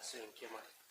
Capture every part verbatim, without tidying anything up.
སེམས་སྐྱེ་མ་རེད།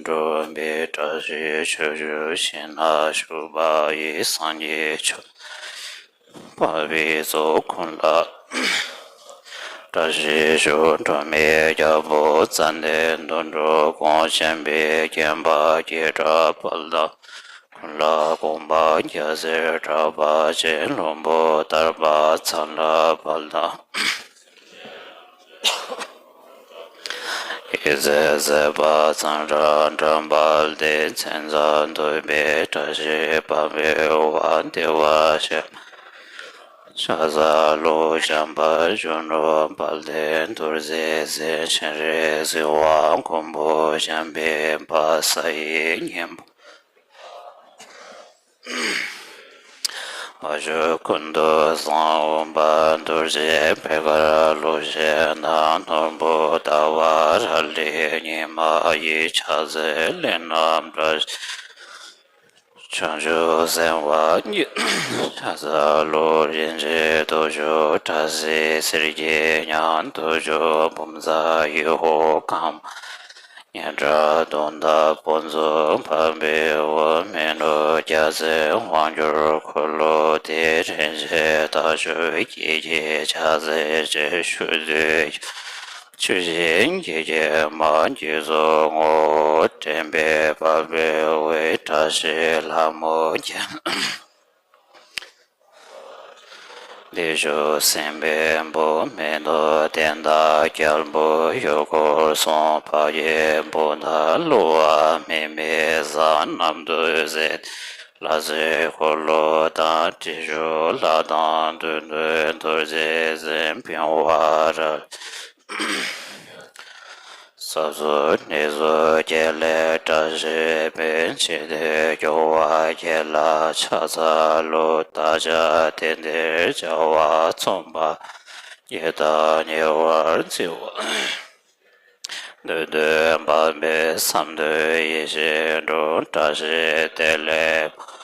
འགྲོ་བའི་བཀྲ་ཤིས་ཆོས་སྤྱོད་ཞིང་ན་བཞུགས་པ་ཡི་སངས་རྒྱས་ཆོས་དཔལ་བེའུ་ཚོགས་ཀུན་ལ། བཀྲ་ཤིས་ཤོག་སྒྲོལ་མའི་རྒྱལ་པོ་ཙནྡན་དུད་འགྲོ་དགོངས་བཞེངས་པའི་བརྒྱན་པ་བརྒྱད་ཁྲི་དཔལ་དང་། ཀུན་ལ་དགོངས་པ་རྒྱལ་སྲས་གྲགས་པ་ཆེ། ལྷུན་པོ་ཐར་པ་ཚ་ལྷ་དཔལ་དང་། ཡེ་ཤེས་སྲས་པ་ཙཱ་ར་དཔལ་དེ། མཚན་ཙམ་ཐོས་པས་བཀྲ་ཤིས་པ་བེ་བ་བདེ་བར་གཤེགས། ཕྱག་འཚལ་ལོ། བྱམས་པ་གཞོན་ནུ་དཔལ་ལྡན་རྡོ་རྗེ་འཛིན། སྤྱན་རས་གཟིགས་དབང་མགོན་པོ་འཇམ་དཔལ་དཔལ། ས་ཡི་སྙིང་པོ་མ་བཞུགས་ཀུན་ཏུ་བཟང་། འོད་དཔལ་རྡོ་རྗེ་པད་དཀར་ལུས་ཅན་དང་། ནོར་བུ་ཟླ་བ་ར་ལི་ཉི་མ་ཡི། ཕྱག་འཚལ་གླིང་རྣམས་བཀྲ་ཤིས། བྱང་ཆུབ་སེམས་དཔའ་ཉིད། ཕྱག་འཚལ་ལོ། རིན་ཆེན་དུག་ཆུ་སྐྲ་སེར་གསེར་གྱི་ཉ། དུག་ཆུ་བུམ་ཚ་ཡི་ཧོ་ཁམ། སྙན་གྲགས་དུང་ཟླ་ཕུན་ཚོགས་འཕགས་པའི་འོད། མི་འགྲོ་རྒྱལ་སྲས་དབང་གྱུར་འཁོར་ལོ་དེ། རིན་ཆེན་དུག་ཆུ་སྐྱེད་ཀྱི་ཕྱག་འཚལ་ཅིང་། ཆུ་འདོད་ཆུ་སྦྱིན་སྐྱེད་ཀྱི་མ། རྒྱུ་ཚོགས་དངོས་པོ་འདྲེན་པའི་འཕགས་པའི་འོད། བཀྲ་ཤིས་ལྷ་མོ་རྒྱལ། བདེ་མཆོག་སེམས་དཔའི་བུ། མེ་ཏོག་ལྡན་དང་རྒྱལ་པོ་ཡུལ་འཁོར་གསུམ། འཕགས་སྐྱེས་བུ་དང་ཀླུ་དབང་མི་མི་བཟང་། རྣམ་ཐོས་སྲས་ལྷ་སྲིན་འཁོར་ལོ་དང་། དྲི་ཆུ་ལྷ་དང་བདུད་འདུལ་རྡོ་རྗེ་འཛིན། ཕིང་བ་ར་ས་གསུམ་གནས་གསུམ་བརྒྱད་ལས་བཀྲ་ཤིས་པའི། འཇིག་རྟེན་སྐྱོང་བ་བརྒྱད་ལ་ཕྱག་འཚལ་ལོ། བདག་ཅག་དེང་འདིར་བྱ་བ་ཚངས་པ་ཉིད་དང་ཉེ་བར་འཚེ་བ། བདུད་འདུལ་འཕགས་པའི་ཟབ་དོན་ཡིད་བཞིན་འགྲུབ། བཀྲ་ཤིས་བདེ་ལེགས་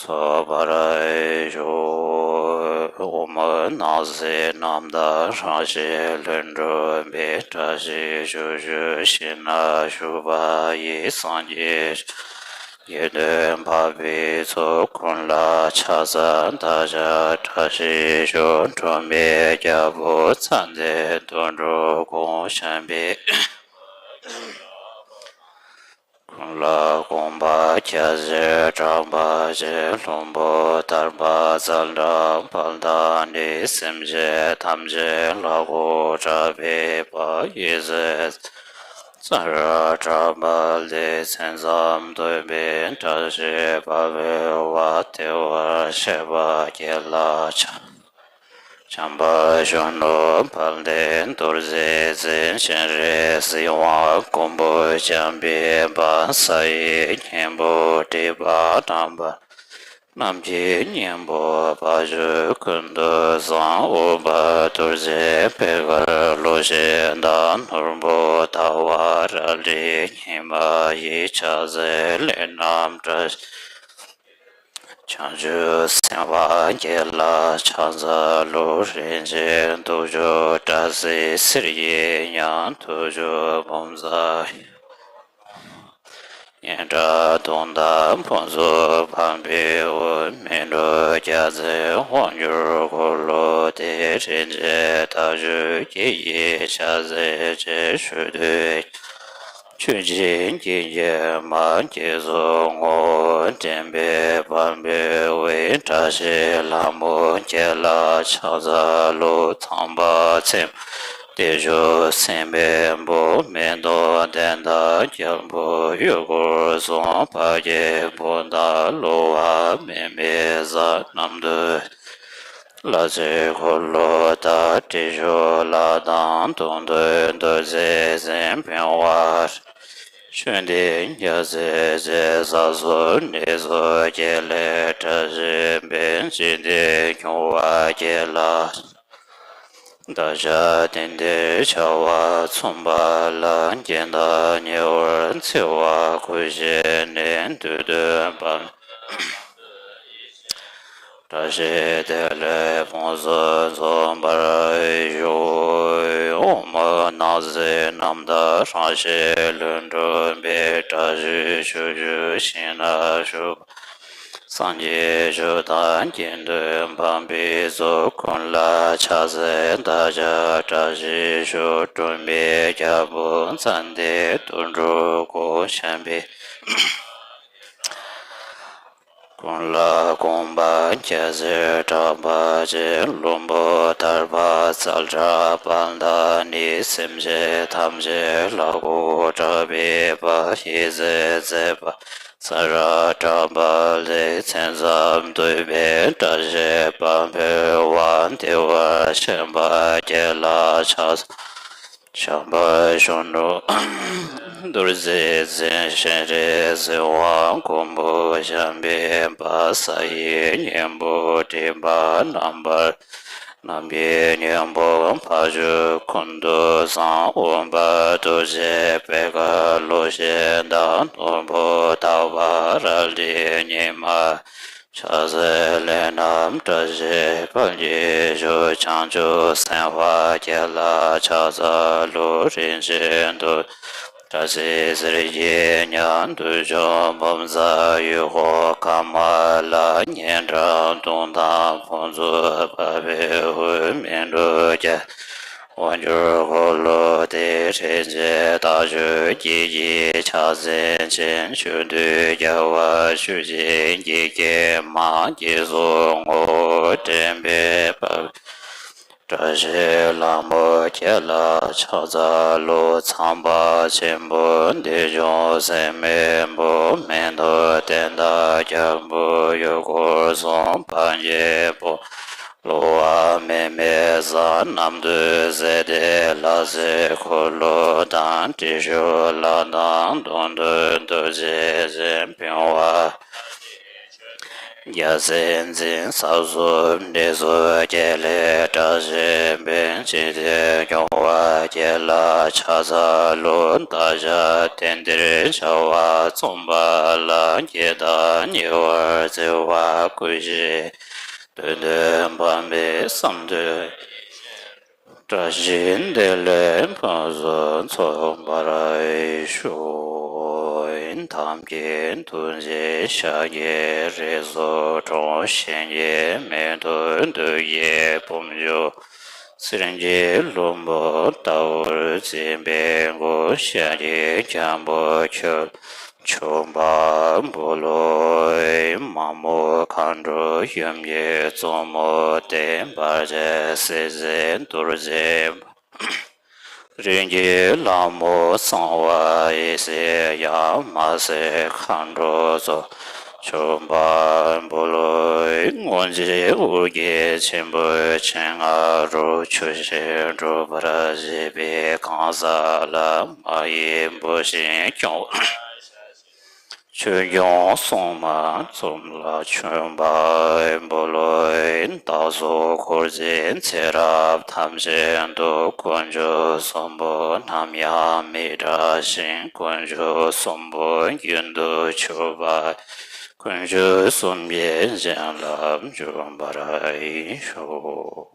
ཚོགས་འཕགས་ཤོག། འོ་མ་སྣང་སྲིད་རྣམ་དག་རང་བཞིན་ལྷུན་གྲུབ་པའི། བཀྲ་ཤིས་ཆོས་སྤྱོད་ཞིང་ན་བཞུགས་པ་ཡི་སངས་རྒྱས། དགེ་འདུན་འཕགས་པའི་ཚོགས་ཀུན་ལ་ཕྱག་འཚལ་བདག་ཅག་བཀྲ་ཤིས་ཤོག། འགྲོ་བའི་རྒྱལ་པོ་ཙནྡན་དུད་འགྲོ་དགོངས་བཞེངས་པའི། ཀུན་ལ་དགོངས་པ་རྒྱལ་སྲས་གྲགས་པ་ཆེ། ལྷུན་པོ་ཐར་པ་ཙཱ་ལ་དཔལ་དང་ནི། སེམས་ཅན་ཐམས་ཅད་ལ་གོ་བཀྲ་བའི་བར། ཡེ་ཤེས་ཙཱ་ར་གྲགས་པ་དེ། མཚན་ཙམ་ཐོས་པས་བཀྲ་ཤིས་པ་བེ་བ་བདེ་བར་གཤེགས་པ་བརྒྱད་ལ་ཕྱག་བྱམས་པ་གཞོན་ནུ་དཔལ་ལྡན་རྡོ་རྗེ་འཛིན། སྤྱན་རས་གཟིགས་དབང་མགོན་པོ་འཇམ་དཔལ་དཔལ། ས་ཡི་སྙིང་པོ་སྒྲིབ་པ་དྲངས་པ། རྣམ་མཁྱེན་སྙིང་པོ་དཔལ་སྤྱོད་ཀུན་ཏུ་བཟང་། འོད་དཔལ་རྡོ་རྗེ་པད་དཀར་ལུས་ཅན་དང་། ནོར་བུ་ཟླ་བ་ར་ལི་ཉི་མ་ཡི། ཕྱག་འཚལ་གླིང་རྣམས་བཀྲ་ཤིས། བྱང་ཆུབ་སེམས་དཔའ་བརྒྱད་ལ་ཕྱག་འཚལ་ལོ། རིན་ཆེན་དུག་ཆུ་སྐྲ་སེར་གསེར་གྱི་ཉ། དུག་ཆུ་བུམ་ཚ་ཡི། སྙན་གྲགས་དུང་ཟླ་ཕུན་ཚོགས་འཕགས་པའི་འོད། མི་འགྲོ་རྒྱལ་སྲས་དབང་གྱུར་འཁོར་ལོ་དེ། རིན་ཆེན་དུག་ཆུ་སྐྱེད་ཀྱི་ཕྱག་འཚལ་ཅིང་། ཆུ་འདོད་ཆུ་སྦྱིན་སྐྱེད་ཀྱི་མ། རྒྱུ་ཚོགས་དངོས་པོ་འདྲེན་པའི་འཕགས་པའི་འོད། བཀྲ་ཤིས་ལྷ་མོ་བརྒྱད་ལ་ཕྱག་འཚལ་ལོ། ཚངས་པ་ཚེམས་བདེ་མཆོག་སེམས་དཔའི་བུ། མེ་ཏོག་ལྡན་དང་རྒྱལ་པོ་ཡུལ་འཁོར་གསུམ། འཕགས་སྐྱེས་བུ་དང་ཀླུ་དབང་མི་མི་བཟང་། རྣམ་ཐོས་ལྷ་སྲིན་འཁོར་ལོ་དང་། དྲི་ཆུ་ལྷ་དང་བདུད་འདུལ་རྡོ་རྗེ་འཛིན། ཕིང་བ་ཆུ་འདི་རྒྱལ་སྲས་རྗེ། ས་གསུམ་གནས་གསུམ་བརྒྱད་ལས་བཀྲ་ཤིས་པའི། འཇིག་རྟེན་སྐྱོང་བ་བརྒྱད་ལ་བདག་ཅག་དེང་འདིར་བྱ་བ་ཚངས་པ་ལ། རྒྱན་དང་ཉེ་བར་འཚེ་བ་ཀུན་ཞི་ནས། བདུད་འདུལ་འཕགས་བཀྲ་ཤིས་བདེ་ལེགས་ཕུན་སུམ་ཚོགས་པར་ཤོག། དབུ་མ་སྣང་སྲིད་རྣམ་དག་རང་བཞིན་ལྷུན་གྲུབ་པའི་དྲག་ཤུལ་ཕྱོགས་བཅུའི་ཞིང་ན་བཞུགས་པ། སངས་རྒྱས་ཆོས་དང་དགེ་འདུན་འཕགས་པའི་ཚོགས། ཀུན་ལ་ཕྱག་འཚལ་བདག་ཅག་བཀྲ་ཤིས་ཤོག། སྒྲོལ་མའི་རྒྱལ་པོ་མཚན་ལྡན་དོན་གྲུབ་ཀུན་བཤམས་པའི། ཀུན་ལ་དགོངས་པ་རྒྱལ་སྲས་གྲགས་པ་ཆེ། བློན་པོ་ཐར་པ་ཙཱ་ལ་དཔལ་དང་ནི། སེམས་ཅན་ཐམས་ཅད་ལ་གོ་གྲགས་པའི་དཔལ། ཡིད་ཚིམ་མཛད་པ་ཙཱ་ར་གྲགས་པ་ལས། མཚན་ཙམ་ཐོས་པས་བཀྲ་ཤིས་པ་འཕེལ་བ། བདེ་བར་གཤེགས་པ་དགེ་ལ་ཕྱག་འཚལ། བྱམས་པ་གཞོན་ནུ་རྡོ་རྗེ་འཛིན། སྤྱན་རས་གཟིགས་དབང་མགོན་པོ་བཤམས་པའི་དཔལ། ས་ཡི་སྙིང་པོ་མགྲིན་པ་རྣམ་པར། ནམ་མཁའི་སྙིང་པོ་འཕགས་མཆོག་ཀུན་ཏུ་བཟང་། འོད་དཔལ་རྡོ་རྗེ་པད་དཀར་ལོ་ཤས་དང་། ནོར་བུ་དག་པ་ར་ལི་ཉི་མ། ཕྱག་འཚལ་ལྷ་རྣམས་བཀྲ་ཤིས་དཔལ་གྱིས་ཕྱུག། བྱང་ཆུབ་སེམས་དཔའ་དགེ་ལ་ཕྱག་འཚལ་ལོ། རིན་ཆེན་གདུགས་བཀྲ་ཤིས་ཟེར་གྱིས་ཉ། བདུད་འཇོམས་བུམ་ཚ་ཡུལ་འཁོར་ཀ་མ་ལ། སྙན་གྲགས་དུང་དང་ཕུན་ཚོགས་འཕགས་པའི་དབུས། སྨིན་དྲུག་རྒྱལ་དབང་གྱུར་འཁོར་ལོ་སྡེ། རིན་ཆེན་རྟགས་བརྗོད་བགྱིས་ཀྱིས་ཕྱག་འཚལ་ཞིང་། ཆོས་འདུལ་རྒྱལ་བ་ཆོས་ཀྱི་དགེ་རྒན་མང་། དགེ་ཚུལ་ངོ་བོ་འདྲེན་པའི་དཔལ། བཀྲ་ཤིས་ལྷ་མོ་དགེ་ལ་ཕྱག་འཚལ་ལོ། ཚངས་པ་ཆེན་པོ་བདེ་སྐྱོང་སྲེད་མེད་བུ། མེ་ཏོག་ལྡན་དང་རྒྱལ་པོ་ཡུལ་འཁོར་གསུམ། སྤང་རྒྱན་པོ་གློ་བ་མེ་མེ་བཟང་། རྣམ་ཐོས་སྲས་སྡེ་ལ་སྲས་འཁོར་ལོ་དང་། ཏྲི་ཤཱུལ་དང་གདོང་གཏོད་རྡོ་རྗེ་འཛིན། ཕིང་བ་རྒྱལ་སྲས་འཛིན། ཟབ་གསུམ་འབྲེལ་ཚོགས་དགེ་ལེགས་བཀྲ་ཤིས་འཕེལ། འཇིག་རྟེན་སྐྱོང་བ་དགེ་ལ་ཕྱག་འཚལ་ལོ། བདག་ཅག་དེང་འདིར་བྱ་བ་རྩོམ་པ་ལ། དགེ་དང་ཉེ་བར་བརྩེ་བ་ཀུན་ཤེས། དོན་དུ་འབད་པའི་བསམ་དོན། བཀྲ་ཤིས་བདེ་ལེགས་ཕུན་སུམ་ཚོགས་པར་ཤོག། ཐབས་མཁས་ཐུགས་རྗེས་ཤཱཀྱའི་རིགས་སུ་འཁྲུངས། གཤིན་རྗེའི་མེ་ཏོག་བདུད་ཀྱི་དཔུང་འཇོམས། སེང་གེའི་ལྷུན་པོ་ལྟ་བུར་བརྩེགས་པའི་མགོ། ཤཱཀྱའི་རྒྱལ་པོ་ཁྱོད་མཆོད་པ་འབུལ་ལོ། མ་མོ་མཁའ་འགྲོ་ཡུམ་གྱི་གཙོ་མོ་སྟེ། འབར་བའི་སྲིད་རྩེའི་རྡོ་རྗེ། རིགས་ཀྱི་ལྷ་མོ་གསང་བ་ཡེ་ཤེས་དབྱིངས། མ་སྲིང་མཁའ་འགྲོ་གཙོ་མཆོད་པ་འབུལ་ལོ། སྔོན་ཆད་ཨོ་རྒྱན་ཆེན་པོའི་སྤྱན་སྔ་རུ། ཆུ་ཤིང་འགྲུབ་པར་བཞེད་པའི་གང་ཟག་ལ། མ་ཡི་བུ་བཞིན་སྐྱོང་བ། ཆོས་སྐྱོང་སྲུང་མ་ཚོགས་ལ་མཆོད་པ་འབུལ་ལོ། བདག་སོགས་འཁོར་གྱི་ཚེ་རབས་ཐམས་ཅད་དུ། དཀོན་མཆོག་གསུམ་པོ་ནམ་ཡང་མི་བྲལ་ཞིང་། དཀོན་མཆོག་གསུམ་པོ་རྒྱུན་དུ་མཆོད་པ། དཀོན་མཆོག་གསུམ་གྱི་རྒྱན་ལ་འབྱོན་པར་ཤོག།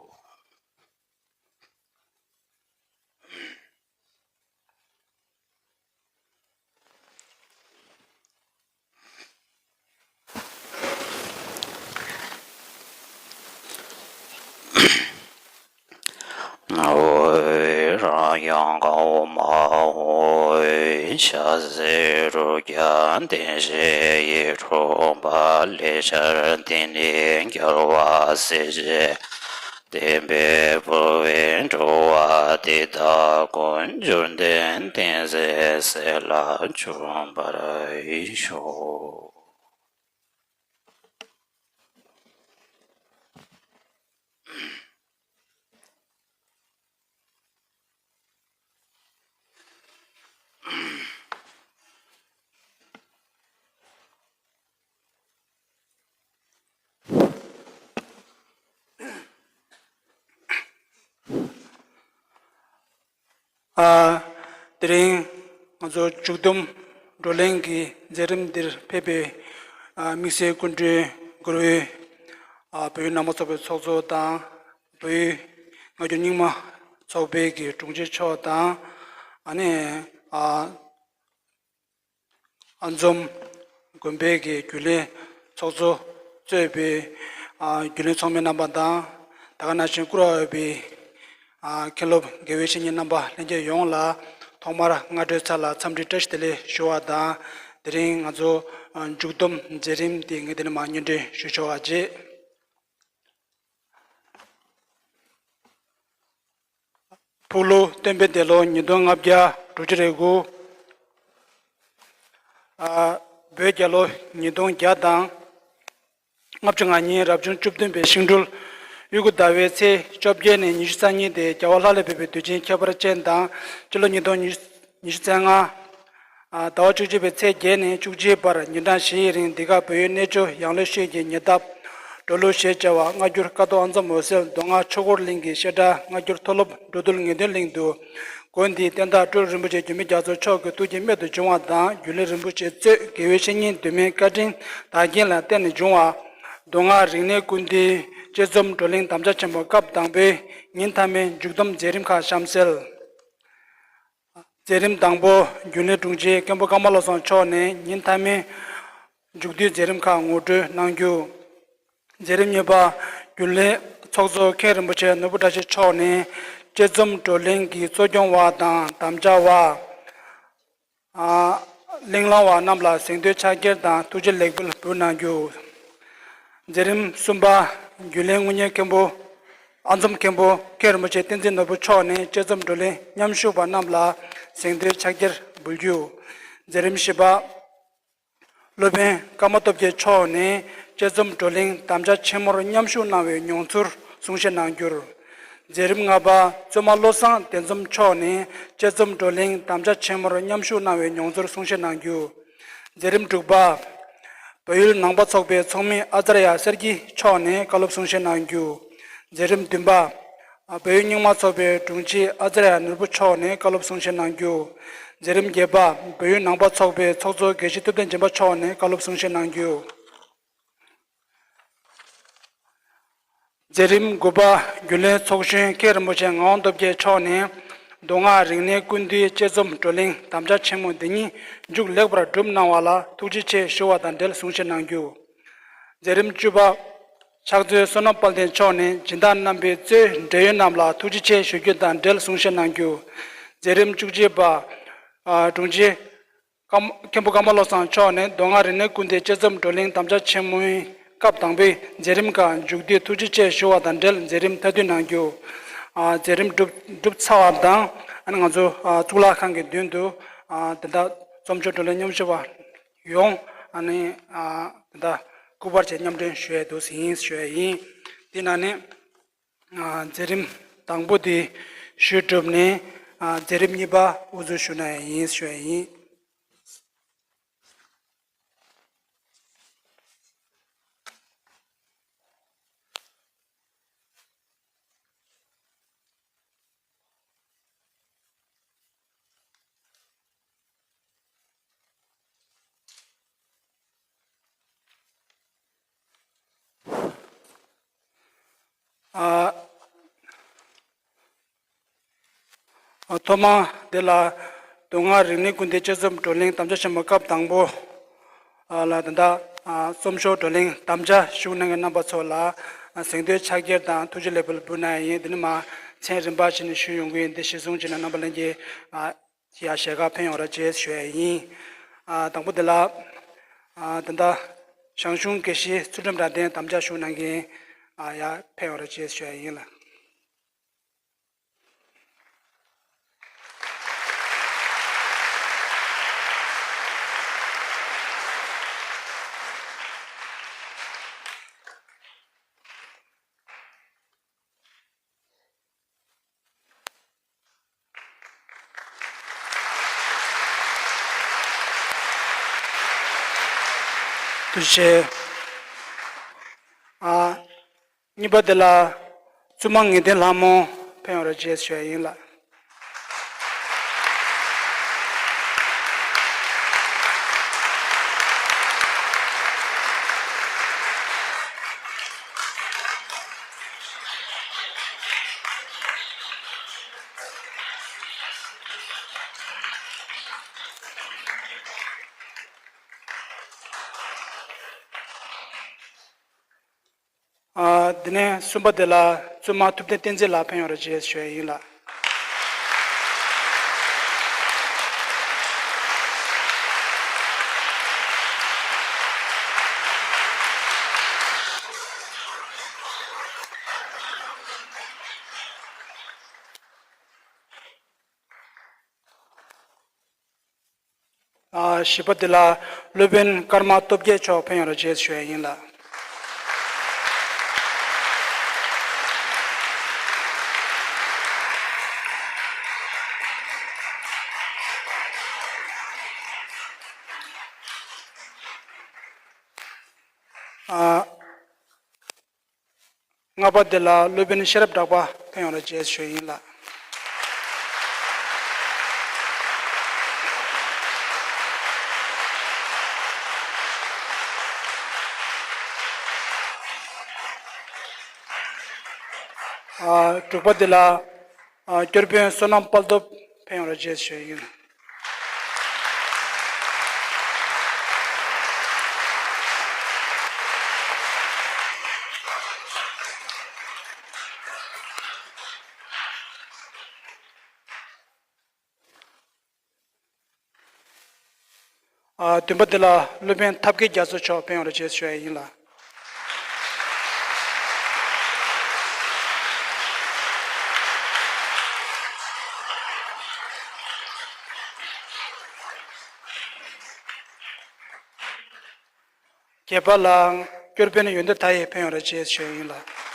འོད་རང་བྱུང་གང་བོ་མ་འོད། ཕྱག་འཚལ་རུ་རྒྱ་བདེ་གཤེགས་ཡིད་འཕྲོག་པ། ལེགས་སྦྱར་འདི་ནི་རྒྱལ་བ་སྲས་བཅས། བསྟན་པའི་ཕུར་བུས་འགྲོ་བ་འདི་དག་ཀུན། འབྱོར་ལྡན་བསྟན་འཛིན་སྲས་ལ་འབྱོན་པར་ཤོག། ཨ། དེ་རིང་ང་ཚོ་མཇུག་བསྡོམས་བགྲོ་གླེང་གི་མཛད་རིམ་འདིར་ཕེབས་པའི་ཨ། དམིགས་བསལ་སྐུ་མགྲོན་གུ་རུ། ཨ། བོད་ནང་པ་ཚོགས་པའི་ཚོགས་གཙོ་དང་། བོད་ངག་རྒྱུན་རྙིང་མ་ ཚོགས་པའི་གི་དྲུང་ཆེ་མཆོག་དང་། ཨ་ནི་ཨ་ཨ་འཛོམས་དགོན་པའི་གི་རྒྱུན་ལས་ཚོགས་གཙོ་གཙོས་པའི་ཨ་རྒྱུན་ལས་ཚོགས་མི་རྣམ་པ་དང་། ད་ག་ནང་བཞིན་བཀུར་འོས་པའི་ཨ་མཁན་སློབ་དགེ་བའི་བཤེས་གཉེན་རྣམ་པ་ལྷན་རྒྱས་ཡོངས་ལ་ཐོག་མར་སྔ་དྲོའི་ཚ་ལ་འཚམས་འདྲི་བཀྲ་ཤིས་བདེ་ལེགས་ཞུ་བ་དང་། དེ་རིང་ང་ཚོ་ཨ་མཇུག་བསྡོམས་མཛད་རིམ་དེ་ངས་དེ་ནས་མར་སྙན་སྒྲོན་ཞུ་ཆོག་པ་བྱེད། ཕུག་ལུགས་སྟོན་པའི་འདས་ལོ་ཉིས་སྟོང་ལྔ་བརྒྱ་དྲུག་ཅུ་རེ་དགུ། ཨ་བོད་རྒྱལ་ལོ་ཉིས་སྟོང་བརྒྱ་དང་ལྔ་བཅུ་ང་གཉིས་རབ་བྱུང་བཅུ་བདུན་པའི་ཤིང་སྦྲུལ་དབྱུ་གུ་ཟླ་བའི་ཚེས་བཅོ་བརྒྱད་ནས་ཉི་ཤུ་རྩ་གཉིས་ཏེ་རྒྱལ་བ་ལྷ་ལས་བབས་པའི་དུས་ཆེན་ཁྱད་པར་ཅན་དང་། སྤྱི་ལོ་ཉིས་སྟོང་ཉི་ཤུ་རྩ་ལྔ། ཟླ་བ་བཅུ་གཅིག་པའི་ཚེས་བརྒྱད་ནས་བཅུ་གཅིག་བར་ཉིན་གྲངས་བཞི་ཡི་རིང་འདི་ག་བོད་ཡུལ་གནས་མཆོག་ཡང་ལེ་ཤོད་ཀྱི་ཉེ་འདབས་འབྲོག་གླུ་ཞེས་བྱ་བ་སྔ་འགྱུར་ཀཿཐོག་ཨ་འཛོམས་འོད་གསལ་མདོ་སྔགས་ཆོས་འཁོར་གླིང་གི་བཤད་གྲྭ་སྔ་འགྱུར་མཐོ་སློབ་འགྲོ་འདུལ་ངེས་དོན་གླིང་དུ། དགོན་འདིའི་བསྟན་བདག་སྤྲུལ་རིན་པོ་ཆེ་འགྱུར་མེད་རྒྱ་མཚོ་མཆོག་གི་ཐུགས་ཀྱི་རྨད་དུ་བྱུང་བ་དང་། རྒྱུན་ལས་རིན་པོ་ཆེ་གཙོས་དགེ་བའི་བཤེས་གཉེན་གདོད་མའི་བཀའ་དྲིན་དར་རྒྱས་ལ་བརྟེན་ནས་བྱུང་བ། མདོ་སྔགས་རིག་གནས་ཀུན་བཏུས་དཔྱད་རྩོམ་བགྲོ་གླེང་དམ་བཅའ་ཆེན་མོ་སྐབས་དང་པོའི་ཉིན་མཐའ་མའི་མཇུག་བསྡོམས་མཛད་རིམ་ཁག་གཤམ་གསལ། མཛད་རིམ་དང་པོ། རྒྱུན་ལས་དྲུང་ཆེ་མཁན་པོ་ཀརྨ་བློ་བཟང་མཆོག་ནས་ཉིན་མཐའ་མའི་མཇུག་བསྡུའི་མཛད་རིམ་ཁག་ངོ་སྤྲོད་གནང་རྒྱུ། མཛད་རིམ་གཉིས་པ། རྒྱུན་ལས་ཚོགས་གཙོ་མཁན་རིན་པོ་ཆེ་ནོར་བུ་བཀྲ་ཤིས་མཆོག་ནས་དཔྱད་རྩོམ་བགྲོ་གླེང་གི་གཙོ་སྐྱོང་བ་དང་དམ་བཅའ་བ། ཨ་གླེང་བསླང་བ་རྣམས་ལ་གཟེངས་བསྟོད་ཕྱག་འཁྱེར་དང་ཐུགས་རྗེ་ལེགས་འབུལ་འབུལ་གནང་རྒྱུ། མཛད་རིམ་གསུམ་པ། རྒྱུན་ལས་དངུལ་གཉེར་མཁན་པོ་ཨ་འཛོམས་མཁན་པོ་མཁན་རིན་པོ་ཆེ་བསྟན་འཛིན་ནོར་བུ་མཆོག་ནས་དཔྱད་རྩོམ་བགྲོ་གླེང་མཉམ་ཞུགས་པ་རྣམས་ལ་གཟེངས་བསྟོད་ཕྱག་འཁྱེར་འབུལ་རྒྱུ། མཛད་རིམ་བཞི་པ། སློབ་དཔོན་ཀརྨ་སྟོབས་རྒྱལ་མཆོག་ནས་དཔྱད་རྩོམ་བགྲོ་གླེང་དམ་བཅའ་ཆེན་མོར་མཉམ་ཞུགས་གནང་བའི་མྱོང་ཚོར་གསུང་བཤད་གནང་རྒྱུ། མཛད་རིམ་ལྔ་པ། བཙུན་མ་བློ་བཟང་དད་འཛོམས་མཆོག་ནས་དཔྱད་རྩོམ་བགྲོ་གླེང་དམ་བཅའ་ཆེན་མོར་མཉམ་ཞུགས་གནང་བའི་མྱོང་ཚོར་གསུང་བཤད་གནང་རྒྱུ། མཛད་རིམ་དྲུག་པ། བལ་ཡུལ་ནང་པ་ཚོགས་པའི་ཚོགས་མི་ཨ་ཙརྱ་གསེར་སྐྱིད་མཆོག་ནས་བཀའ་སློབ་གསུང་བཤད་གནང་རྒྱུ། མཛད་རིམ་བདུན་པ། བལ་ཡུལ་རྙིང་མ་ཚོགས་པའི་དྲུང་ཆེ་ཨ་ཙརྱ་ནོར་བུ་མཆོག་ནས་བཀའ་སློབ་གསུང་བཤད་གནང་རྒྱུ། མཛད་རིམ་བརྒྱད་པ། བལ་ཡུལ་ནང་པ་ཚོགས་པའི་ཚོགས་གཙོ་དགེ་བཤེས་ཐུབ་བསྟན་སྦྱིན་པ་མཆོག་ནས་བཀའ་སློབ་གསུང་བཤད་གནང་རྒྱུ། མཛད་རིམ་དགུ་པ། རྒྱུན་ལས་ཚོགས་གཞོན་མཁན་རིན་པོ་ཆེ་ངག་དབང་སྟོབས་རྒྱལ་མཆོག་ནས་མདོ་སྔགས་རིག་གནས་ཀུན་བཏུས་དཔྱད་རྩོམ་བགྲོ་གླེང་དམ་བཅའ་ཆེན་མོ་འདི་ཉིད་མཇུག་ལེགས་པར་གྲུབ་གནང་བ་ལ་ཐུགས་རྗེ་ཆེ་ཞུ་བ་དང་འབྲེལ་གསུང་བཤད་གནང་རྒྱུ། མཛད་རིམ་བཅུ་པ། ཕྱག་མཛོད་བསོད་ནམས་དཔལ་ལྡན་མཆོག་ནས་སྦྱིན་བདག་རྣམ་པའི་གཙོས་འབྲེལ་ཡོད་རྣམས་ལ་ཐུགས་རྗེ་ཆེ་ཞུ་རྒྱུ་དང་འབྲེལ་གསུང་བཤད་གནང་རྒྱུ། མཛད་རིམ་བཅུ་གཅིག་པ། ཨ་དྲུང་ཆེ་ཀརྨ་མཁན་པོ་ཀརྨ་བློ་བཟང་མཆོག་ནས་མདོ་སྔགས་རིག་གནས་ཀུན་བཏུས་དཔྱད་རྩོམ་བགྲོ་གླེང་དམ་བཅའ་ཆེན་མོའི་སྐབས་དང་པོའི་མཛད་རིམ་ཁག་མཇུག་བསྡུའི་ཐུགས་རྗེ་ཆེ་ཞུ་བ་དང་འབྲེལ་མཛད་རིམ་མཐའ་བསྡུ་གནང་རྒྱུ། ཨ་མཛད་རིམ་གྲུབ་གྲུབ་ཚར་བ་དང་། ཨ་ནི་ང་ཚོ་ཨ་གཙུག་ལག་ཁང་གི་མདུན་དུ་ཨ་དེ་འདྲ་རྩོམ་ཞུགས་བགྲོ་གླེང་མཉམ་ཞུགས་པ་ཡོངས་ཨ་ནི་ཨ་དེ་འདྲ་སྐུ་པར་བཅས་མཉམ་འདོན་ཞུ་ཡས་འདུག་ཟིན་ཞུ་ཡས་ཡིན། དེ་ནང་ནས་ཨ་མཛད་རིམ་དང་པོ་དེ་ཞུས་གྲུབ་ནས་ཨ་མཛད་རིམ་གཉིས་པ་དབུ་འཛུགས་ཞུ་ན་ཡིན་ཞུ་ཡས་ཡིན། ཨ་ཨ་ཐོག་མ་དེ་ལ་མདོ་སྔགས་རིག་གནས་ཀུན་བཏུས་དཔྱད་རྩོམ་བགྲོ་གླེང་དམ་བཅའ་ཆེན་མོ་སྐབས་དང་པོ་ཨ་ལ་ད་ལྟ་ཨ་རྩོམ་ཞུགས་བགྲོ་གླེང་དམ་བཅའ་ཞུགས་གནང་མཁན་རྣམ་པ་ཚོ་ལ་ཨ་གཟེངས་བསྟོད་ཕྱག་འཁྱེར་དང་ཐུགས་རྗེ་ལེགས་འབུལ་འབུལ་གནང་ཡས་ཡིན། དེ་ནས་མར་མཚན་རིམ་པ་བྱས་ནས་ཞུས་ཡོང་གི་ཡིན། དེ་གཞིར་བཟུང་བྱས་ནས་རྣམ་པ་ལྷན་རྒྱས་ཨ་ཡར་ཞལ་ཁ་ཕན་ཡོང་རོགས་བྱེད་ཞུ་ཡས་ཡིན། ཨ་དང་པོ་དེ་ལ་ཨ་ད་ལྟ་ཞང་ཞུང་དགེ་བཤེས་ཚུལ་ཁྲིམས་རྭ་སྡེས་དམ་བཅའ་ཞུགས་གནང་མཁན་ཨ་ཡར་ཕན་ཡོང་རོགས་བྱེད་ཞུ་ཡས་ཡིན་ལགས། ཐུགས་རྗེ་ཆེ། ཨ་གཉིས་པ་དེ་ལ་བཙུན་མ་ངེས་དོན་ལྷ་མོ་ཕན་ཡོང་རོགས་བྱེད་ཞུ་ཡ་ཡིན་ལགས། ཨ། དེ་ནས་གསུམ་པ་དེ་ལ་བཙུན་མ་ཐུབ་བསྟན་བསྟན་འཛིན་ལགས་ཕེབས་ཡོང་རོགས་བྱེད་ཞུ་ཡ་ཡིན་ལགས། ཨ། བཞི་པ་དེ་ལ་སློབ་དཔོན་ཀརྨ་སྟོབས་རྒྱལ་མཆོག་ཕེབས་ཡོང་རོགས་བྱེད་ཞུ་ཡ་ཡིན་ལགས། ཨ། ལྔ་པ་དེ་ལ་སློབ་དཔོན་ཤེས་རབ་གྲགས་པ་ཕེབས་ཡོང་རོགས་བྱེད་ཞུ་ཡ་ཡིན་ལགས། ཨ། དྲུག་པ་དེ་ལ། ཨ། སྐྱོར་དཔོན་བསོད་ནམས་དཔལ་སྟོབས་ཕེབས་ཡོང་རོགས་བྱེད་ཞུ་ཡ་ཡིན། ཨ། བདུན་པ་དེ་ལ་སློབ་དཔོན་ཐབས་མཁས་རྒྱ་མཚོ་མཆོག་ཕེབས་ཡོང་རོགས་བྱེད་ཞུ་ཡ་ཡིན་ལགས། བརྒྱད་པ་ལ་སྐྱོར་དཔོན་ཡོན་ཏན་མཐའ་ཡས་ཕེབས་ཡོང་རོགས་བྱེད་ཞུ་ཡ་ཡིན་ལགས།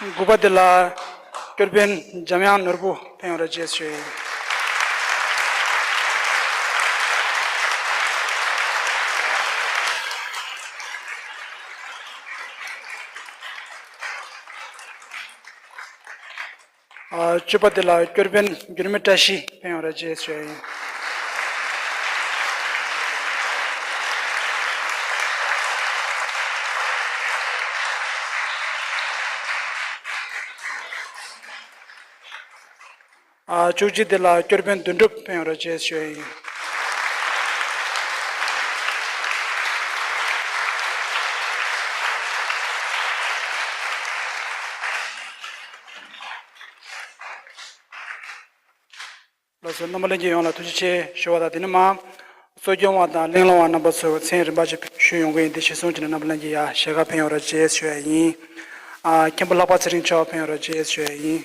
ཨ། དགུ་པ་དེ་ལ་སྐྱོར་དཔོན་འཇམ་དབྱངས་ནོར་བུ་ཕེབས་ཡོང་རོགས་བྱེད་ཞུ་ཡ་ཡིན། ཨ། བཅུ་པ་དེ་ལ་སྐྱོར་དཔོན་འགྱུར་མེད་བཀྲ་ཤིས་ཕེབས་ཡོང་རོགས་བྱེད་ཞུ་ཡ་ཡིན། ཨ། བཅུ་གཅིག་དེ་ལ་སྐྱོར་དཔོན་དོན་གྲུབ་ཕེབས་ཡོང་རོགས་བྱེད་ཞུ་ཡ་ཡིན། ལགས་སོ། རྣམ་པ་ལྷན་རྒྱས་ཡོངས་ལ་ཐུགས་རྗེ་ཆེ་ཞུ་བ་དང་། དེ་ནས་མར་གཙོ་སྐྱོང་བ་དང་གླེང་སློང་བ་རྣམ་པ་ཚོས་མཚན་རིམ་པ་བཞིན་ཞུས་ཡོང་གི་ཡིན། དེ་གཞིར་བཟུང་བྱས་ནས་རྣམ་པ་ལྷན་རྒྱས་ཡར་ཞལ་ཁ་ཕན་ཡོང་རོགས་བྱེད་ཞུ་ཡ་ཡིན། ཨ། མཁན་པོ་ལྷག་པ་ཚེ་རིང་མཆོག་ཕན་ཡོང་རོགས་བྱེད་ཞུ་ཡ་ཡིན།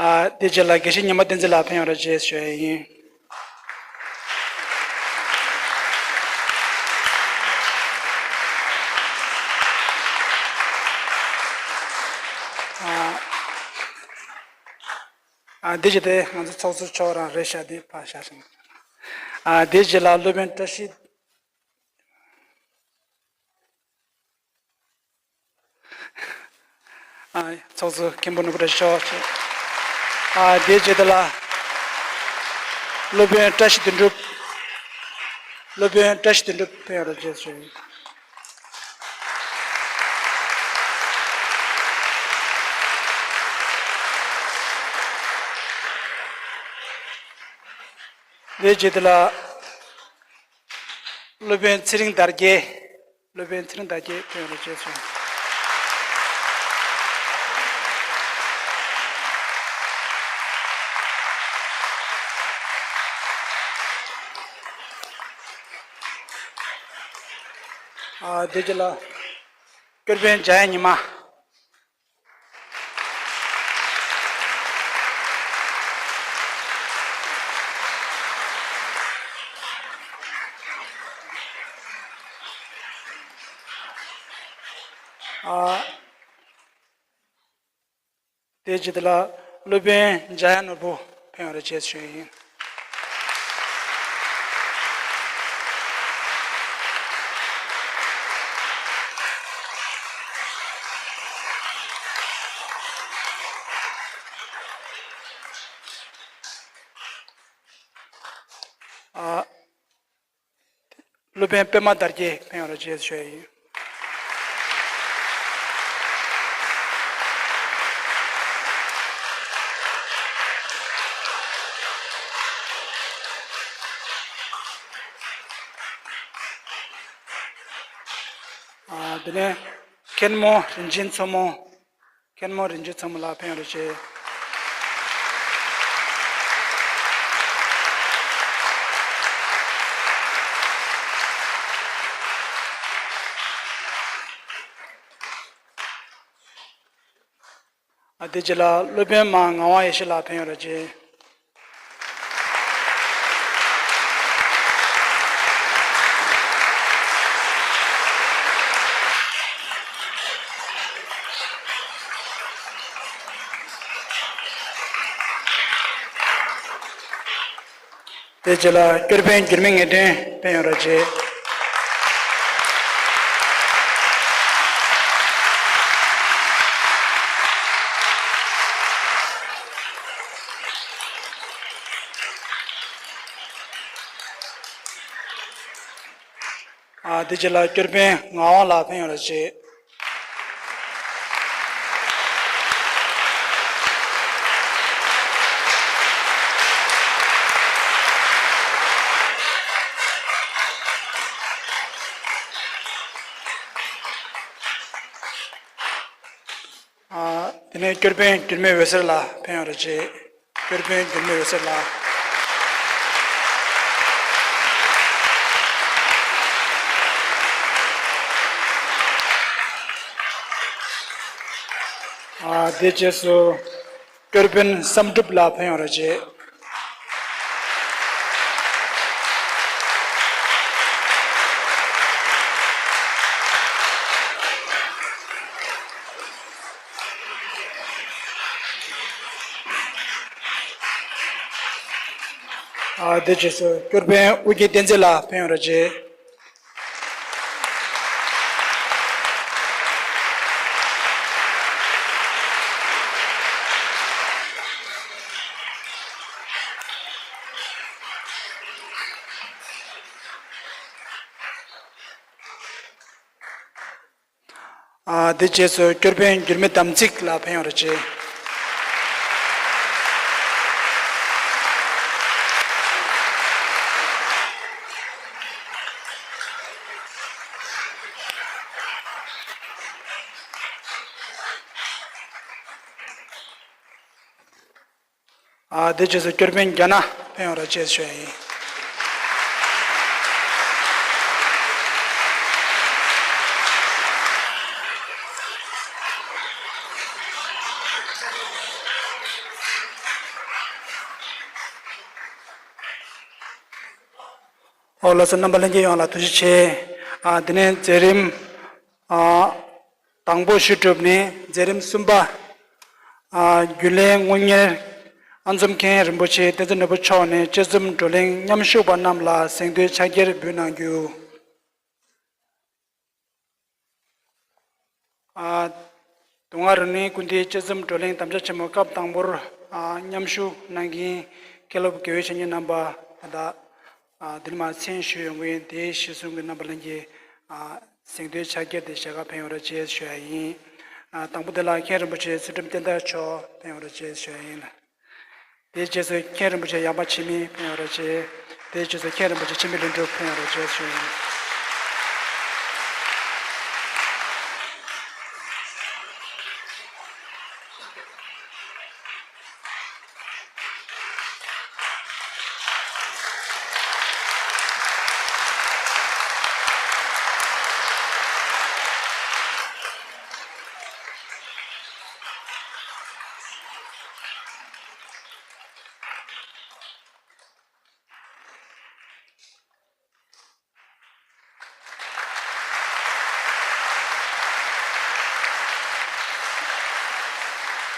ཨ། དེ་རྗེས་ལ་དགེ་བཤེས་ཉི་མ་བསྟན་འཛིན་ལགས་ཕེབས་ཡོང་རོགས་བྱེད་ཞུ་ཡ་ཡིན། ཨ། ཨ། དེ་རྗེས་དེ་ང་ཚོ་ཚོགས་གཙོ་མཆོག་རང་རེད་ཤག་དེ་ཕར་བཞག་ཤིང་། ཨ། དེ་རྗེས་ལ་སློབ་དཔོན་བཀྲ་ཤིས། ཨ། ཚོགས་གཙོ་མཁན་པོ་ནོར་བུ་བཀྲ་ཤིས་མཆོག། ཨ། དེ་རྗེས་དེ་ལ་སློབ་དཔོན་བཀྲ་ཤིས་དོན་གྲུབ། སློབ་དཔོན་བཀྲ་ཤིས་དོན་གྲུབ་ཕེབས་ཡོང་རོགས་བྱེད་ཞུ་ཡ་ཡིན། དེ་རྗེས་དེ་ལ་སློབ་དཔོན་ཚེ་རིང་དར་རྒྱས། སློབ་དཔོན་ཚེ་རིང་དར་རྒྱས་ཕེབས་ཡོང་རོགས་བྱེད་ཞུ་ཡ་ཡིན། ཨ། དེ་རྗེས་ལ་སྐྱོར་དཔོན་འཇམ་དབྱངས་ཉི་མ། ཨ། དེ་རྗེས་དེ་ལ་སློབ་དཔོན་འཇམ་དབྱངས་ནོར་བུ་ཕེབས་ཡོང་རོགས་བྱེད་ཞུ་ཡ་ཡིན། སློབ་དཔོན་པད་མ་དར་རྒྱས་ཕེབས་ཡོང་རོགས་བྱེད་ཞུ་ཡ་ཡིན། ཨ། དེ་ནས་མཁན་མོ་རིན་ཆེན་མཚོ་མོ། མཁན་མོ་རིན་ཆེན་མཚོ་མོ་ལགས་ཕེབས་རོགས་བྱེད། ཨ། དེ་རྗེས་ལ་སློབ་དཔོན་མ་ངག་དབང་ཡེ་ཤེས་ལགས་ཕེབས་རོགས་བྱེད། དེ་རྗེས་ལ་སྐྱོར་དཔོན་འགྱུར་མེད་ངེས་དོན་ཕེབས་ཡོང་རོགས་བྱེད། ཨ། དེ་རྗེས་ལ་སྐྱོར་དཔོན་ངག་དབང་ལགས་ཕེབས་ཡོང་རོགས་བྱེད། ཨ། དེ་ནས་སྐྱོར་དཔོན་འགྱུར་མེད་འོད་ཟེར་ལགས་ཕེབས་ཡོང་རོགས་བྱེད། སྐྱོར་དཔོན་འགྱུར་མེད་འོད་ཟེར་ལགས། ཨ། དེ་རྗེས་སུ་སྐྱོར་དཔོན་བསམ་གྲུབ་ལགས་ཕེབས་ཡོང་རོགས་བྱེད། ཨ། དེ་རྗེས་སུ་སྐྱོར་དཔོན་ཨུ་རྒྱན་བསྟན་འཛིན་ལགས་ཕེབས་ཡོང་རོགས་བྱེད། ཨ། དེ་རྗེས་སུ་སྐྱོར་དཔོན་འགྱུར་མེད་དམ་ཚིག་ལགས་ཕེབས་ཡོང་རོགས་བྱེད། ཨ། དེ་རྗེས་སུ་སྐྱོར་དཔོན་རྒྱ་ནག་ཕེབས་ཡོང་རོགས་བྱེད་ཞུ་ཡ་ཡིན། ཨོ། ལགས་སོ། རྣམ་པ་ལྷན་རྒྱས་ཡོངས་ལ་ཐུགས་རྗེ་ཆེ། ཨ། དེ་ནས་མཛད་རིམ། ཨ། དང་པོ་ཞུས་གྲུབ་ནས་མཛད་རིམ་གསུམ་པ། ཨ། རྒྱུན་ལས་དངུལ་གཉེར་ཨ་འཛོམས་མཁན་རིན་པོ་ཆེ་བསྟན་འཛིན་ནོར་བུ་མཆོག་ནས་དཔྱད་འཛོམས་བགྲོ་གླེང་མཉམ་ཞུགས་པ་རྣམས་ལ་གཟེངས་བསྟོད་ཕྱག་འཁྱེར་འབུལ་གནང་རྒྱུ། ཨ། མདོ་སྔགས་རིག་གནས་ཀུན་ལྡན་དཔྱད་འཛོམས་བགྲོ་གླེང་དམ་བཅའ་ཆེན་མོ་སྐབས་དང་པོར། ཨ། མཉམ་ཞུགས་གནང་མཁན་མཁན་སློབ་དགེ་བའི་བཤེས་གཉེན་རྣམ་པ་དང་། ཨ། འདིར་མ་མཚན་ཞུས་ཡོང་གི་ཡིན། དེའི་གཞི་བཟུང་གི་རྣམ་པ་ལྷན་རྒྱས། ཨ། གཟེངས་བསྟོད་ཕྱག་འཁྱེར་དེ་ཞལ་ཁ་ཕེབས་ཡོང་རོགས་བྱེད་ཞུ་ཡ་ཡིན། ཨ། དང་པོ་དེ་ལ་མཁན་རིན་པོ་ཆེ་ཚུལ་ཁྲིམས་བསྟན་དར་མཆོག་ཕེབས་ཡོང་རོགས་བྱེད་ཞུ་ཡ་ཡིན། དེའི་རྗེས་སུ་མཁན་རིན་པོ་ཆེ་ཡངས་པ་འཆི་མེད་ཕེབས་ཡོང་རོགས་བྱེད། དེའི་རྗེས་སུ་མཁན་རིན་པོ་ཆེ་འཆི་མེད་ལྷུན་གྲུབ་ཕེབས་ཡོང་རོགས་བྱེད་ཞུ་ཡིན།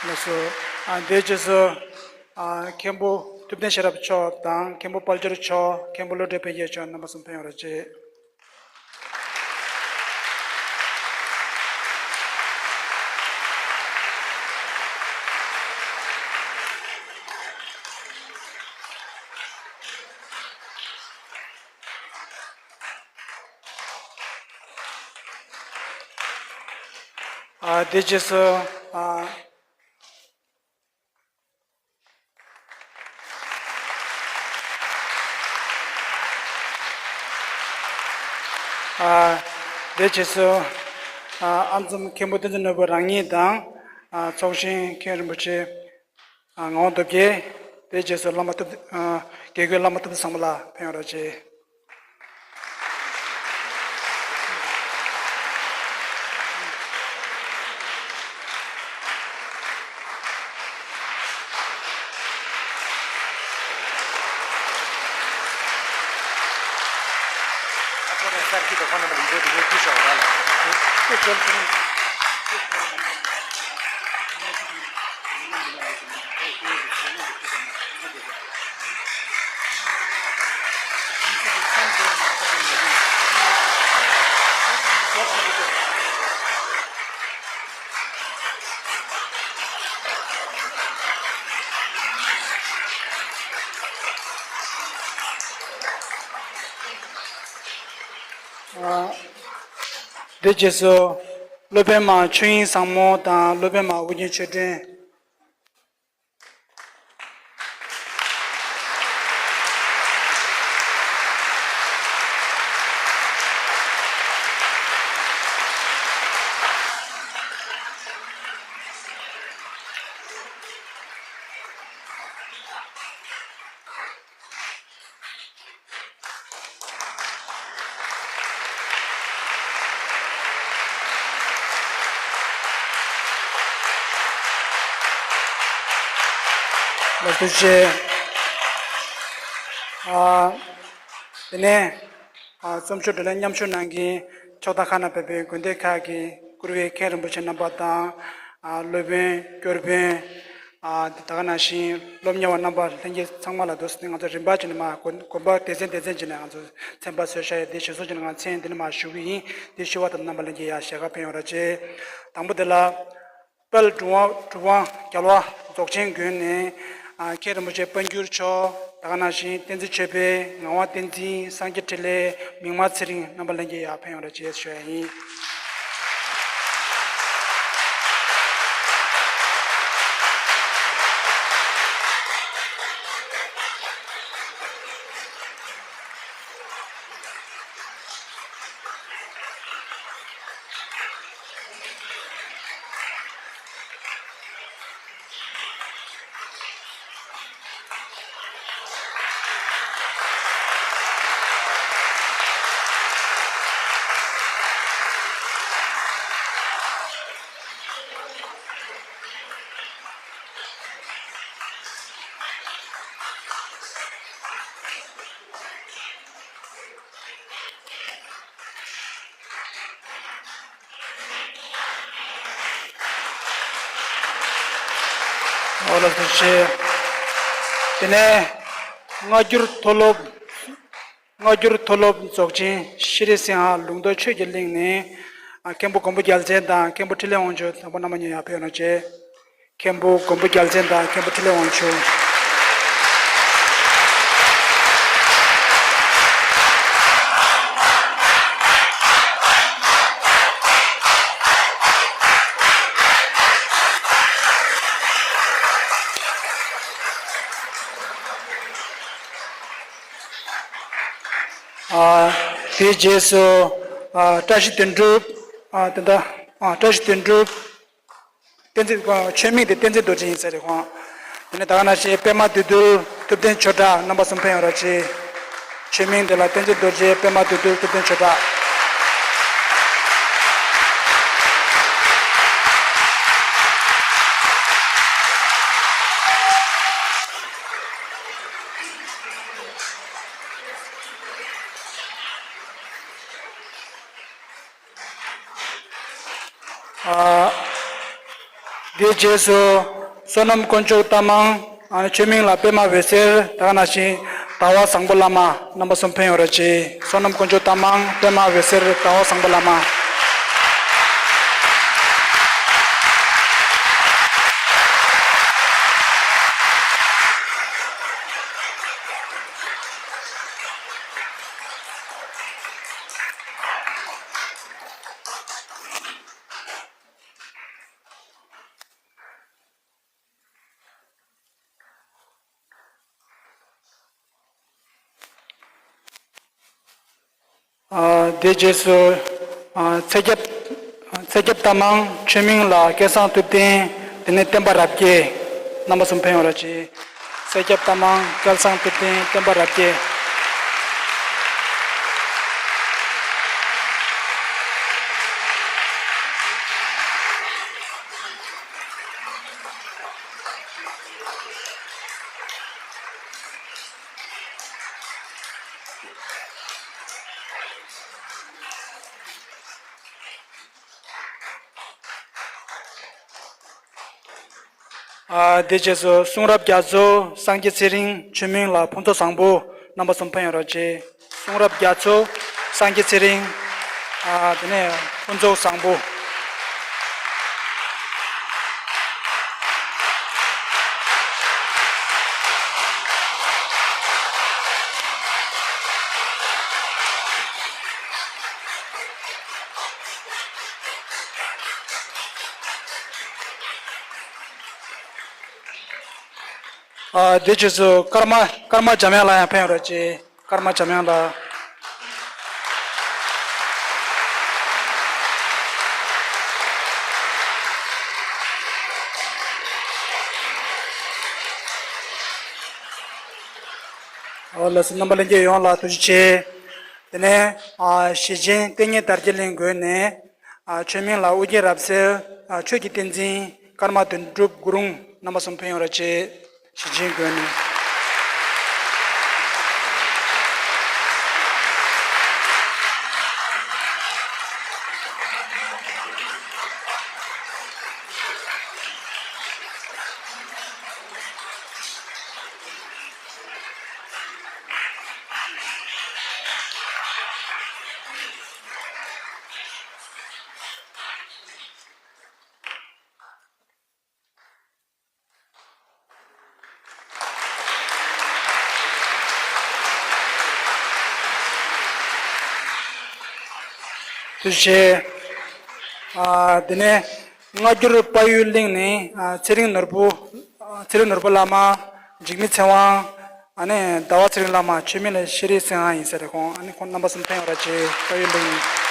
ལགས་སོ། ཨ། དེའི་རྗེས་སུ། ཨ། མཁན་པོ་ཐུབ་བསྟན་ཤེས་རབ་མཆོག་དང་། མཁན་པོ་དཔལ་འབྱོར་མཆོག། མཁན་པོ་བློ་གྲོས་འཕེལ་རྒྱས་མཆོག་རྣམ་པ་གསུམ་ཕེབས་ཡོང་རོགས་བྱེད། ཨ། དེ་རྗེས་སུ། ཨ། ཨ། དེ་རྗེས་སུ། ཨ། ཨ་འཛོམས་མཁན་པོ་བསྟན་འཛིན་ནོར་བུ་རང་ཉིད་དང་། ཨ། ཚོགས་གཞོན་མཁན་རིན་པོ་ཆེ། ཨ། ངག་དབང་སྟོབས་རྒྱལ། དེ་རྗེས་སུ་བླ་མ་སྟོབས། ཨ། དགེ་བསྐོས་བླ་མ་སྟོབས་ལྡན་བཟང་པོ་ལགས་ཕེབས་ཡོང་རོགས་གྱིས། ཨ། དེ་རྗེས་སུ་སློབ་དཔོན་མ་ཆོས་དབྱིངས་བཟང་མོ་དང་སློབ་དཔོན་མ་ཨོ་རྒྱན་ཆོས་སྒྲོན། ལགས་སོ། ཐུགས་རྗེ་ཆེ། ཨ། དེ་ནས། ཨ། རྩོམ་ཞིབ་བགྲོ་གླེང་མཉམ་ཞུགས་གནང་མཁན་ཕྱོགས་མཐའ་ཁག་ནས་ཕེབས་པའི་དགོན་སྡེ་ཁག་གི་བཀུར་འོས་མཁན་རིན་པོ་ཆེ་རྣམ་པ་དང་། ཨ། སློབ་དཔོན། སྐྱོར་དཔོན། ཨ། དེ་ད་ག་ནང་བཞིན་སློབ་གཉེར་བ་རྣམ་པ་ལྷན་རྒྱས་ཚང་མ་ལ་འདུག་སེ་ང་ཚོ་རིམ་པ་བྱས་ནས་མར་དགོན་དགོན་པ་སྡེ་ཚན་སྡེ་ཚན་བྱས་ནས་ང་ཚོ་མཚན་པ་གསོལ་ཞུ་ཡ་དེ་ཞུ་སྲོལ་བྱས་ནས་ང་མཚན་འདི་ནས་མར་ཞུ་གི་ཡིན། དེ་ཞུ་བ་དང་རྣམ་པ་ལྷན་རྒྱས་ཡར་ཞལ་ཁ་ཕེབས་ཡོང་རོགས་གྱིས། དང་པོ་དེ་ལ། དཔལ་གྲུབ་དབང་གྲུབ་དབང་རྒྱལ་བ་རྫོགས་ཆེན་དགོན་ནས། ཨ། མཁན་རིན་པོ་ཆེ་དཔལ་འགྱུར་མཆོག། ད་ག་ནང་བཞིན་བསྟན་འཛིན་ཆོས་འཕེལ། ངག་དབང་བསྟན་འཛིན། སངས་རྒྱས་འཕྲིན་ལས། མིག་དམར་ཚེ་རིང་རྣམ་པ་ལྷན་རྒྱས་ཡར་ཕེབས་ཡོང་རོགས་གྱིས་ཞུ་ཡ་ཡིན། ཨོ་ལགས་སོ་ཆེ། དེ་ནས་སྔ་འགྱུར་མཐོ་སློབ། སྔ་འགྱུར་མཐོ་སློབ་རྫོགས་ཆེན་ཤྲཱི་སིང་ཧ་ལུང་རྟོགས་ཆོས་ཀྱི་གླིང་ནས། ཨ། མཁན་པོ་མགོན་པོ་རྒྱལ་མཚན་དང་མཁན་པོ་འཕྲིན་ལས་དབང་ཕྱུག་དང་པོ་རྣམ་པ་གཉིས་ཡར་ཕེབས་རོགས་གྱིས། མཁན་པོ་མགོན་པོ་རྒྱལ་མཚན་དང་མཁན་པོ་འཕྲིན་ལས་དབང་ཕྱུག། ཨ། དེའི་རྗེས་སུ། ཨ། བཀྲ་ཤིས་དོན་གྲུབ། ཨ། དེ་འདྲ། ཨ། བཀྲ་ཤིས་དོན་གྲུབ། བསྟན་འཛིན། ཆོས་མིང་དེ་བསྟན་འཛིན་རྡོ་རྗེ་ཡིན་ས་རེད་ཁོང་། དེ་ནས་ད་ག་ནང་བཞིན་པད་མ་བདུད་འདུལ་ཐུབ་བསྟན་ཆོས་གྲགས་རྣམ་པ་གསུམ་ཕེབས་ཡོང་རོགས་གྱིས། ཆོས་མིང་དེ་ལ་བསྟན་འཛིན་རྡོ་རྗེ། པད་མ་བདུད་འདུལ། ཐུབ་བསྟན་ཆོས་གྲགས། ཨ། དེའི་རྗེས་སུ་བསོད་ནམས་དཀོན་མཆོག་རྟ་མང་། ཨ། ཆོས་མིང་ལ་པད་མ་འོད་ཟེར། ད་ག་ནང་བཞིན་ཟླ་བ་བཟང་པོ་བླ་མ་རྣམ་པ་གསུམ་ཕེབས་ཡོང་རོགས་གྱིས། བསོད་ནམས་དཀོན་མཆོག་རྟ་མང་། པད་མ་འོད་ཟེར། ཟླ་བ་བཟང་པོ་བླ་མ། ཨ། དེའི་རྗེས་སུ། ཨ། ཚེ་སྐྱབས། ཚེ་སྐྱབས་རྟ་མང་ཆོས་མིང་ལ་སྐལ་བཟང་ཐུབ་བསྟན། དེ་ནས་བསྟན་པ་རབ་རྒྱས། རྣམ་པ་གསུམ་ཕན་ཡོང་རོགས་གྱིས། ཚེ་སྐྱབས་རྟ་མང་སྐལ་བཟང་ཐུབ་བསྟན་བསྟན་པ་རབ་རྒྱས། ཨ། དེ་རྗེས་སུ་གསུང་རབ་རྒྱ་མཚོ་སངས་རྒྱས་ཚེ་རིང་ཆོས་མིང་ལ་ཕུན་ཚོགས་བཟང་པོ། རྣམ་པ་གསུམ་ཕན་ཡོང་རོགས་གྱིས། གསུང་རབ་རྒྱ་མཚོ་སངས་རྒྱས་ཚེ་རིང་། ཨ། དེ་ནས་ཕུན་ཚོགས་བཟང་པོ། ཨ། དེ་རྗེས་སུ་ཀརྨ་ཀརྨ་འཇམ་དབྱངས་ལགས་ཡང་ཕན་ཡོང་རོགས་གྱིས། ཀརྨ་འཇམ་དབྱངས་ལགས། ཨོ་ལགས་སོ། རྣམ་པ་ལྷན་རྒྱས་ཡོངས་ལ་ཐུགས་རྗེ་ཆེ། དེ་ནས་ཨ། ཞེ་ཆེན་བསྟན་གཉིས་དར་རྒྱས་གླིང་དགོན་ནས། ཨ། ཆོས་མིང་ལ་ཨོ་རྒྱན་རབ་གསལ། ཨ། ཆོས་ཀྱི་བསྟན་འཛིན་ཀརྨ་དོན་གྲུབ་གུ་རུང་། རྣམ་པ་གསུམ་ཕན་ཡོང་རོགས་གྱིས། ཞེ་ཆེན་དགོན་ནས། ཐུགས་རྗེ་ཆེ། ཨ། དེ་ནས་སྔ་འགྱུར་དཔལ་ཡུལ་གླིང་ནས། ཨ། ཚེ་རིང་ནོར་བུ། ཚེ་རིང་ནོར་བུ་བླ་མ། འཇིགས་མེད་ཚེ་དབང་། ཨ་ནི་ཟླ་བ་ཚེ་རིང་བླ་མ། ཆོས་མིང་ལ་ཤེས་རིག་ཚེ་དབང་ཡིན་ས་རེད། ཁོང་། ཨ་ནི་ཁོང་རྣམ་པ་གསུམ་ཕན་ཡོང་རོགས་གྱིས། དཔལ་ཡུལ་གླིང་།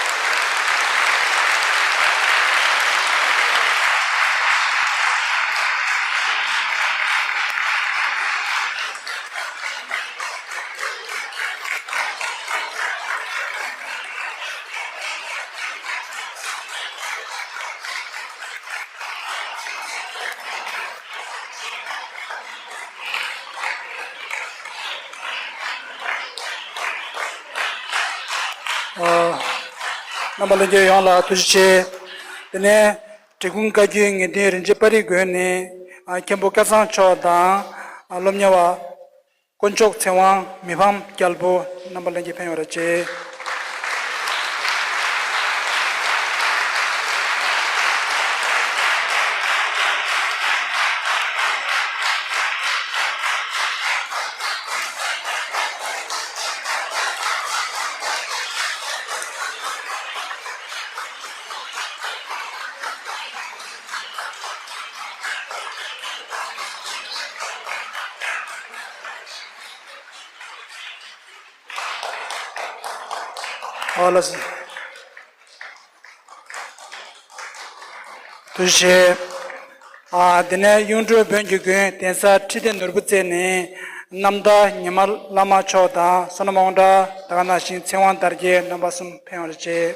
ཨ། རྣམ་པ་ལྷན་རྒྱས་ཡོངས་ལ་ཐུགས་རྗེ་ཆེ། དེ་ནས་འབྲི་གུང་བཀའ་བརྒྱུད་ངེས་དོན་རིན་ཆེན་པར་རིས་དགོན་ནས། ཨ། མཁན་པོ་སྐལ་བཟང་མཆོག་དང་། ཨ། སློབ་གཉེར་བ་དཀོན་མཆོག་ཚེ་དབང་། མི་ཕམ་རྒྱལ་པོ། རྣམ་པ་ལྷན་རྒྱས་ཕན་ཡོང་རོགས་གྱིས། ཨོ་ལགས་སོ། ཐུགས་རྗེ་ཆེ། ཨ། དེ་ནས་གཡུང་དྲུང་བོན་གྱི་མགོན་གདན་ས་ཁྲི་བརྟན་ནོར་བུ་རྩེ་ནས། རྣམ་དག་ཉི་མ་བླ་མ་མཆོག་དང་བསོད་ནམས་དབང་གྲགས། ད་ག་ནང་བཞིན་ཚེ་དབང་དར་རྒྱས། རྣམ་པ་གསུམ་ཕན་ཡོང་རོགས་གྱིས།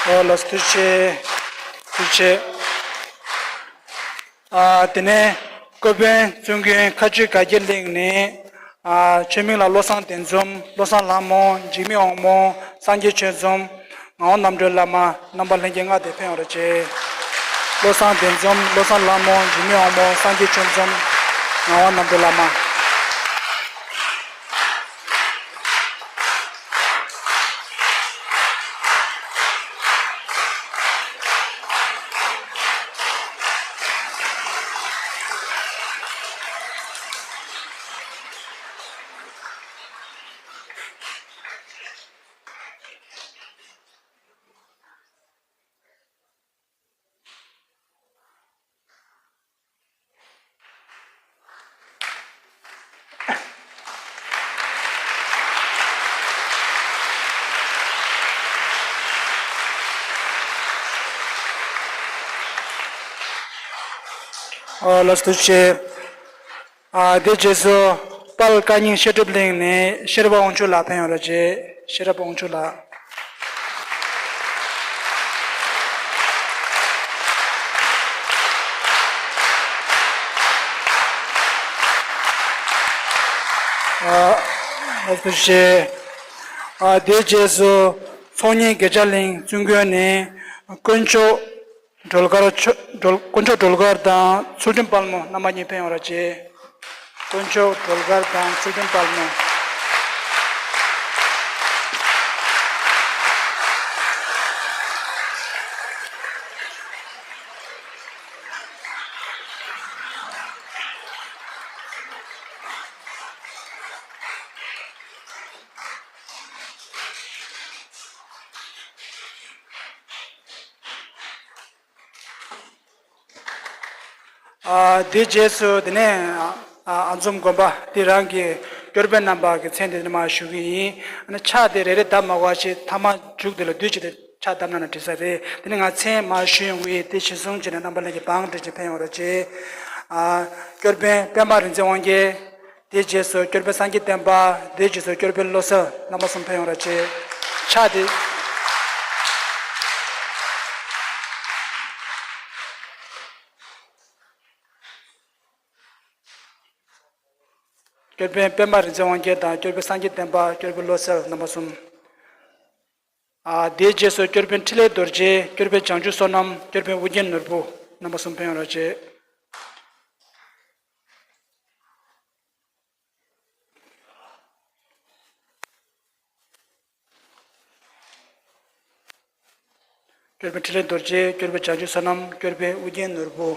ཨོ་ལགས་སོ། ཐུགས་རྗེ་ཆེ། ཐུགས་རྗེ་ཆེ། ཨ། དེ་ནས་སྐུ་དཔོན་བཙུན་དགོན་མཁའ་སྤྱོད་དགའ་རྒྱལ་གླིང་ནས། ཨ། ཆོས་མིང་ལ་བློ་བཟང་གདན་འཛོམས། བློ་བཟང་ལྷ་མོ། འཇིགས་མེད་དབང་མོ། སངས་རྒྱས་ཆོས་འཛོམས། ངག་དབང་རྣམ་གྲོལ་བླ་མ། རྣམ་པ་ལྷན་རྒྱས་ལྔ་དེ་ཕན་ཡོང་རོགས་གྱིས། བློ་བཟང་གདན་འཛོམས། བློ་བཟང་ལྷ་མོ། འཇིགས་མེད་དབང་མོ། སངས་རྒྱས་ཆོས་འཛོམས། ངག་དབང་རྣམ་གྲོལ་བླ་མ། ཨ། ལགས་སོ། ཐུགས་རྗེ་ཆེ། ཨ། དེའི་རྗེས་སུ་དཔལ་བཀའ་རྙིང་བཤད་སྒྲུབ་གླིང་ནས་ཤེས་རབ་དབང་ཕྱུག་ལགས་ཕེབས་ཡོང་རོགས་བྱེད། ཤེས་རབ་དབང་ཕྱུག་ལགས། ཨ། ལགས་སོ། ཐུགས་རྗེ་ཆེ། ཨ། དེའི་རྗེས་སུ་ཚོགས་གཉིས་དགེ་བྱ་གླིང་བཙུན་དགོན་ནས་དཀོན་མཆོག་སྒྲོལ་དཀར་མཆོག་སྒྲོལ་དཀོན་མཆོག་སྒྲོལ་དཀར་དང་ཚུལ་ཁྲིམས་དཔལ་མོ་རྣམ་པ་གཉིས་ཕེབས་ཡོང་རོགས་བྱེད། དཀོན་མཆོག་སྒྲོལ་དཀར་དང་ཚུལ་ཁྲིམས་དཔལ་མོ། ཨ། དེའི་རྗེས་སུ་དེ་ནས། ཨ། ཨ་འཛོམས་དགོན་པ་དེ་རང་གི་སྐྱོར་དཔོན་རྣམ་པ་གི་མཚན་དེ་ནས་མར་ཞུ་གི་ཡིན། ཨ་ནི་ཕྱག་དེ་རེ་རེ་བརྡབ་མ་དགོས་པ་ཞིག་ཐ་མ་མཇུག་དེ་ལ་བསྡུས་བྱས་ཏེ་ཕྱག་བརྡབ་གནང་ན་འགྲིག་ས་རེད། དེ་ནས་ང་མཚན་མར་ཞུ་ཡོང་གི་ཡིན། དེ་གཞིར་བཟུང་བྱས་ནས་རྣམ་པ་ལྷན་རྒྱས་བང་སྒྲིག་བྱས་ཕེབས་ཡོང་རོགས་བྱེད། ཨ། སྐྱོར་དཔོན་པད་མ་རིག་འཛིན་དབང་རྒྱལ། དེའི་རྗེས་སུ་སྐྱོར་དཔོན་སངས་རྒྱས་བསྟན་པ། དེའི་རྗེས་སུ་སྐྱོར་དཔོན་བློ་གསལ། རྣམ་པ་གསུམ་ཕེབས་ཡོང་རོགས་བྱེད། ཕྱག་དེ། སྐྱོར་དཔོན་པད་མ་རིག་འཛིན་དབང་རྒྱལ་དང་སྐྱོར་དཔོན་སངས་རྒྱས་བསྟན་པ། སྐྱོར་དཔོན་བློ་གསལ། རྣམ་པ་གསུམ། ཨ། དེའི་རྗེས་སུ་སྐྱོར་དཔོན་འཕྲིན་ལས་རྡོ་རྗེ། སྐྱོར་དཔོན་བྱང་ཆུབ་བསོད་ནམས། སྐྱོར་དཔོན་ཨུ་རྒྱན་ནོར་བུ། རྣམ་པ་གསུམ་ཕེབས་ཡོང་རོགས་བྱེད། སྐྱོར་དཔོན་འཕྲིན་ལས་རྡོ་རྗེ། སྐྱོར་དཔོན་བྱང་ཆུབ་བསོད་ནམས། སྐྱོར་དཔོན་ཨུ་རྒྱན་ནོར་བུ།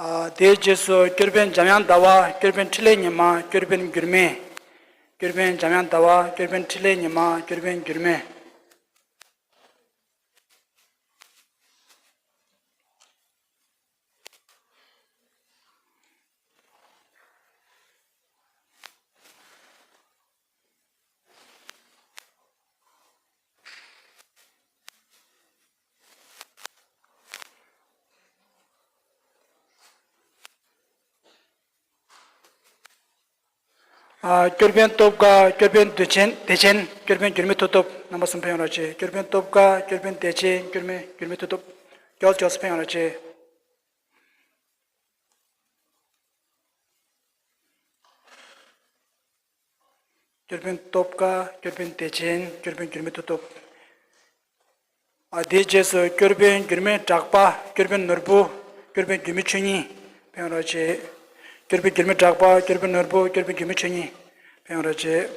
ཨ། དེའི་རྗེས་སུ་སྐྱོར་དཔོན་འཇམ་དབྱངས་ཟླ་བ། སྐྱོར་དཔོན་འཕྲིན་ལས་ཉི་མ། སྐྱོར་དཔོན་འགྱུར་མེད། སྐྱོར་དཔོན་འཇམ་དབྱངས་ཟླ་བ། སྐྱོར་དཔོན་འཕྲིན་ལས་ཉི་མ། སྐྱོར་དཔོན་འགྱུར་མེད། ཨ། སྐྱོར་དཔོན་སྟོབས་དགའ། སྐྱོར་དཔོན་བདེ་ཆེན། བདེ་ཆེན། སྐྱོར་དཔོན་འགྱུར་མེད་མཐུ་སྟོབས། རྣམ་པ་གསུམ་ཕེབས་ཡོང་རོགས་བྱེད། སྐྱོར་དཔོན་སྟོབས་དགའ། སྐྱོར་དཔོན་བདེ་ཆེན། སྐྱོར་དཔོན་འགྱུར་མེད་མཐུ་སྟོབས། མགྱོགས་མགྱོགས་སུ་ཕེབས་ཡོང་རོགས་བྱེད། སྐྱོར་དཔོན་སྟོབས་དགའ། སྐྱོར་དཔོན་བདེ་ཆེན། སྐྱོར་དཔོན་འགྱུར་མེད་མཐུ་སྟོབས། ཨ། དེའི་རྗེས་སུ་སྐྱོར་དཔོན་འགྱུར་མེད་གྲགས་པ། སྐྱོར་དཔོན་ནོར་བུ། སྐྱོར་དཔོན་འགྱུར་མེད་ཆོས་དབྱིངས། ཕེབས་ཡོང་རོགས་བྱེད། སྐྱོར་དཔོན་འགྱུར་མེད་གྲགས་པ། སྐྱོར་དཔོན་ནོར་བུ། སྐྱོར་དཔོན་འགྱུར་མེད་ཆོས་དབྱིངས། ཕེབས་ཡོང་རོགས་བྱེད།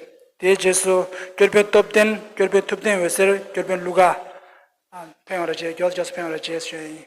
དེའི་རྗེས་སུ་སྐྱོར་དཔོན་སྟོབས་ལྡན། སྐྱོར་དཔོན་ཐུབ་བསྟན་འོད་ཟེར། སྐྱོར་དཔོན་ཀླུ་དགའ། ཨ། ཕེབས་ཡོང་རོགས་བྱེད། མགྱོགས་མགྱོགས་སུ་ཕེབས་ཡོང་རོགས་བྱེད་ཞུ་ཡ་ཡིན།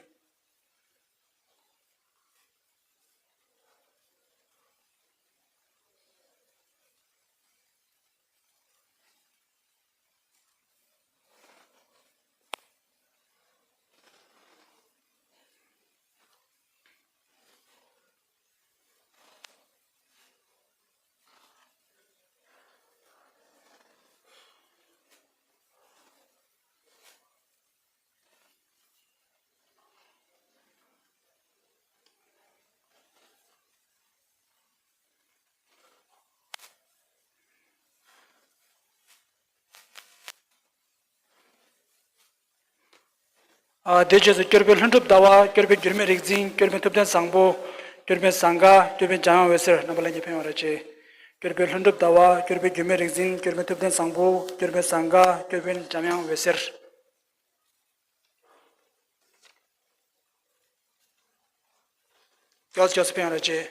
ཨ། དེའི་རྗེས་སུ་སྐྱོར་དཔོན་ལྷུན་གྲུབ་ཟླ་བ། སྐྱོར་དཔོན་འགྱུར་མེད་རིག་འཛིན། སྐྱོར་དཔོན་ཐུབ་བསྟན་བཟང་པོ། སྐྱོར་དཔོན་ཟངས་དཀར། སྐྱོར་དཔོན་འཇམ་དབྱངས་འོད་ཟེར། རྣམ་པ་ལྷན་རྒྱས་ཕེབས་ཡོང་རོགས་བྱེད། སྐྱོར་དཔོན་ལྷུན་གྲུབ་ཟླ་བ། སྐྱོར་དཔོན་འགྱུར་མེད་རིག་འཛིན། སྐྱོར་དཔོན་ཐུབ་བསྟན་བཟང་པོ། སྐྱོར་དཔོན་ཟངས་དཀར། སྐྱོར་དཔོན་འཇམ་དབྱངས་འོད་ཟེར། མགྱོགས་མགྱོགས་སུ་ཕེབས་ཡོང་རོགས་བྱེད།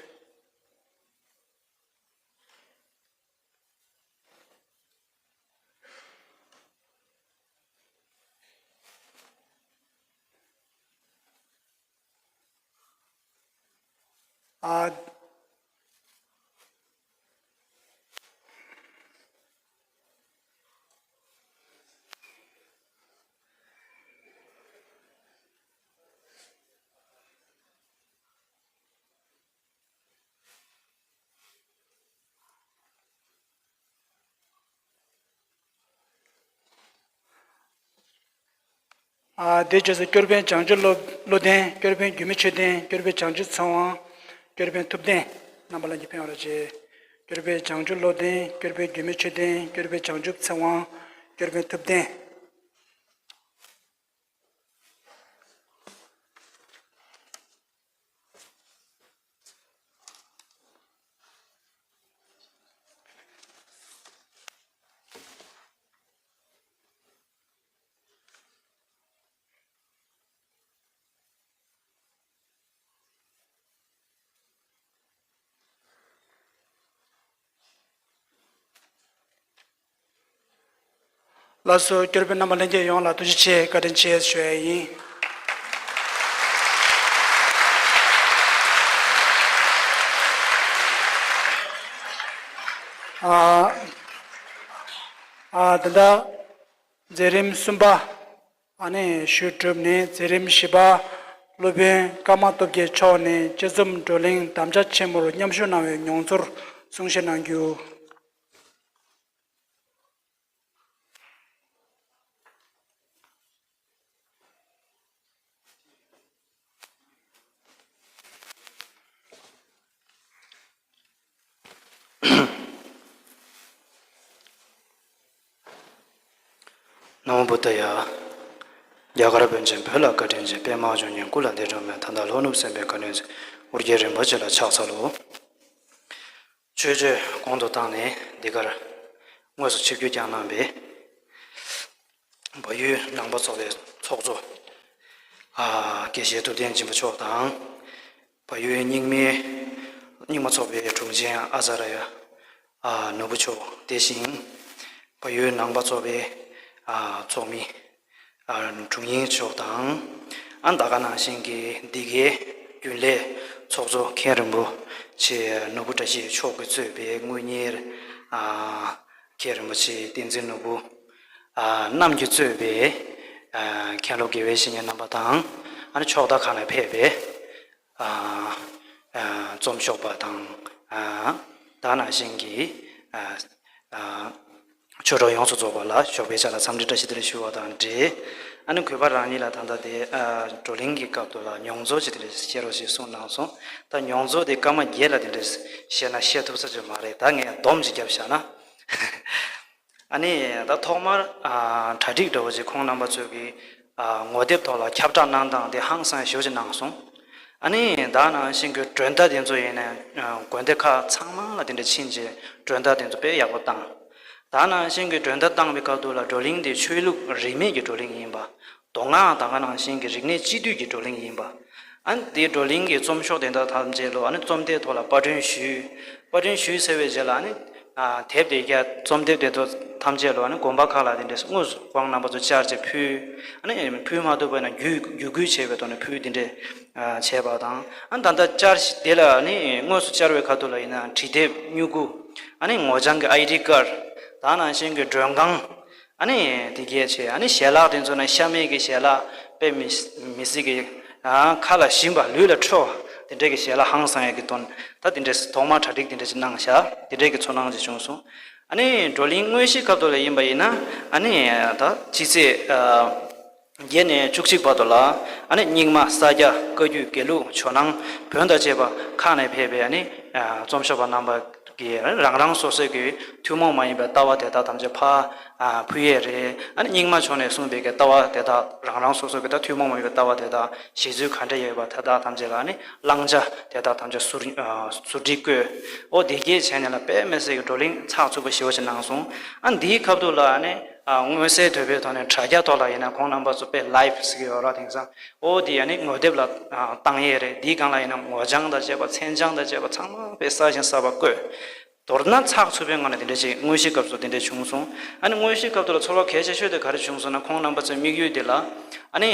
ཨ། ཨ། དེའི་རྗེས་སུ་སྐྱོར་དཔོན་བྱང་ཆུབ་བློ་བློ་ལྡན། སྐྱོར་དཔོན་རྒྱུད་སྨད་ཆོས་ལྡན། སྐྱོར་དཔོན་བྱང་ཆུབ་ཚེ་དབང་། སྐྱོར་དཔོན་ཐུབ་བསྟན། རྣམ་པ་ལྷན་རྒྱས་ཕེབས་པར་བྱེད། སྐྱོར་དཔོན་བྱང་ཆུབ་བློ་ལྡན། སྐྱོར་དཔོན་རྒྱུད་སྨད་ཆོས་ལྡན། སྐྱོར་དཔོན་བྱང་ཆུབ་ཚེ་དབང་། སྐྱོར་དཔོན་ཐུབ་བསྟན། ལགས་སོ། སྐྱོར་དཔོན་རྣམ་པ་ལྷན་རྒྱས་ཡོངས་ལ་ཐུགས་རྗེ་ཆེ། བཀའ་དྲིན་ཆེ་ཞུ་ཡ་ཡིན། ཨ། ཨ། ད་ལྟ་མཛད་རིམ་གསུམ་པ། ཨ་ནི་ཞུས་གྲུབ་ནས་མཛད་རིམ་བཞི་པ། སློབ་དཔོན་ཀརྨ་སྟོབས་རྒྱལ་མཆོག་ནས་དཔྱད་རྩོམ་བགྲོ་གླེང་དམ་བཅའ་ཆེན་མོར་མཉམ་ཞུགས་གནང་བའི་མྱོང་ཚོར་གསུང་བཤད་གནང་རྒྱུ། ན་མོ་བུདྡྷ་ཡ། རྒྱ་གར་བོན་ཆེན་བོད་ལ་བཀའ་དྲིན་ཆེ། པདྨ་འབྱུང་གནས་སྐུ་ལ་འདས་གྲོངས་མེད། ད་ལྟ་ལྷོ་ནུབ་སེམས་དཔའི་བཀའ་བློན་ཨོ་རྒྱན་རིན་པོ་ཆེ་ལ་ཕྱག་འཚལ་ལོ། ཆོས་སྤྱོད་གོང་དུ་བཏང་ནས་འདི་གར་དངོས་སུ་ཆིབས་བསྒྱུར་བསྐྱངས་གནང་བའི་བལ་ཡུལ་ནང་པ་ཚོགས་པའི་ཚོགས་གཙོ། ཨ། དགེ་བཤེས་ཐུབ་བསྟན་སྦྱིན་པ་མཆོག་དང་། བལ་ཡུལ་རྙིང་མའི་རྙིང་མ་ཚོགས་པའི་དྲུང་ཆེ་ཨ་ཙརྱ། ཨ། ནོར་བུ་མཆོག་དེ་བཞིན་བལ་ཡུལ་ནང་པ་ཚོགས་པའི། ཨ། ཚོགས་མི། ཨ། དྲུང་ཡིག་མཆོག་དང་། ཨ། ད་ག་ནང་བཞིན་གྱི་འདི་གའི་རྒྱུན་ལས་ཚོགས་གཙོ་མཁན་རིན་པོ་ཆེ་ནོར་བུ་བཀྲ་ཤིས་མཆོག་གིས་གཙོས་པའི་དངུལ་གཉེར། ཨ། མཁན་རིན་པོ་ཆེ་བསྟན་འཛིན་ནོར་བུ། ཨ། རྣམས་ཀྱིས་གཙོས་པའི། ཨ། མཁན་སློབ་དགེ་བའི་བཤེས་གཉེན་རྣམ་པ་དང་། ཨ་ནི་ཕྱོགས་མཐའ་ཁག་ནས་ཕེབས་པའི། ཨ། ཨ། རྩོམ་ཤོག་པ་དང་། ཨ། ད་ནང་བཞིན་གྱི། ཨ། ཨ། ཆོས་གྲོགས་ཡོངས་སུ་རྫོགས་པ་ལ་ཞོགས་པའི་ཆ་ལ་འཚམས་འདྲི་བཀྲ་ཤིས་བདེ་ལེགས་ཞུ་བ་དང་འབྲེལ། ཨ་ནི་གུས་པ་རང་ཉིད་ལ་ད་ལྟ་དེ། ཨ། བགྲོ་གླེང་གི་སྐབས་དུ་ལ་མྱོང་ཚོར་ཅིག་དེ་འདྲ་བཤད་རོགས་ཞེས་གསུངས་གནང་སོང་། ད་མྱོང་ཚོར་དེ་སྐར་མ་བརྒྱད་ལ་དེ་འདྲ་བཤད་ན་བཤད་ཐུབ་ས་ཅིག་མ་རེད། ད་ངས་སྡོམ་ཅིག་བརྒྱབ་བཞག་ན། ཨ་ནི་ད་ཐོག་མར། ཨ། གྲ་སྒྲིག་འདྲ་བོ་ཅིག་ཁོང་རྣམ་པ་ཚོས་ཀྱི། ཨ། ངོ་དེབ་ཐོག་ལ་ཁྱབ་བསྒྲགས་གནང་སྟངས་དེ་ཧང་སང་ཞེ་པོ་ཅིག་གནང་སོང་། ཨ་ནི་ད་ནང་བཞིན་གྱི་མགྲོན་བརྡ་དེ་ཚོ་ཡིན་ན། ཨ། དགོན་སྡེ་ཁག་ཚང་མ་ལ་དེ་འདྲ་ཕྱིན་རྗེས་མགྲོན་བརྡ་དེ་ཚོ་དཔེ་ཡག་པོ་བཏང་། ད་ནང་བཞིན་གྱི་མགྲོན་བརྡ་བཏང་བའི་སྐབས་དུ་ལ་བགྲོ་གླེང་དེ་ཆོས་ལུགས་རིས་མེད་ཀྱི་བགྲོ་གླེང་ཡིན་པ། མདོ་སྔགས་ད་ག་ནང་བཞིན་གྱི་རིག་གནས་གཅིག་བསྡུས་ཀྱི་བགྲོ་གླེང་ཡིན་པ། ཨ་ནི་དེའི་བགྲོ་གླེང་གི་རྩོམ་ཤོག་དེ་དག་ཐམས་ཅད་ལོ། ཨ་ནི་རྩོམ་དེབ་ཐོག་ལ་པར་སྐྲུན་ཞུས། པར་སྐྲུན་ཞུས་ཚར་བའི་རྗེས་ལ་ཨ་ནི། ཨ། དེབ་དེ་རྒྱ། རྩོམ་དེབ་དེ་ཚོ་ཐམས་ཅད་ལོ། ཨ་ནི་དགོན་པ་ཁག་ལ་དེ་འདྲས་དངོས་སུ་ཁོང་རྣམ་པ་ཚོ་བཅར་བྱས་ཕུལ། ཨ་ནི་ཕུལ་མ་ཐུབ་པ་ན་བརྒྱུད་བརྒྱུད་སྐུལ་བྱས་པའི་ཐོག་ནས་ཕུལ་དེ་འདྲས། ཨ། བྱས་པ་དང་། ཨ་ནི་ད་ལྟ་བཅར་དེ་ལ་ཨ་ནི་དངོས་སུ་བཅར་བའི་ཁ་ཐུག་ལ་ཡིན་ན་བྲིས་དེབ་སྨྱུ་གུ། ཨ་ནི་ངོ་རྐྱང་གི་ཨའི་ཌི་ཀར། ད་ནང་བཞིན་གྱི་མགྲོན་ཁང་། ཨ་ནི་དེ་གས་བྱས། ཨ་ནི་ཞལ་ལག་དེ་ཚོ་ན་ཤ་མེད་ཀྱི་ཞལ་ལག་དཔེ་མི་མི་སྲིད་ཀྱི། ཨ། ཁ་ལ་ཞིམ་པ་ལུས་ལ་འཕྲོད་པ་དེ་འདྲས་ཀྱི་ཞལ་ལག་ཧང་སང་ཡས་ཀྱི་དོན། ད་དེ་འདྲས་ཐོག་མར་གྲ་སྒྲིག་དེ་འདྲས་ཅིག་གནང་བཞག་དེ་འདྲས་ཀྱི་ཚོར་སྣང་ཅིག་བྱུང་སོང་། ཨ་ནི་བགྲོ་གླེང་དངོས་གཞིའི་སྐབས་དུ་ལ་ཡིན་པ་ཡིན་ན། ཨ་ནི་ད་སྤྱི་ཚེས། ཨ། བརྒྱད་ནས་བཅུ་གཅིག་བར་དུ་ལ། ཨ་ནི་རྙིང་མ། ས་སྐྱ། བཀའ་བརྒྱུད། དགེ་ལུགས། ཇོ་ནང་། བོན་དང་བཅས་པ་ཁག་ནས་ཕེབས་པའི་ཨ་ནི། ཨ། རྩོམ་ཤོག་པ་རྣམ་པ་གིས་རང་རང་སོ་སོའི་གི་ཐུན་མོང་མ་ཡིན་པའི་ལྟ་བ་དེ་དག་ཐམས་ཅད་ཕར། ཨ། ཕུལ་ཡས་རེད། ཨ་ནི་རྙིང་མ་ཕྱོགས་ནས་གསུངས་པའི་གི་ལྟ་བ་དེ་དག་རང་རང་སོ་སོའི་གི་ད་ཐུན་མོང་མ་ཡིན་པའི་ལྟ་བ་དེ་དག་བཞེད་ཚུལ་ག་འདྲ་ཡོད་པ་དེ་དག་ཐམས་ཅད་ལ་ཨ་ནི་བླང་བྱ་དེ་དག་ཐམས་ཅད་ཟུར། ཨ། ཟུར་བྲིས་བཀོད། ཨོ་དེ་གས་བྱས་ནས་ལ་དཔེ་མི་སྲིད་གི་བགྲོ་གླེང་ཚགས་ཚུད་པོ་ཞེ་པོ་ཅིག་གནང་སོང་། ཨ། འདིའི་ཁ་ཐུག་ལ་ཨ་ནི། ཨ། མངོན་གསལ་དོད་པོའི་ཐོག་ནས་དྲ་རྒྱ་ཐོག་ལ་ཡིན་ན་ཁོང་རྣམ་པ་ཚོ་དཔེ་ལའིབ་ཟེར་གི་ཡོད་ར། དེང་སང་ཨོ་དེ་ཨ་ནི་ངོ་དེབ་ལ། ཨ། བཏང་ཡས་རེད། འདིའི་སྒང་ལ་ཡིན་ན་ངོ་རྐྱང་དང་བཅས་པ། མཚན་བྱང་དང་བཅས་པ་ཚང་མ་དཔེ་གསར་ཞིང་གསར་པ་བཀོད། མདོར་ན་ཚགས་ཚུད་པོའི་ངང་ནས་དེ་འདྲ་ཅིག་དངོས་གཞིའི་སྐབས་སུ་དེ་འདྲ་བྱུང་སོང་། ཨ་ནི་དངོས་གཞིའི་སྐབས་དུ་ལ་ཚོར་བ་གལ་ཆེ་ཤོས་དེ་ག་རེ་བྱུང་སོང་ན། ཁོང་རྣམ་པ་ཚོའི་དམིགས་ཡུལ་དེ་ལ་ཨ་ནི།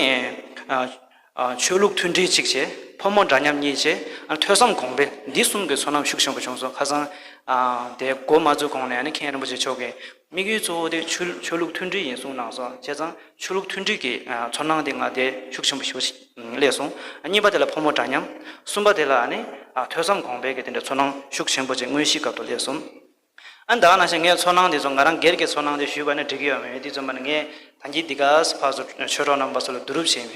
ཨ། ཨ། ཆོས་ལུགས་མཐུན་སྒྲིལ་གཅིག་བྱས། ཕོ་མོ་འདྲ་མཉམ་གཉིས་བྱས། ཨ། ཐོས་བསམ་གོང་འཕེལ་འདི་གསུམ་གྱི་ཚོར་སྣང་ཤུགས་ཆེན་པོ་བྱུང་སོང་། ཁ་སང་། ཨ། དེ་འགོ་མ་བཙུགས་གོང་ནས་ཨ་ནི་མཁན་རིན་པོ་ཆེ་མཆོག་གིས་དམིགས་ཡུལ་གཙོ་བོ་དེ་ཆོས་ཆོས་ལུགས་མཐུན་སྒྲིལ་ཡིན་གསུངས་གནང་སོང་། བྱས་ཙང་ཆོས་ལུགས་མཐུན་སྒྲིལ་གྱི། ཨ། ཚོར་སྣང་དེ་ང་དེ་ཤུགས་ཆེན་པོ་ཞེ་པོ་ཞིག་སླེབས་སོང་། ཨ། གཉིས་པ་དེ་ལ་ཕོ་མོ་འདྲ་མཉམ། གསུམ་པ་དེ་ལ་ཨ་ནི། ཨ། ཐོས་བསམ་གོང་འཕེལ་གྱི་དེ་འདྲའི་ཚོར་སྣང་ཤུགས་ཆེན་པོ་ཅིག་དངོས་གཞིའི་སྐབས་སུ་སླེབས་སོང་། ཨ། ད་ག་ནང་བཞིན་ངའི་ཚོར་སྣང་དེ་ཚོ་ང་རང་སྒེར་གྱི་ཚོར་སྣང་དེ་ཞུས་པ་ནི་འགྲིག་གི་ཡོད་མེད་དེ་ཚོ་མ་ནི་ངས་ ད་གིན་འདི་ག་ཕར་ཚུར་ཆོས་གྲོགས་རྣམ་པ་ཚོ་ལ་བསྡུ་རུབ་བྱས་མེད།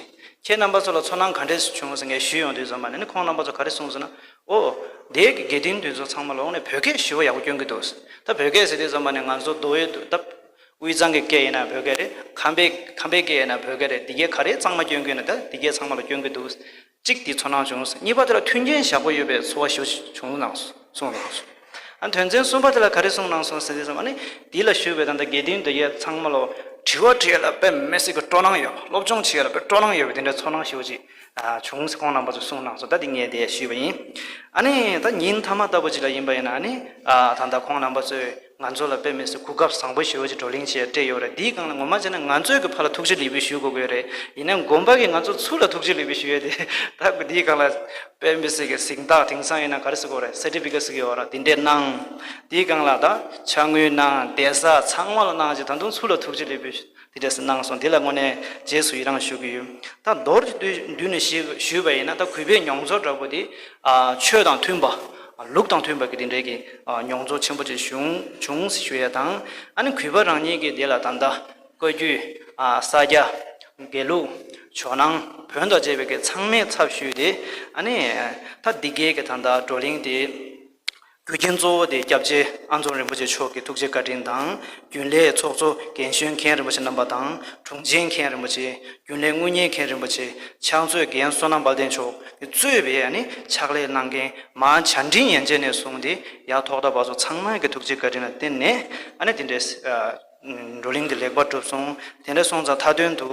ཁྱེད་རྣམ་པ་ཚོ་ལ་ཚོར་སྣང་ག་འདྲས་བྱུང་ཟེར་ངས་ཞུས་ཡོང་དུས་ཙམ་པ་ནས་ནི་ཁོང་རྣམ་པ་ཚོ་ག་རེ་གསུངས་ཟེར་ན། ཨོ། དེའི་དགེ་འདུན་འདི་ཚོ་ཚང་མ་ལ་འོང་ནས་བོད་སྐད་ཞེ་པོ་ཡག་པོ་སྐྱོན་གྱི་འདུག། ད་བོད་སྐད་ཟེར་དུས་ཙམ་པ་ནས་ང་ཚོ་མདོ་དབུས་ད་དབུས་གཙང་གི་སྐད་ཡིན་ན་བོད་སྐད་རེད། ཁམས་པའི་ཁམས་པའི་སྐད་ཡིན་ན་བོད་སྐད་རེད། འདི་གའི་ག་རེ་གཙང་མ་སྐྱོན་གྱི་ཡོད་ན་ད་འདི་གའི་ཚང་མ་ལ་སྐྱོན་གྱི་འདུག། གཅིག་དེ་ཚོར་སྣང་བྱུང་། གཉིས་པ་དེ་ལ་མཐུན་རྐྱེན་ཞེ་པོ་ཡོད་པའི་ཚོར་བ་ཞེ་པོ་བྱུང་གནང་སོང་། གསུངས་གནང་སོང་། ཨ། དོན་ཚན་གསུམ་པ་དེ་ལ་ག་རེ་གསུངས་གནང་སོང་ཟེར་དུས་ཙམ་པ་ནི་འདི་ལ་ཞུགས་པའི་ད་ལྟ་དགེ་འདུན་དེ་གའི་ཚང་མ་ལ་དྲི་བ་དྲི་ཡ་ལ་དཔེ་མི་སྲིད་ཀྱི་སྤྲོ་སྣང་ཡོད་པ། སློབ་སྦྱོང་བྱེད་ཡ་ལ་དཔེ་སྤྲོ་སྣང་ཡོད་པའི་དེ་འདྲའི་ཚོར་སྣང་ཞེ་པོ་ཅིག་ཨ་བྱུང་ཟེར་ཁོང་རྣམ་པ་ཚོས་གསུངས་གནང་སོང་། ད་འདི་ངས་དེ་ཞུས་པ་ཡིན། ཨ་ནི་ད་ཉིན་མཐའ་མ་ལྟ་བུ་ཅིག་ལ་ཡིན་པ་ཡིན་ན་ཨ་ནི་ཨ་ད་ལྟ་ཁོང་རྣམ་པ་ཚོས་ང་ཚོ་ལ་དཔེ་མི་སྲིད་གོ་སྐབས་བཟང་པོ་ཞེ་པོ་ཅིག་བགྲོ་གླེང་བྱས་སྤྲད་ཡོད་རེད། འདིའི་སྒང་ལ་ངོ་མ་བྱས་ན་ང་ཚོས་ཀྱི་ཕར་ལ་ཐུགས་རྗེ་ལེགས་འབུལ་ཞུ་དགོས་ཀྱི་ཡོད་རེད། ཡིན་ནའི་དགོན་པ་གིས་ང་ཚོ་ཚུར་ལ་ཐུགས་རྗེ་ལེགས་འབུལ་ཞུ་ཡས་དེ་ད་འདིའི་སྒང་ལ་དཔེ་མི་སྲིད་ཀྱི་གཟེངས་རྟགས་དེང་སང་ཡིན་ན་ག་རེ་ཟེར་དགོས་རེད། སེར་ཊི་ཕི་ཀེཊ་ཟེར་གྱི་ཡོད་རེད། འདི་འདྲས་གནང་། འདིའི་སྒང་ལ་ད་ཕྱག་དངུལ་གནང་། བསྡད་ས་ཚང་མ་ལ་གནང་བྱས་ད་དུང་ཚུར་ལ་ཐུགས་རྗེ་ལེགས་འབུལ་འདི་འདྲས་གནང་སོང་། འདི་ལ་དངོས་གནས་རྗེས་སུ་ཡི་རང་ཞུ་གི་ཡོད། ད་མདོར་བསྡུས་ནས་ཞུས་པ་ཡིན་ན་ད་གུས་པའི་མྱོང་ཚོར་འདྲ་པོ་འདི་ཨ་ཆོས་དང་མཐུན་པ། ལུགས་དང་མཐུན་པ་གི་དེ་འདྲའི་གི་ཨ་མྱོང་ཚོར་ཆེན་པོ་ཅིག་བྱུང་བྱུང་ཞུ་ཡ་དང་། ཨ་ནི་གུས་པ་རང་ཉིད་ཀྱི་དེ་ལ་ད་ལྟ་བཀའ་བརྒྱུད་ཨ་ས་སྐྱ་དགེ་ལུགས་ཇོ་ནང་བོན་དང་བཅས་པའི་གི་ཚང་མའི་ཚབ་ཞུས་ཏེ། ཨ་ནི་ད་འདི་གའི་གི་ད་ལྟ་བགྲོ་གླེང་དེ་རྒྱུ་རྐྱེན་གཙོ་བོ་དེ་སྐྱབས་རྗེ་ཨ་ཙོང་རིན་པོ་ཆེ་མཆོག་གི་ཐུགས་རྗེ་བཀའ་དྲིན་དང་། རྒྱུན་ལས་ཚོགས་གཙོ་རྒན་གཞོན་མཁན་རིན་པོ་ཆེ་རྣམ་པ་དང་། དྲུང་ཆེ་མཁན་རིན་པོ་ཆེ། རྒྱུན་ལས་དངུལ་གཉེར་མཁན་རིན་པོ་ཆེ། ཕྱག་མཛོད་རྒན་བསོད་ནམས་དཔལ་ལྡན་མཆོག་གིས་གཙོས་པའི་ཨ་ནི་ཕྱག་ལས་གནང་མཁན་མ་བྱ་འབྲིང་ཡན་ཆད་ནས་བཟུང་སྟེ་ཡར་ཐོག་མཐའ་བར་གསུམ་ཚང་མ་གི་ཐུགས་རྗེ་བཀའ་དྲིན་ལ་བརྟེན་ནས་ཨ་ནི་དེ་འདྲའི་ཨ་བགྲོ་གླེང་དེ་ལེགས་པར་གྲུབ་སོང་། དེ་འདྲ་སོང་ཙང་མཐའ་དོན་དུ་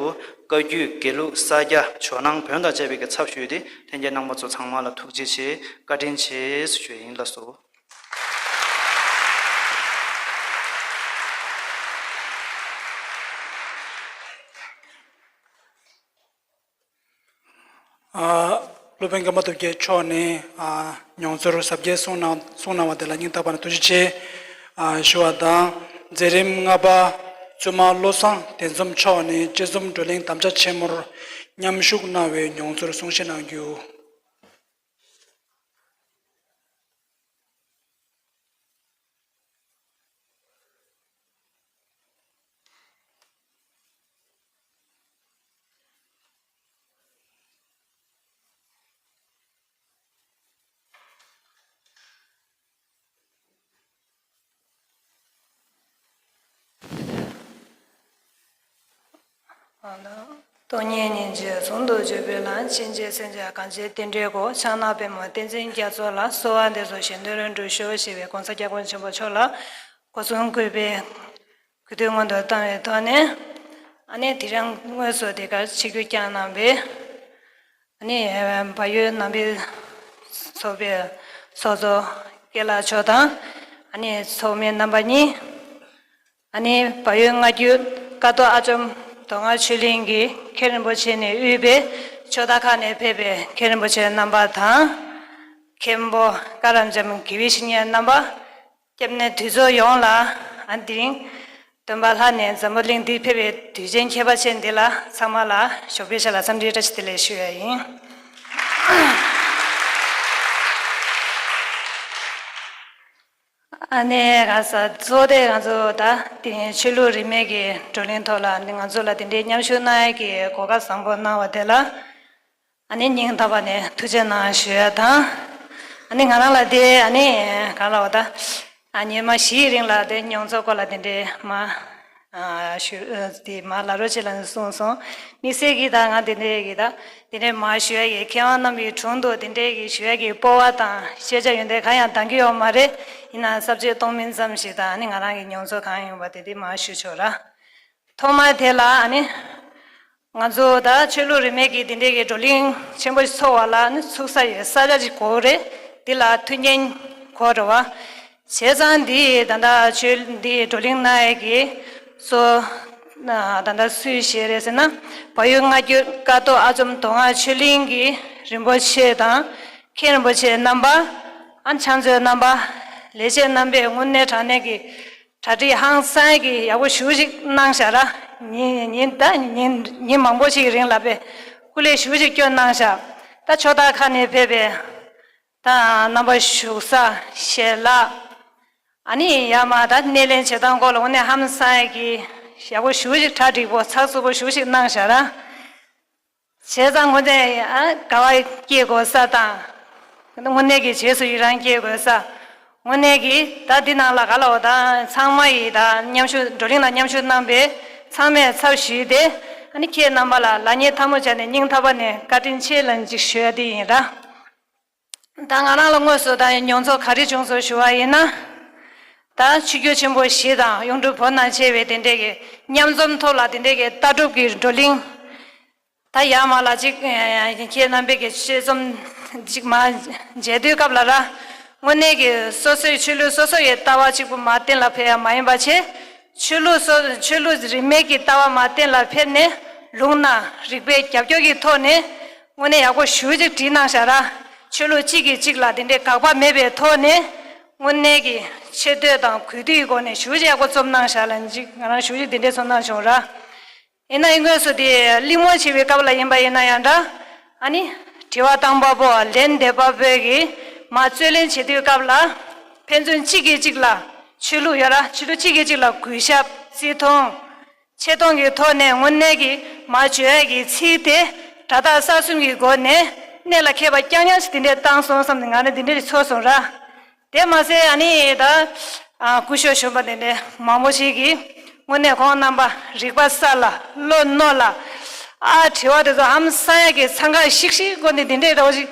བཀའ་བརྒྱུད་དགེ་ལུགས་ས་སྐྱ་ཇོ་ནང་བོན་དང་བཅས་པའི་གི་ཚབ་ཞུས་ཏེ་ལྷན་རྒྱས་རྣམ་པ་ཚོ་ཚང་མ་ལ་ཐུགས་རྗེ་ཆེ། བཀའ་དྲིན་ཆེ་ཞུ་ཡིན། ལགས་སོ། ཨ། སློབ་དཔོན་ཀརྨ་སྟོབས་རྒྱལ་མཆོག་ནས་ཨ་མྱོང་ཚོར་ཟབ་རྒྱས་གསུངས་གནང་གསུངས་གནང་བ་དེ་ལ་སྙིང་ཐག་པ་ནས་ཐུགས་རྗེ་ཆེ་ཨ་ཞུ་བ་དང་། མཛད་རིམ་ལྔ་པ་བཙུན་མ་བློ་བཟང་དོན་འཛོམས་མཆོག་ནས་དཔྱད་རྩོམ་བགྲོ་གླེང་དམ་བཅའ་ཆེན་མོར་མཉམ་ཞུགས་གནང་བའི་མྱོང་ཚོར་གསུང་བཤད་གནང་རྒྱུ། སྟོང་ཉིད་སྙིང་རྗེ་ཟུང་དུ་འཇུག་པའི་ལམ། ཕྱིན་ཆད་སེམས་ཅན་གང་བྱེད་བསྟན་འགྲོའི་སྒོ། ཕྱག་ན་པདྨོ་བསྟན་འཛིན་རྒྱ་མཚོ་ལ། གསོལ་བ་འདེབས་སོ་གཞན་དོན་དུ་འགྲུབ་ཤོག་ཞེས་པའི་གོང་ས་སྐྱབས་མགོན་ཆེན་པོ་མཆོག་ལ་སྒོ་གསུམ་གུས་པས་གུས་འདུད་སྔོན་དུ་བཏང་བའི་ཐོག་ནས། ཨ་ནི་དེ་རིང་དངོས་སུ་དེ་གར་ཆིབས་བསྒྱུར་བསྐྱངས་གནང་བའི་ཨ་ནི་བལ་ཡུལ་ནང་པའི་ཚོགས་པའི་ཚོགས་གཙོ་སྐལ་ལགས་མཆོག་དང་། ཨ་ནི་ཚོགས་མི་རྣམ་པ་གཉིས། ཨ་ནི་བལ་ཡུལ་སྔ་འགྱུར་ཀ་ཏོ་ཨ་ཅོམ་མདོ་སྔགས་ཆོས་གླིང་གི་མཁན་རིན་པོ་ཆེ་ནས་དབུས་པའི་ཕྱོགས་མཐའ་ཁག་ནས་ཕེབས་པའི་མཁན་རིན་པོ་ཆེ་རྣམ་པ་དང་། མཁན་པོ་ཀ་རམ་ལྕམ་དགེ་བའི་བཤེས་གཉེན་རྣམ་པ། སྐྱབས་གནས་དུས་ཚོད་ཡོངས་ལ། ཨ་དེ་རིང་སྟོན་པ་ལྷ་ནས་འཛམ་བུ་གླིང་འདིར་ཕེབས་པའི་དུས་ཆེན་ཁྱད་པར་ཅན་འདི་ལ་ཚང་མ་ལ་ཞོགས་པའི་ཆ་ལ་འཚམས་འདྲིའི་བཀྲ་ཤིས་བདེ་ལེགས་ཞུ་ཡ་ཡིན། ཨ་ནི་ག་ས་གཙོ་དེ་ང་ཚོ་ད་དེ་རིང་ཆོས་ལུགས་རིས་མེད་ཀྱི་བགྲོ་གླེང་ཐོག་ལ་ང་ཚོ་ལ་དེ་འདྲའི་མཉམ་ཞུགས་གནང་ཡ་གི་གོ་སྐབས་བཟང་པོ་གནང་བ་དེ་ལ། ཨ་ནི་སྙིང་ཐག་པ་ནས་ཐུགས་རྗེ་གནང་ཞུ་ཡ་དང་། ཨ་ནི་ང་རང་ལ་དེ་ཨ་ནི་གང་ལབ་དགོས་ད། ཨ་ཉི་མ་བཞིའི་རིང་ལ་དེ་མྱོང་ཚོར་སྐོར་ལ་དེ་འདྲའི་མ་ཨ་ཞུ་ཨ་དེ་མ་ལ་རོ་ཅིག་ལ་གསུངས་སོང་། དམིགས་བསལ་གྱིས་ད་ང་དེ་འདྲའི་གི་ད་དེ་འདྲའི་མ་ཞུ་ཡ་གི་མཁས་དབང་རྣམ་པའི་དྲུང་དུ་དེ་འདྲའི་གི་ཞུ་ཡ་གི་སྤོབས་པ་དང་ཤེས་བྱ་ཡོན་ཏན་གང་ཡང་འདང་གི་ཡོད་མ་རེད། ཡིན་ན་ས་བཅད་སྟོང་མིན་ཙམ་ཞིག་དང་ཨ་ནི་ང་རང་གི་མྱོང་ཚོར་གང་ཡོང་བ་དེ་དེ་མ་ཞུ་ཆོག་ར། ཐོག་མར་དེ་ལ་ཨ་ནི། ང་ཚོ་ད་ཆོས་ལུགས་རིས་མེད་ཀྱི་འདི་འདྲའི་གི་བགྲོ་གླེང་ཆེན་པོ་ཞིག་ཚོགས་པ་ལ་ཨ་ནི་ཚུགས་ས་ཡི་ས་ཆ་ཅིག་དགོས་རེད། འདི་ལ་མཐུན་རྐྱེན་དགོས་རེད་བ། བྱས་ཙང་འདི་ད་ལྟ་ཆོས་འདི་བགྲོ་གླེང་གནང་ཡས་ཀྱི་གཙོ་ད་ལྟ་སུས་བཞེས་རེད་ཟེར་ན། བལ་ཡུལ་སྔ་འགྱུར་ཀ་ཏོ་ཨ་ཅོམ་མདོ་སྔགས་ཆོས་གླིང་གི་རིན་པོ་ཆེ་དང་མཁན་རིན་པོ་ཆེ་རྣམ་པ། ཨ་ཕྱག་མཛོད་རྣམ་པ། ལས་བྱེད་རྣམ་པས་དངོས་གནས་དྲང་གནས་ཀྱི། གྲ་སྒྲིག་ཧང་སང་གི་ཡག་པོ་ཞེ་པོ་ཅིག་གནང་བཞག་ར། ཉིན་ཉིན་ད་ཉིན་ཉིན་མང་པོ་ཞིག་རིང་ལ་དཔེ་སྐུ་ལས་ཞེ་པོ་ཅིག་བསྐྱོན་གནང་བཞག། ད་ཕྱོགས་མཐའ་ཁག་ནས་ཕེབས་པའི་ད་རྣམ་པ་བཞུགས་ས་ཞལ་ལག་ཨ་ནི་ཡར་མར་ད་སྣེ་ལེན་བྱེད་སྟངས་སྐོར་ལ་དངོས་གནས་ཧང་སང་གི་ ཡག་པོ་ཞེ་པོ་ཞིག་གྲ་སྒྲིག་པོ་ཚགས་ཚུད་པོ་ཞེ་པོ་ཞིག་གནང་བཞག་ར། བྱས་ཙང་དངོས་གནས་ཨ་དགའ་བ་སྐྱེ་དགོས་ས་དང་། དངོས་གནས་ཀྱི་རྗེས་སུ་ཡི་རང་སྐྱེ་དགོས་ས། དངོས་གནས་ཀྱི་ད་འདི་ནང་ལ་ག་ལ་འོ་ད་ཚང་མ་ཡི་ད་མཉམ་ཞུགས་བགྲོ་གླེང་ལ་མཉམ་ཞུགས་གནང་པའི་ཚང་མས་ཚབ་ཞུས་ཏེ། ཨ་ནི་ཁྱེད་རྣམ་པ་ལ་ལག་གཉིས་ཐལ་མོ་སྦྱར་ནས་སྙིང་ཐག་པ་ནས་བཀའ་དྲིན་ཆེ་ལབ་ཅིག་ཞུ་ཡ་དེ་ཡིན་ར། ད་ང་རང་ལ་དངོས་སུ་ད་མྱོང་ཚོར་ག་རེ་བྱུང་སོང་ཞུ་བ་ཡིན་ན། ད་ཆོས་བརྒྱུད་ཆེན་པོ་བཞི་དང་གཡུང་དྲུང་བོད་ནང་བཅས་པའི་དེ་འདྲས་ཀྱི་མཉམ་འཛོམས་ཐོག་ལ་དེ་འདྲས་ཀྱི་ལྟ་གྲུབ་ཀྱི་བགྲོ་གླེང་། ད་ཡར་མར་ལ་ཅིག་ཁྱེད་རྣམ་པས་ཀྱི་ཆོས་འཛོམས་ཅིག་མ་མཇལ་དུས་སྐབས་ལ་ར། དངོས་གནས་ཀྱི་སོ་སོའི་ཆོས་ལུགས་སོ་སོ་ཡི་ལྟ་བ་གཅིག་པུ་མ་གཏན་ལ་ཕེབས་ཡ་མ་ཡིན་པ་བྱས། ཆོས་ལུགས་སོ་ཆོས་ལུགས་རིས་མེད་ཀྱི་ལྟ་བ་མ་གཏན་ལ་ཕེབས་ནས་ལུང་དང་རིགས་པའི་རྒྱབ་སྐྱོར་གྱི་ཐོག་ནས་དངོས་གནས་ཡག་པོ་ཞེ་པོ་ཅིག་བྲིས་གནང་བཞག་ར། ཆོས་ལུགས་གཅིག་གིས་གཅིག་ལ་དེ་འདྲའི་དགག་པ་མེད་པའི་ཐོག་ནས་དངོས་གནས་ཀྱི་ཆེ་བསྟོད་དང་གུས་འདུད་ཀྱི་སྒོ་ནས་ཞེ་པོ་ཅིག་ཡག་པོ་རྩོམ་གནང་བཞག་ལ་ཅིག་ང་རང་ཞེ་པོ་ཅིག་དེ་འདྲའི་ཚོར་སྣང་བྱུང་ར། ཡིན་ན་ཡང་དངོས་སུ་དེ་གླེང་མོལ་བྱེད་པའི་སྐབས་ལ་ཡིན་པ་ཡིན་ན་ཡང་འདྲ། ཨ་ནི་དྲི་བ་བཏང་པ་པོ་ལན་འདེབས་པ་པོས་ཀྱིས་མར་རྩོད་གླེང་བྱེད་དུས་སྐབས་ལ་ཕན་ཚུན་གཅིག་གིས་གཅིག་ལ་ཆོས་ལུགས་ཡོད་ར། ཆོས་ལུགས་གཅིག་གིས་གཅིག་ལ་གུས་ཞབས་བརྩི་མཐོང་། ཆེ་མཐོང་གི་ཐོག་ནས་དངོས་གནས་ཀྱི་མར་བརྗོད་ཡས་ཀྱི་ཚིག་དེ་སྒྲ་དག་གསར་གསུམ་གྱི་སྒོ་ནས་གནད་ལ་འཁེལ་བ་རྐྱང་རྐྱང་ཞིག་དེ་འདྲས་བཏང་སོང་བསམ་ནས་ང་ནི་དེ་འདྲས་ཚོར་སོང་ར། དེ་མ་ཟད་ཨ་ནི་ད་ཨ་སྐུ་ཞབས་གཞོན་པ་དེ་འདྲས་མང་པོ་ཞིག་གིས་དངོས་གནས་ཁོང་རྣམ་པ་རིག་པ་གསལ་ལ་བློ་རྣོ་ལ་ཨ་དྲི་བ་དེ་ཚོ་ཧམ་སང་ཡ་གི་འཚང་ཁ་ཤིག་ཤིག་སྒོ་ནས་དེ་འདྲས་འདྲ་བོ་ཞིག་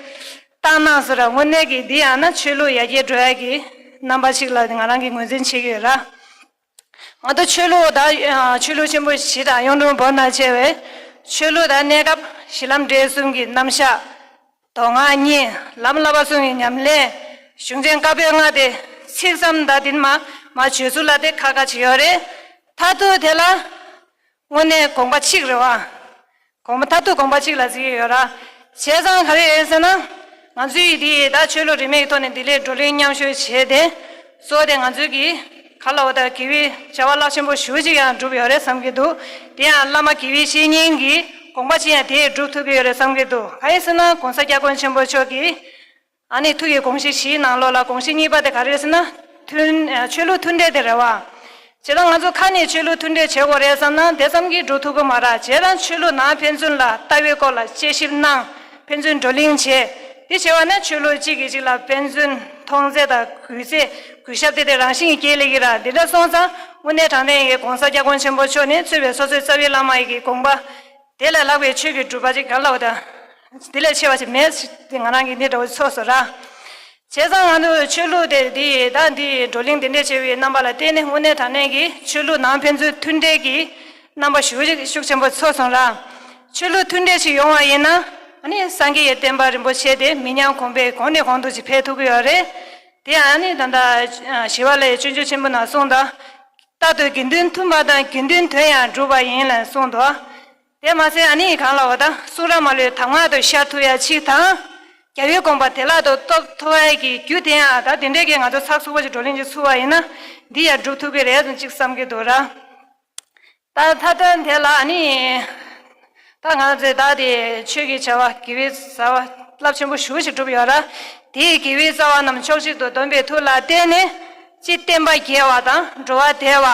བཏང་གནང་སོང་ར། དངོས་གནས་ཀྱི་འདི་ཡང་ན་ཆོས་ལུགས་ཡར་རྒྱས་འགྲོ་ཡ་གི་རྣམ་པ་ཞིག་ལ་ང་རང་གིས་ངོས་འཛིན་བྱེད་ཀྱི་ཡོད་ར། ང་ཚོ་ཆོས་ལུགས་དང་ཆོས་ལུགས་ཆེན་པོ་བཞི་དང་གཡུང་དྲུང་བོན་དང་བཅས་པའི་ཆོས་ལུགས་དང་གནས་སྐབས་གཞི་ལམ་འབྲས་གསུམ་གྱི་རྣམ་གཞག་མདོ་སྔགས་གཉིས་ལམ་བསླབ་པ་གསུམ་གྱི་ཉམས་ལེན། གཞུང་ཆེན་བཀའ་པོད་ལྔ་དེ་ཚིག་ཙམ་དང་དེ་མ་མ་བརྗོད་ཚུལ་ལ་དེ་ཁག་ཁག་ཅིག་ཡོད་རེད། མཐར་ཐུག་དེ་ལ་དངོས་གནས་དགོངས་པ་གཅིག་རེད་བ། དགོངས་པ་མཐར་ཐུག་དགོངས་པ་གཅིག་ལ་བརྩི་གི་ཡོད་ར། བྱས་ཙང་ག་རེ་ཡོད་ཟེར་ན། ང་ཚོའི་འདི་ད་ཆོས་ལུགས་རིས་མེད་ཀྱི་ཐོག་ནས་འདི་ལས་བགྲོ་གླེང་མཉམ་ཞུགས་བྱས་ཏེ། གཙོ་བོ་དེ་ང་ཚོའི་གི་ག་ལ་འོ་ད་དགེ་བའི་བྱ་བ་རླབས་ཆེན་པོ་ཞེ་པོ་ཅིག་ཡང་བསྒྲུབས་ཡོད་རེད་བསམ་གྱི་འདུག་དེ་ཡང་བླ་མ་དགེ་བའི་བཤེས་གཉེན་གྱི་དགོངས་པ་ཅིག་ཡང་དེས་སྒྲུབ་ཐུབ་ཀྱི་ཡོད་རེད་བསམ་གྱི་འདུག་གང་ཡིན་ཟེར་ན་༸གོང་ས་༸སྐྱབས་མགོན་ཆེན་པོ་མཆོག་གིས། ཨ་ནི་ཐུགས་ཀྱི་དགོངས་གཞི་བཞིའི་ནང་ལོགས་ལ་དགོངས་གཞི་གཉིས་པ་དེ་ག་རེ་རེད་ཟེར་ན། མཐུན་ཆོས་ལུགས་མཐུན་འབྲེལ་དེ་རེད་བ། བྱས་ཙང་ང་ཚོ་ཁ་ནས་ཆོས་ལུགས་མཐུན་འབྲེལ་བྱེད་དགོས་རེད་བསམ་ན་དེ་ཙམ་གྱིས་འགྲུབ་ཐུབ་ཀྱི་མ་རེད། བྱས་ཙང་ཆོས་ལུགས་ནང་ཕན་ཚུན་ལ་ལྟ་བའི་སྐོར་ལ་དཔྱད་ཞིབ་གནང་། ཕན་ཚུན་བགྲོ་གླེང་བྱས། དེ་བྱས་པ་ན་ཆོས་ལུགས་གཅིག་གིས་གཅིག་ལ་ཕན་ཚུན་མཐོང་ཚད་དང་གུས་ཚད་གུས་ཞབས་དེ་དེ་རང་བཞིན་གྱིས་སྐྱེ་ལེ་གི་ར། དེ་འདྲ་སོང་ཙང་དངོས་གནས་དྲང་གནས་ཀྱི་༸གོང་ས་༸སྐྱབས་མགོན་ཆེན་པོ་མཆོག་ནས་གཙོས་པའི་སོ་སོའི་རྩ་བའི་བླ་མ་ཡི་གི་དགོངས་པ། དེ་ལས་ལྷག་པའི་ཆོས་ཀྱི་སྒྲུབ་པ་ཅིག་ག་ལ་བ་དང་། དེ་ལས་ཆེ་བ་ཞིག་མེད་ཟེར་ཏེ་ང་རང་གིས་འདི་འདྲ་བོ་ཚོར་སོང་ར། བྱས་ཙང་ང་ཚོ་ཆོས་ལུགས་དེ་འདི་ད་འདི་བགྲོ་གླེང་འདི་འདྲས་བྱས་པའི་རྣམ་པ་ལ་བརྟེན་ནས་དངོས་གནས་དྲང་གནས་ཀྱི་ཆོས་ལུགས་ནང་ཕན་ཚུན་མཐུན་འབྲེལ་གྱི་རྣམ་པ་ཞེ་པོ་ཅིག་ཤུགས་ཆེན་པོ་ཚོར་སོང་ར། ཆོས་ལུགས་མཐུན་འབྲེལ་ཞིག་ཡོང་བ་ཡིན་ན་ཨ་ནི་སངས་རྒྱས་ཀྱི་བསྟན་པ་རིན་པོ་ཆེ་དེ་མི་ཉམས་གོང་འཕེལ་གོང་ནས་གོང་དུ་ཅིག་འཕེལ་ཐུབ་ཀྱི་ཡོད་རེད། དེ་ཡང་ཨ་ནི་ད་ལྟ་ཞི་བ་ལྷའི་སྤྱོད་འཇུག་ཆེན་པོ་ནང་གསུངས་དང་། རྟག་ཏུ་དགེ་འདུན་མཐུན་པ་དང་དགེ་འདུན་དོན་ཡང་འགྲུབ་པ་ཡིན་ལ་གསུངས་འདུག་དེ་མ་ཟད་ཨ་ནི་གང་ལ་བ་དང་གསུང་རབ་མ་ལུས་དྭངས་མ་དུ་ཤར་ཐུབ་ཡ་གཅིག་དང་། རྒྱལ་བའི་དགོངས་པ་བདེ་བླག་ཏུ་རྟོགས་ཐུབ་ཡ་གི་རྒྱུ་དེ་ཡང་ད་དེ་འདྲས་ཀྱི་ང་ཚོ་ཚགས་ཚུད་པོ་ཞིག་བགྲོ་གླེང་ཅིག་ཚུགས་པ་ཡིན་ན་འདི་ཡང་འགྲུབ་ཐུབ་ཀྱི་རེད་ཟེར་ཅིག་བསམ་གྱི་འདུག་ར། ད་མཐའ་དོན་དེ་ལ་ཨ་ནི། ད་ང་ཚོས་ད་དེ་ཆོས་ཀྱི་བྱ་བ་དགེ་བའི་བྱ་བ་རླབས་ཆེན་པོ་ཞེ་པོ་ཞིག་བསྒྲུབས་ཡོད་ར། དེའི་དགེ་བའི་རྩ་བ་རྣམས་ཕྱོགས་གཅིག་ཏུ་བསྡོམས་པའི་མཐུ་ལ་བརྟེན་ནས་སྤྱིར་བསྟན་པ་རྒྱས་པ་དང་འགྲོ་བ་བདེ་བ།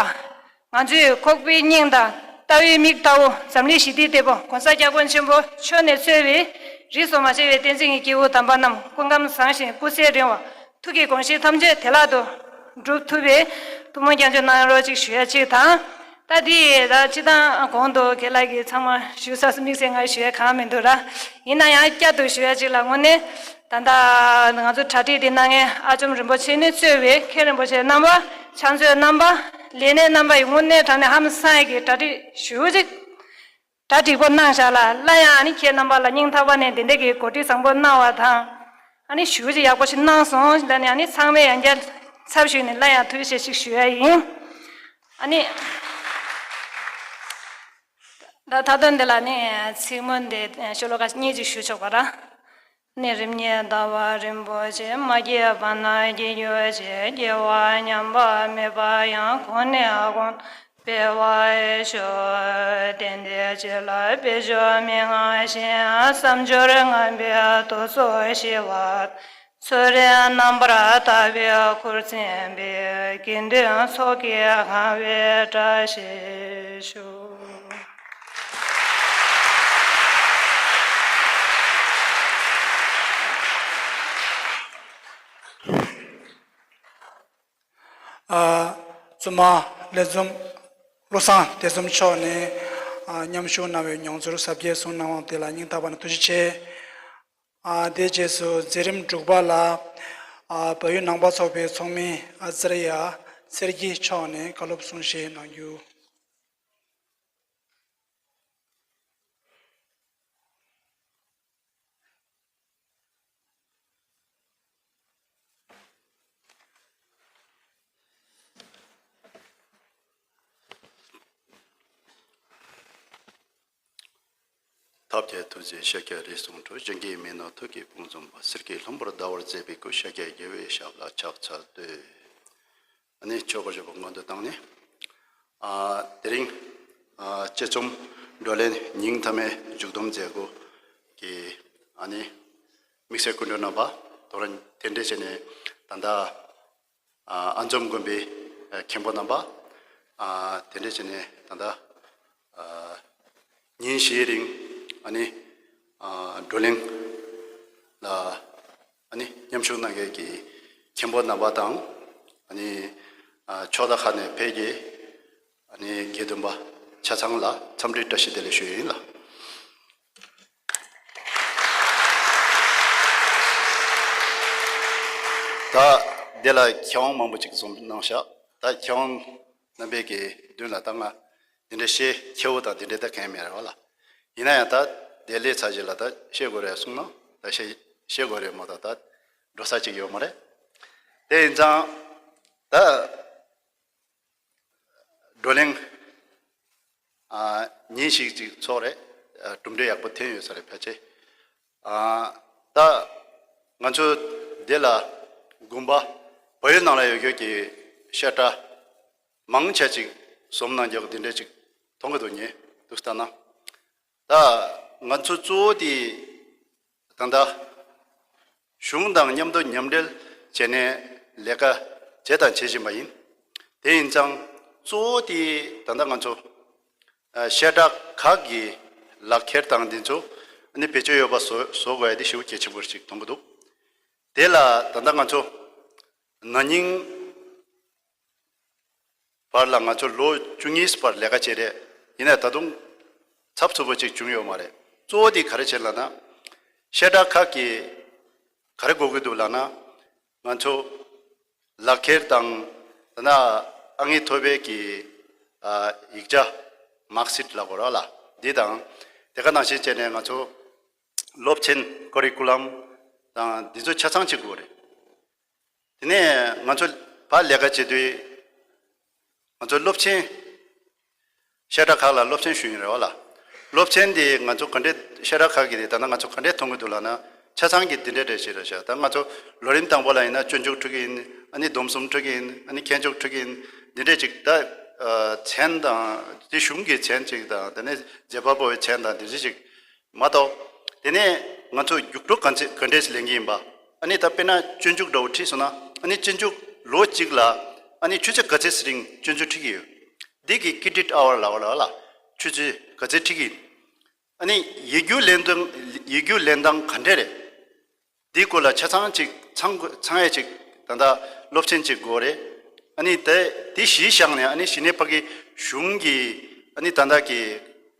ང་ཚོས་ཁོག་པའི་སྙིང་དང་ལྟ་བའི་མིག་ལྟ་བུ་འཛམ་གླིང་ཞི་བདེའི་དེད་དཔོན་༸གོང་ས་༸སྐྱབས་མགོན་ཆེན་པོ་མཆོག་ནས་གཙོས་པའི་རིས་སུ་མ་ཆད་པའི་བསྟན་འཛིན་གྱི་སྐྱེས་བུ་དམ་པ་རྣམས་སྐུ་ཁམས་བཟང་ཞིང་སྐུ་ཚེ་རིང་བ། ཐུགས་ཀྱི་དགོངས་གཞི་ཐམས་ཅད་བདེ་བླག་ཏུ་འགྲུབ་ཐུབ་པའི་ཐུགས་སྨོན་སྐྱབས་འཇུག་གནང་རོགས་ཅིག་ཞུ་ཡ་གཅིག་དང་། ད་འདི་ད་སྤྱིར་བཏང་གོང་དུ་རྒན་ལགས་ཀྱིས་ཚང་མ་ཞུས་ཚར་སོང་། དམིགས་བསལ་ང་ཞུ་ཡ་གང་མི་འདུག་ར། ཡིན་ན་ཡང་བསྐྱར་དུ་ཞུ་ཡ་གཅིག་ལ་དངོས་གནས་ད་ལྟ་ང་ཚོ་གྲ་སྒྲིག་འདི་གནང་མཁན་ཨ་ཅོམ་རིན་པོ་ཆེ་ནས་གཙོས་པའི་མཁན་རིན་པོ་ཆེ་རྣམ་པ། ཕྱག་མཛོད་རྣམ་པ། ལས་སྣེ་རྣམ་པ་ཡིས་དངོས་གནས་དྲང་གནས་ཧམ་སང་ཡ་གི་གྲ་སྒྲིག་ཞེ་པོ་ཅིག་གྲ་སྒྲིག་པོ་གནང་བཞག་ལ་སླར་ཡང་ཨ་ནི་ཁྱེད་རྣམ་པ་ལ་སྙིང་ཐག་པ་ནས་བདེ་ལེགས་ཀྱི་གོ་སྒྲིག་བཟང་པོ་གནང་བ་དང་། ཨ་ནི་ཞེ་པོ་ཅིག་ཡག་པོ་ཞིག་གནང་སོང་ལ་ནི་ཨ་ནི་ཚང་མས་ཡང་བསྐྱར་ཚབ་ཞུས་ནས་སླར་ཡང་ཐུགས་རྗེ་ཆེ་ཞིག་ཞུ་ཡ་ཡིན། ཨ་ནི། ད་མཐའ་དོན་འདི་ལ་ནི་ཚིག་སྨོན་འདི་ཤོ་ལོ་ཀ་གཉིས་ཅིག་ཞུ་ཆོག་པ་ར། ནི་རིམ་གཉིས་ཟླ་བ་རིན་པོ་ཆེ། མ་སྐྱེས་པ་ན་སྐྱེ་གྱུར་ཅིག་སྐྱེ་བ་ཉམས་པ་མེད་པ་ཡང་། གོང་ནས་གོང་དུ་འཕེལ་བར་ཤོག་རྟེན་འབྲེལ་ཆེ་ལ་འབད་ཕྱོགས་མི་མངའ་ཞིང་། བསམ་སྦྱོར་ངན་པའི་དུག་སོགས་ཞི་བ། གསོལ་རས་རྣམ་པར་དག་པའི་སྐུར་མཚན་པའི། དགེ་འདུན་ཚོགས་ཀྱིས་གང་བའི་བཀྲ་ཤིས་ཤོག། ཨ། བཙུན་མ་ལས་འཛོམས་བློ་བཟང་དད་འཛོམས་མཆོག་ནས། ཨ། མཉམ་ཞུགས་གནང་བའི་མྱོང་ཚོར་ཟབ་རྒྱས་གསུངས་གནང་བ་དེ་ལ་སྙིང་ཐག་པ་ནས་ཐུགས་རྗེ་ཆེ། ཨ། དེའི་རྗེས་སུ་མཛད་རིམ་དྲུག་པ་ལ། ཨ། བལ་ཡུལ་ནང་པ་ཚོགས་པའི་ཚོགས་མི་ཨ་ཙརྱ་སེར་སྐྱིད་མཆོག་ནས་བཀའ་སློབ་གསུང་བཤད་གནང་རྒྱུ། ཐབས་མཁས་ཐུགས་རྗེས་ཤཱཀྱ་རིགས་གསུམ་འཕྲོ། གཞན་གྱིས་མི་ནོར་ཐུགས་ཀྱི་དཔུང་འཛོམས་པ། གསེར་གྱི་ལྷུན་པོར་ཟླ་བར་མཛད་པའི་སྐུ། ཤཱཀྱའི་དགེ་བའི་ཞབས་ལ་ཕྱག་འཚལ་བསྟོད། ཨ་ནི་ཆོས་སྐོར་ཞུ་བ་སྔོན་དུ་བཏང་ནས། ཨ། དེ་རིང་། ཨ། དཔྱད་རྩོམ་བགྲོ་གླེང་ཉིན་མཐའ་མའི་མཇུག་བསྡོམས་མཛད་སྒོ་གི། ཨ་ནི་དམིགས་བསལ་སྐུ་མགྲོན་རྣམ་པ། དོ་རུང་དེ་འདྲ་བྱས་ནས་ད་ལྟ། ཨ། ཨ་འཛོམས་དགོན་པའི་མཁན་པོ་རྣམ་པ། ཨ། དེ་འདྲ་བྱས་ནས་ད་ལྟ། ཨ། ཉིན་བཞིའི་རིང་ཨ་ནི། ཨ། བགྲོ་གླེང་ལ་ཨ་ནི་མཉམ་ཞུགས་གནང་མཁན་གྱི་མཁན་པོ་རྣམ་པ་དང་། ཨ་ནི། ཨ། ཕྱོགས་མཐའ་ཁག་ནས་ཕེབས་མཁན་ཨ་ནི་དགེ་འདུན་པ་ཆ་ཚང་ལ་འཚམས་འདྲིའི་བཀྲ་ཤིས་བདེ་ལེགས་ཞུ་ཡི་ཡིན་ལ། ད་འདི་ལ་མཁས་དབང་མང་པོ་ཅིག་འཛོམས་གནང་ཤག་ད་མཁས་དབང་རྣམ་པའི་གི་མདུན་ལ་ད་ང་འདི་འདྲ་བཤད་མཁས་པོ་དང་འདི་འདྲ་ད་གང་ཡང་མེད་རེད་བ་ལ། ཡིན་ན་ཡང་ད་དེ་ལས་ཚར་རྗེས་ལ་ད་བཤད་དགོས་རེད་གསུངས་ན་ད་བཤད་བཤད་དགོས་རེད་མ་གཏོགས་ད་འགྲོ་ས་ཅིག་ཡོད་མ་རེད། དེ་ཡིན་ཙང་ད་བགྲོ་གླེང་ཨ་ཉིན་ཞིག་ཅིག་ཚོགས་རེད། ཨ་གྲུབ་འབྲས་ཡག་པོ་ཐོན་ཡོད་ས་རེད་ཕལ་ཆེར། ཨ་ད་ང་ཚོ་འདི་ལ་དགོན་པ་བལ་ཡུལ་ནང་ལ་ཡོད་རྒྱུ་གི་བཤད་གྲྭ་མང་ཆེ་ཅིག་འཛོམས་གནང་རྒྱུ་འདི་འདྲ་ཅིག་མཐོང་གི་འདུག་ངས་འདུག་ལྟ་ན། ད་ང་ཚོ་གཙོ་བོ་དེ་ད་ལྟ་གཞུང་དང་མཉམ་དུ་མཉམ་འབྲེལ་བྱས་ནས་ལས་ཀ་བྱས་དང་བྱེད་བཞིན་པ་ཡིན། དེ་ཡིན་ཙང་གཙོ་བོ་དེ་ད་ལྟ་ང་ཚོ་ཨ་བཤད་གྲྭ་ཁག་གི་ལག་ཁྱེར་དང་འདི་ཚོ་ཨ་ནི་བེད་སྤྱོད་ཡོད་པ་བཟོ་བཟོ་དགོས་ཡ་དེ་ཞེ་པོ་གལ་ཆེན་པོ་ཞིག་མཐོང་གི་འདུག་དེ་ལ་ད་ལྟ་ང་ཚོ་ན་ནིང་བར་ལ་ང་ཚོ་ལོ་བཅུ་གཉིས་བར་ལས་ཀ་བྱས་རེད། ཡིན་ནའི་ད་དུང་ཚབ་ཚུབ་པོ་ཅིག་བྱུང་ཡོད་མ་རེད། གཙོ་བོ་དེ་ག་རེ་བྱས་ལབ་ན། བཤད་གྲྭ་ཁག་གིས་ག་རེ་དགོས་ཀྱི་འདུག་ལབ་ན། ང་ཚོ་ལག་ཁྱེར་དང་ད་ནང་ཨང་ཀི་ཐོབ་པའི་གི་ཨ་ཡིག་ཆ་མར་ཀི་སིཊ་ལབ་དགོས་རེད་བ་ལ། འདི་དང་དེ་ག་ནང་བཞིན་བྱས་ནས་ང་ཚོ་སློབ་ཚན་ཀོ་རི་ཀུ་ལམ་དང་འདི་ཚོ་ཆ་ཚང་ཅིག་དགོས་རེད། དེ་ནས་ང་ཚོ་ཕར་ལས་ཀ་བྱེད་དུས་ང་ཚོ་སློབ་ཆེན་བཤད་གྲྭ་ཁག་ལ་སློབ་ཆེན་ཞུ་ཡིན་རེད་བ་ལ། སློབ་ཆེན་དེ་ང་ཚོ་ག་འདྲས་བཤད་གྲྭ་ཁག་གི་དེ་ད་ལྟ་ང་ཚོ་ག་འདྲས་མཐོང་གི་འདུག་ལབ་ན། ཆ་ཚང་གི་འདི་འདྲས་རེད་ཞེས་རེད་ཤག་ད་ང་ཚོ་ལོ་རིམ་དང་པོ་ལ་ཡིན་ན་སྤྱོད་འཇུག་ཁྲིད་ཀྱི་ཡིན། ཨ་ནི་སྡོམ་གསུམ་ཁྲིད་ཀྱི་ཡིན། ཨ་ནི་མཁས་མཆོག་ཁྲིད་ཀྱི་ཡིན། འདི་འདྲས་ཅིག་ད་མཚན་དང་དེ་གཞུང་གི་མཚན་ཅིག་དང་དེ་ནས་རྗེ་དཔལ་པོའི་མཚན་དང་འདི་འདྲས་ཅིག་མ་གཏོགས། དེ་ནས་ང་ཚོ་རྒྱུགས་སྤྲོད་ག་ཚད་ག་འདྲས་ལེན་གྱི་ཡིན་པ། ཨ་ནི་ད་དཔེར་ན་སྤྱོད་འཇུག་འདྲ་བོ་ཁྲིད་སོང་ན། ཨ་ནི་སྤྱོད་འཇུག་ལོ་གཅིག་ལ་ཨ་ནི་ཆུ་ཚོད་ག་ཚད་རིང་སྤྱོད་འཇུག་ཁྲིད་ཀྱི་ཡོད། འདི་གི་ཀི་ཌི་ཊི་ཨ་ཝར་ལབ་པ་ལ་ཆུ་ཚོད་ག་ཚད་ཁྲིད་ཀྱི་ཡིན། ཨ་ནི་ཡིག་རྒྱུགས་ལེན་སྟངས་ཡིག་རྒྱུགས་ལེན་སྟངས་ག་འདྲས་རེད། འདི་སྐོར་ལ་ཆ་ཚང་ཅིག་ཚང་དགོས་ཚང་ཡས་ཅིག་ད་ལྟ་སློབ་ཚན་ཅིག་དགོས་རེད། ཨ་ནི་དེ་དེ་གཞི་བཞག་ནས་ཨ་ནི་གཞི་ནས་ཕ་གི་གཞུང་གི་ཨ་ནི་ད་ལྟ་གི་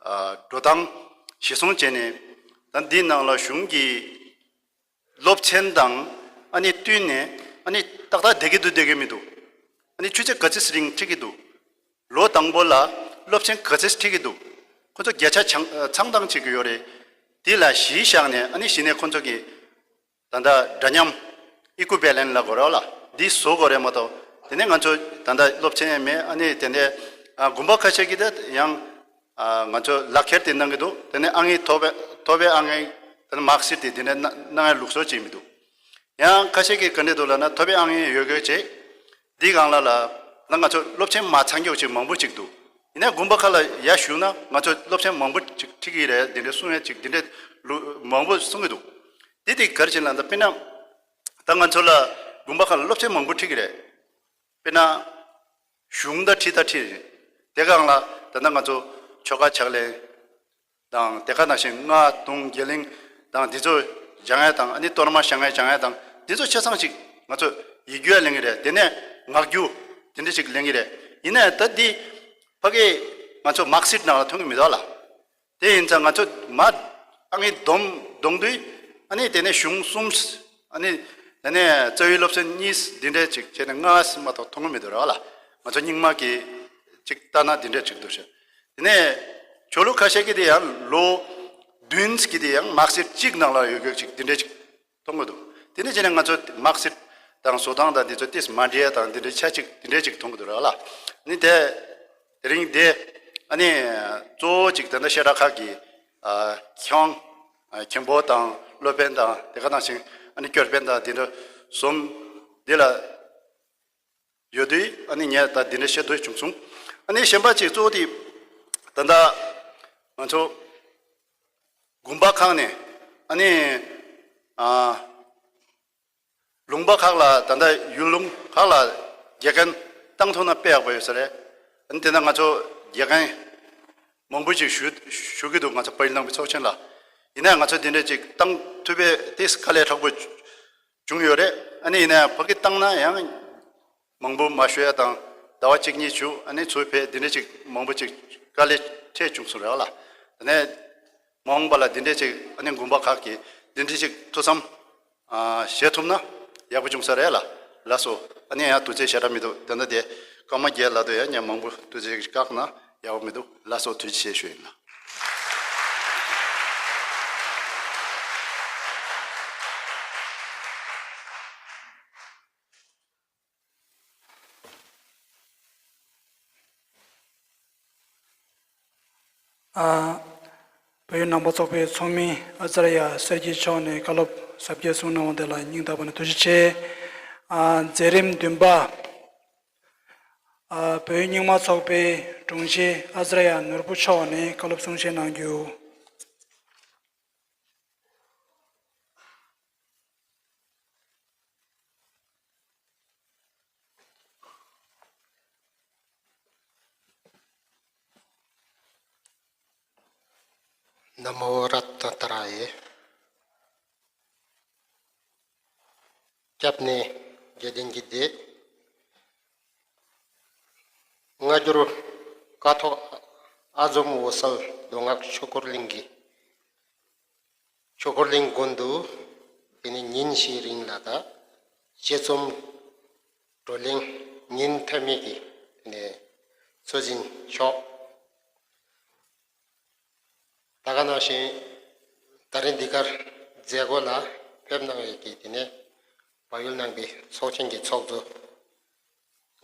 ཨ་འགྲོ་སྟངས་གཞི་བཟུང་བྱས་ནས། ད་འདི་ནང་ལ་གཞུང་གི་སློབ་ཚན་དང་ཨ་ནི་བསྟུན་ནས་ཨ་ནི་ཏག་ཏག་བསྡད་ཀྱི་འདུག་བསྡད་ཀྱི་མི་འདུག་ཨ་ནི་ཆུ་ཚོད་ག་ཚོད་རིང་ཁྲིད་ཀྱི་འདུག་ལོ་དང་པོ་ལ་སློབ་ཚན་ག་ཚོད་ཁྲིད་ཀྱི་འདུག་ཁོ་ཚོ་བརྒྱ་ཆ་ཆང་ཚང་སྟངས་བྱེད་ཀྱི་ཡོད་རེད། དེ་ལ་གཞི་བཞག་ནས་ཨ་ནི་གཞི་ནས་ཁོ་ཚོ་གི་ད་ལྟ་འདྲ་མཉམ་ཨི་ཀུ་བེ་ལན་ལབ་དགོས་རེད་བ་ལ། འདི་བཟོ་དགོས་རེད་མ་གཏོགས། དེ་ནས་ང་ཚོ་ད་ལྟ་སློབ་ཚན་ཡང་མེད། ཨ་ནི་དེ་ནས་ཨ་དགོན་པ་ཁ་ཤས་ཀྱིས་ད་ཡང་ཨ་ང་ཚོ་ལག་ཁྱེར་དེ་གནང་གི་འདུག་དེ་ནས་ཨང་ཀི་ཐོབ་པའི་ཐོབ་པའི་ཨང་ཀི་དེ་ནས་མར་ཀི་སིཊ་དེ་དེ་ནས་གནང་གནང་ཡ་ལུགས་སྲོལ་ཅིག་མི་འདུག་ཡང་ཁ་ཤས་ཀྱིས་ག་འདྲས་འདུག་ལབ་ན། ཐོབ་པའི་ཨང་ཀི་ཡོད་དགོས་བྱས། འདི་སྒང་ལ་ལ་ད་ང་ཚོ་སློབ་ཚན་མ་ཚང་རྒྱུ་ཅིག་མང་པོ་ཅིག་འདུག་ཡིན་ནའི་དགོན་པ་ཁག་ལ་ཡར་ཞུས་ན་ང་ཚོ་སློབ་ཚན་མང་པོ་ཅིག་ཁྲིད་ཀྱི་རེད། འདི་འདྲས་གསུང་ཡ་ཅིག་འདི་འདྲས་ལུ་མང་པོ་གསུང་གི་འདུག་འདི་དེ་ག་རེ་བྱས་ན། ད་དཔེར་ན་ ད་ང་ཚོ་ལ་དགོན་པ་ཁག་ལ་སློབ་ཚན་མང་པོ་ཁྲིད་ཀྱི་རེད། དཔེར་ན། གཞུང་དང་ཁྲིད་ད་ཁྲིད་རེད། དེ་གང་ལ་ད་ལྟ་ང་ཚོ་ཆོ་ག་ཕྱག་ལེན་དང་དེ་ག་ནང་བཞིན་རྔ་དུང་རྒྱས་གླིང་དང་འདི་ཚོ་སྦྱང་ཡ་དང་། ཨ་ནི་གཏོར་མ་བཤམས་ཡ་སྦྱང་ཡ་དང་འདི་ཚོ་ཆ་ཚང་ཅིག་ང་ཚོ་ཡིག་རྒྱུགས་ལེན་གྱི་རེད། དེ་ནས་ངག་རྒྱུགས་དེ་འདྲ་ཅིག་ལེན་གྱི་རེད། ཡིན་ནའི་ད་འདི་ཕ་གི་ང་ཚོ་མར་ཀི་སིཊ་ནང་ལ་མཐོང་གི་མི་འདུག་ལ། དེ་ཡིན་ཙང་ང་ཚོ་མ་ཨ་ནི་སྡོམ་སྡོམ་དུས། ཨ་ནི་དེ་ནས་གཞུང་གསུམ། ཨ་ནི་དེ་ནས་རྩ་བའི་སློབ་ཚན་གཉིས་འདི་འདྲས་ཅིག་བྱས་ནས་ལྔ་མ་གཏོགས་མཐོང་གི་མི་འདུག་ར་བ་ལ། ང་ཚོ་རྙིང་མ་གི་ཅིག་ལྟ་ན་འདི་འདྲས་ཅིག་འདུག་ཤག་དེ་ནས་ཆོས་ལུགས་ཁ་ཤས་ཀྱི་དེ་ཡང་ལོ་བདུན་གྱི་དེ་ཡང་མར་ཀི་སིཊ་གཅིག་ནང་ལ་ཡོད་ཡོད་ཅིག་འདི་འདྲས་ཅིག་མཐོང་གི་འདུག་དེ་ནས་བྱས་ནས་ང་ཚོ་མར་ཀི་སིཊ་དང་བཟོ་སྟངས་དང་འདི་ཚོ་ཏིས་མ་འདྲེས་དང་འདི་འདྲའི་ཆ་གཅིག་འདི་འདྲའི་ཅིག་མཐོང་གི་འདུག་ར་ལ། ནི་དེ་དེ་རིང་དེ་ཨ་ནི་གཙོ་བོ་ཅིག་དེ་འདྲ་བཤད་གྲྭ་ཁག་གི་ཨ་མཁས་དབང་ཨ་མཁན་པོ་དང་སློབ་དཔོན་དང་དེ་ག་ནང་བཞིན་ཨ་ནི་སྐྱོར་དཔོན་དང་དེ་འདྲ་ཟུམ་འདི་ལ་ཡོད་དུས། ཨ་ནི་ངས་ད་འདི་འདྲ་བཤད་འདོད་བྱུང་སོང་། ཨ་ནི་གཞན་པ་ཅིག་གཙོ་བོ་དེ་ད་ལྟ་ང་ཚོ་དགོན་པ་ཁག་ནས་ཨ་ནི་ཨ་ལུང་པ་ཁག་ལ་ད་ལྟ་ཡུལ་ལུང་ཁག་ལ་དགེ་རྒན་བཏང་ཐུབ་ན་དཔེ་ཡག་པོ་ཡོད་ས་རེད། ཨ་ནི་དེ་ན་ང་ཚོ་དགེ་རྒན་མང་པོ་ཅིག་ཞུ་ཞུ་གི་འདུག་ང་ཚོ་བལ་ཡུལ་ནང་པའི་ཚོགས་ཆེན་ལ། ཡིན་ནའི་ང་ཚོ་འདི་འདྲས་ཅིག་བཏང་ཐུབ་པའི་དེ་དཀའ་ལས་ཁག་པོ་བྱུང་ཡོད་རེད། ཨ་ནི་ཡིན་ནའི་ཕ་གི་བཏང་ན་ཡང་མང་པོ་མ་ཞུ་ཡ་དང་ཟླ་བ་གཅིག་གཉིས་བཞུགས། ཨ་ནི་ཚུར་ཕེབས། འདི་འདྲས་ཅིག་མང་པོ་ཅིག་དཀའ་ལས་འཕྲད་བྱུང་སོང་རེད་བ་ལ། དེ་ནས་མ་འོངས་པ་ལ་འདི་འདྲས་ཅིག་ཨ་ནི་དགོན་པ་ཁག་གིས་འདི་འདྲས་ཅིག་ཐུགས་བསམ་ཨ་བཞེས་ཐུབ་ན་ཡག་པོ་བྱུང་ས་རེད་ལ། ལགས་སོ། ཨ་ནི་ཡང་དུས་ཚོད་ཞེ་དྲག་མི་འདུག་དེ་འདྲ་དེ་སྐར་མ་བརྒྱད་ལ་དུ་ཡང་ཉམས་མང་པོ་དུས་ཚོད་ཅིག་བཀག་ན་ཡག་པོ་མི་འདུག་ལགས་སོ། ཐུགས་རྗེ་ཆེ་ཞུ་ཡིན་ལ། ཨ། བོད་ཡིག་ནང་པ་ཚོགས་པའི་ཚོགས་མི་ཨ་ཙརྱ་སེར་སྐྱིད་མཆོག་ནས་བཀའ་སློབ་ཟབ་རྒྱས་གསུངས་གནང་བ་དེ་ལ་སྙིང་ཐག་པ་ནས་ཐུགས་རྗེ་ཆེ། ཨ། མཛད་རིམ་བདུན་པ། ཨ། བོད་ཡིག་རྙིང་མ་ཚོགས་པའི་དྲུང་ཆེ་ཨ་ཙརྱ་ནོར་བུ་མཆོག་ནས་བཀའ་སློབ་གསུང་བཤད་གནང་རྒྱུ། ན་མོ་རཏྣ་ཏྲ་ཡེ། སྐྱབས་གནས་དགེ་ལྡན་གྱི་སྡེ། སྔ་འགྱུར་ཀཿཐོག་ཨ་འཛོམ་འོད་གསལ་མདོ་སྔགས་ཆོས་འཁོར་གླིང་གི་ཆོས་འཁོར་གླིང་དགོན་དུ་དེ་ནས་ཉིན་བཞིའི་རིང་ལ་ད་དཔྱད་རྩོམ་བགྲོ་གླེང་ཉིན་མཐའ་མའི་གི་དེ་ནས་ཚོགས་ཟིན་ཆོག་ད་ག་ནང་བཞིན་ད་རིང་འདི་གར་མཛད་སྒོ་ལ་ཕེབས་གནང་བའི་གི་དེ་ནས་བལ་ཡུལ་ནང་པའི་ཚོགས་ཆེན་གྱི་ཚོགས་གཙོ་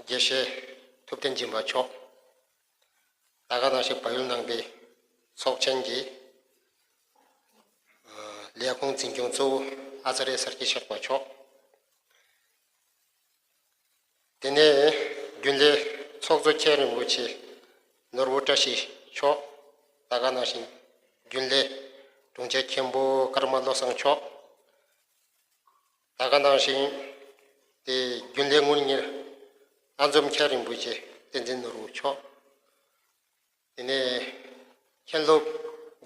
དགེ་བཤེས་ཐུབ་བསྟན་སྦྱིན་པ་མཆོག་ད་ག་ནང་བཞིན་བལ་ཡུལ་ནང་པའི་ཚོགས་ཆེན་གྱི་ལས་ཁུངས་འཛིན་སྐྱོང་གཙོ་བོ་ཨ་ཙརྱ་སེར་སྐྱིད་ཤག་པ་མཆོག་དེ་ནས་རྒྱུན་ལས་ཚོགས་གཙོ་མཁན་རིན་པོ་ཆེ་ནོར་བུ་བཀྲ་ཤིས་མཆོག་ད་ག་ནང་བཞིན་རྒྱུན་ལས་དྲུང་ཆེ་མཁན་པོ་ཀརྨ་བློ་བཟང་མཆོག་ད་ག་ནང་བཞིན་དེ་རྒྱུན་ལས་དངུལ་གཉེར་ཨ་འཛོམ་མཁན་རིན་པོ་ཆེ་བསྟན་འཛིན་ནོར་བུ་མཆོག་དེ་ནས་མཁན་སློབ་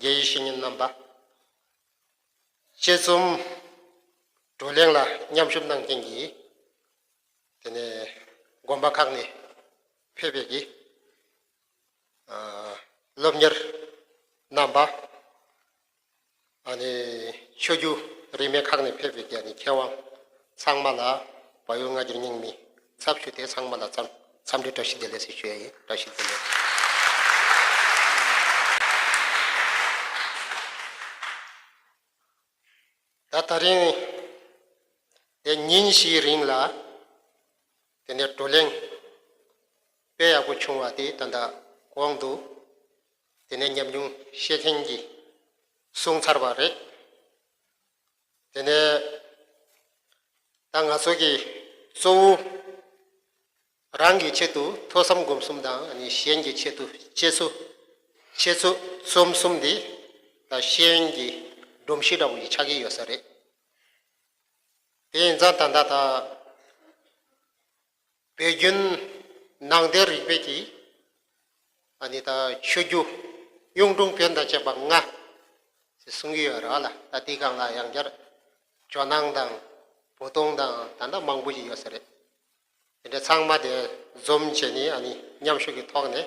དགེ་བཤེས་བཤེས་གཉེན་རྣམ་པ། དཔྱད་རྩོམ་བགྲོ་གླེང་ལ་མཉམ་ཞུགས་གནང་མཁན་གྱི་དེ་ནས་དགོན་པ་ཁག་ནས་ཕེབས་པའི་གི་ཨ་སློབ་གཉེར་རྣམ་པ། ཨ་ནི་ཆོས་བརྒྱུད་རིས་མེད་ཁག་ནས་ཕེབས་པའི་གི་ཨ་ནི་མཁས་དབང་ཚང་མ་ལ་བལ་ཡུལ་སྔ་འགྱུར་རྙིང་མའི་ཚབ་ཞུས་ཏེ་ཚང་མ་ལ་འཚམས་འཚམས་འདྲི་བཀྲ་ཤིས་བདེ་ལེགས་ཞེས་ཞུ་ཡ་ཡིན། བཀྲ་ཤིས་བདེ་ལེགས། ད་ད་རིང་དེ་ཉིན་བཞིའི་རིང་ལ་དེ་ནས་བགྲོ་གླེང་དཔེ་ཡག་པོ་བྱུང་བ་དེ་ད་ལྟ་གོང་དུ་དེ་ནས་ཉམས་མྱོང་བཤད་མཁན་གྱིས་གསུངས་ཚར་བ་རེད། དེ་ནས་ད་ང་ཚོ་གི་གཙོ་བོ་རང་གི་ཆེད་དུ་ཐོས་བསམ་སྒོམ་གསུམ་དང་ཨ་ནི་གཞན་གྱི་ཆེད་དུ་དཔྱད་རྩོམ་དཔྱད་རྩོམ་གསུམ་འདི་ད་གཞན་གྱི་སྒྲོམ་གཞི་འདྲ་བོ་ཞིག་ཆགས་ཀྱི་ཡོད་ས་རེད། དེ་ཡིན་ཙང་ད་ལྟ་ད་བོད་བརྒྱུད་ནང་བསྟན་རིག་པའི་གི་ཨ་ནི་ད་ཆོས་བརྒྱུད་གཡུང་དྲུང་བོན་དང་བཅས་པ་ལྔ་ཟེར་གསུང་གི་ཡོད་རེད་བ་ལ། ད་དེའི་སྒང་ལ་ཡང་བསྐྱར་ཇོ་ནང་དང་བུ་སྟོང་དང་ད་ལྟ་མང་པོ་ཞིག་ཡོད་ས་རེད། དེ་འདྲ་ཚང་མ་དེ་འཛོམས་བྱས་ནས་ཨ་ནི་མཉམ་ཞུགས་ཀྱི་ཐོག་ནས་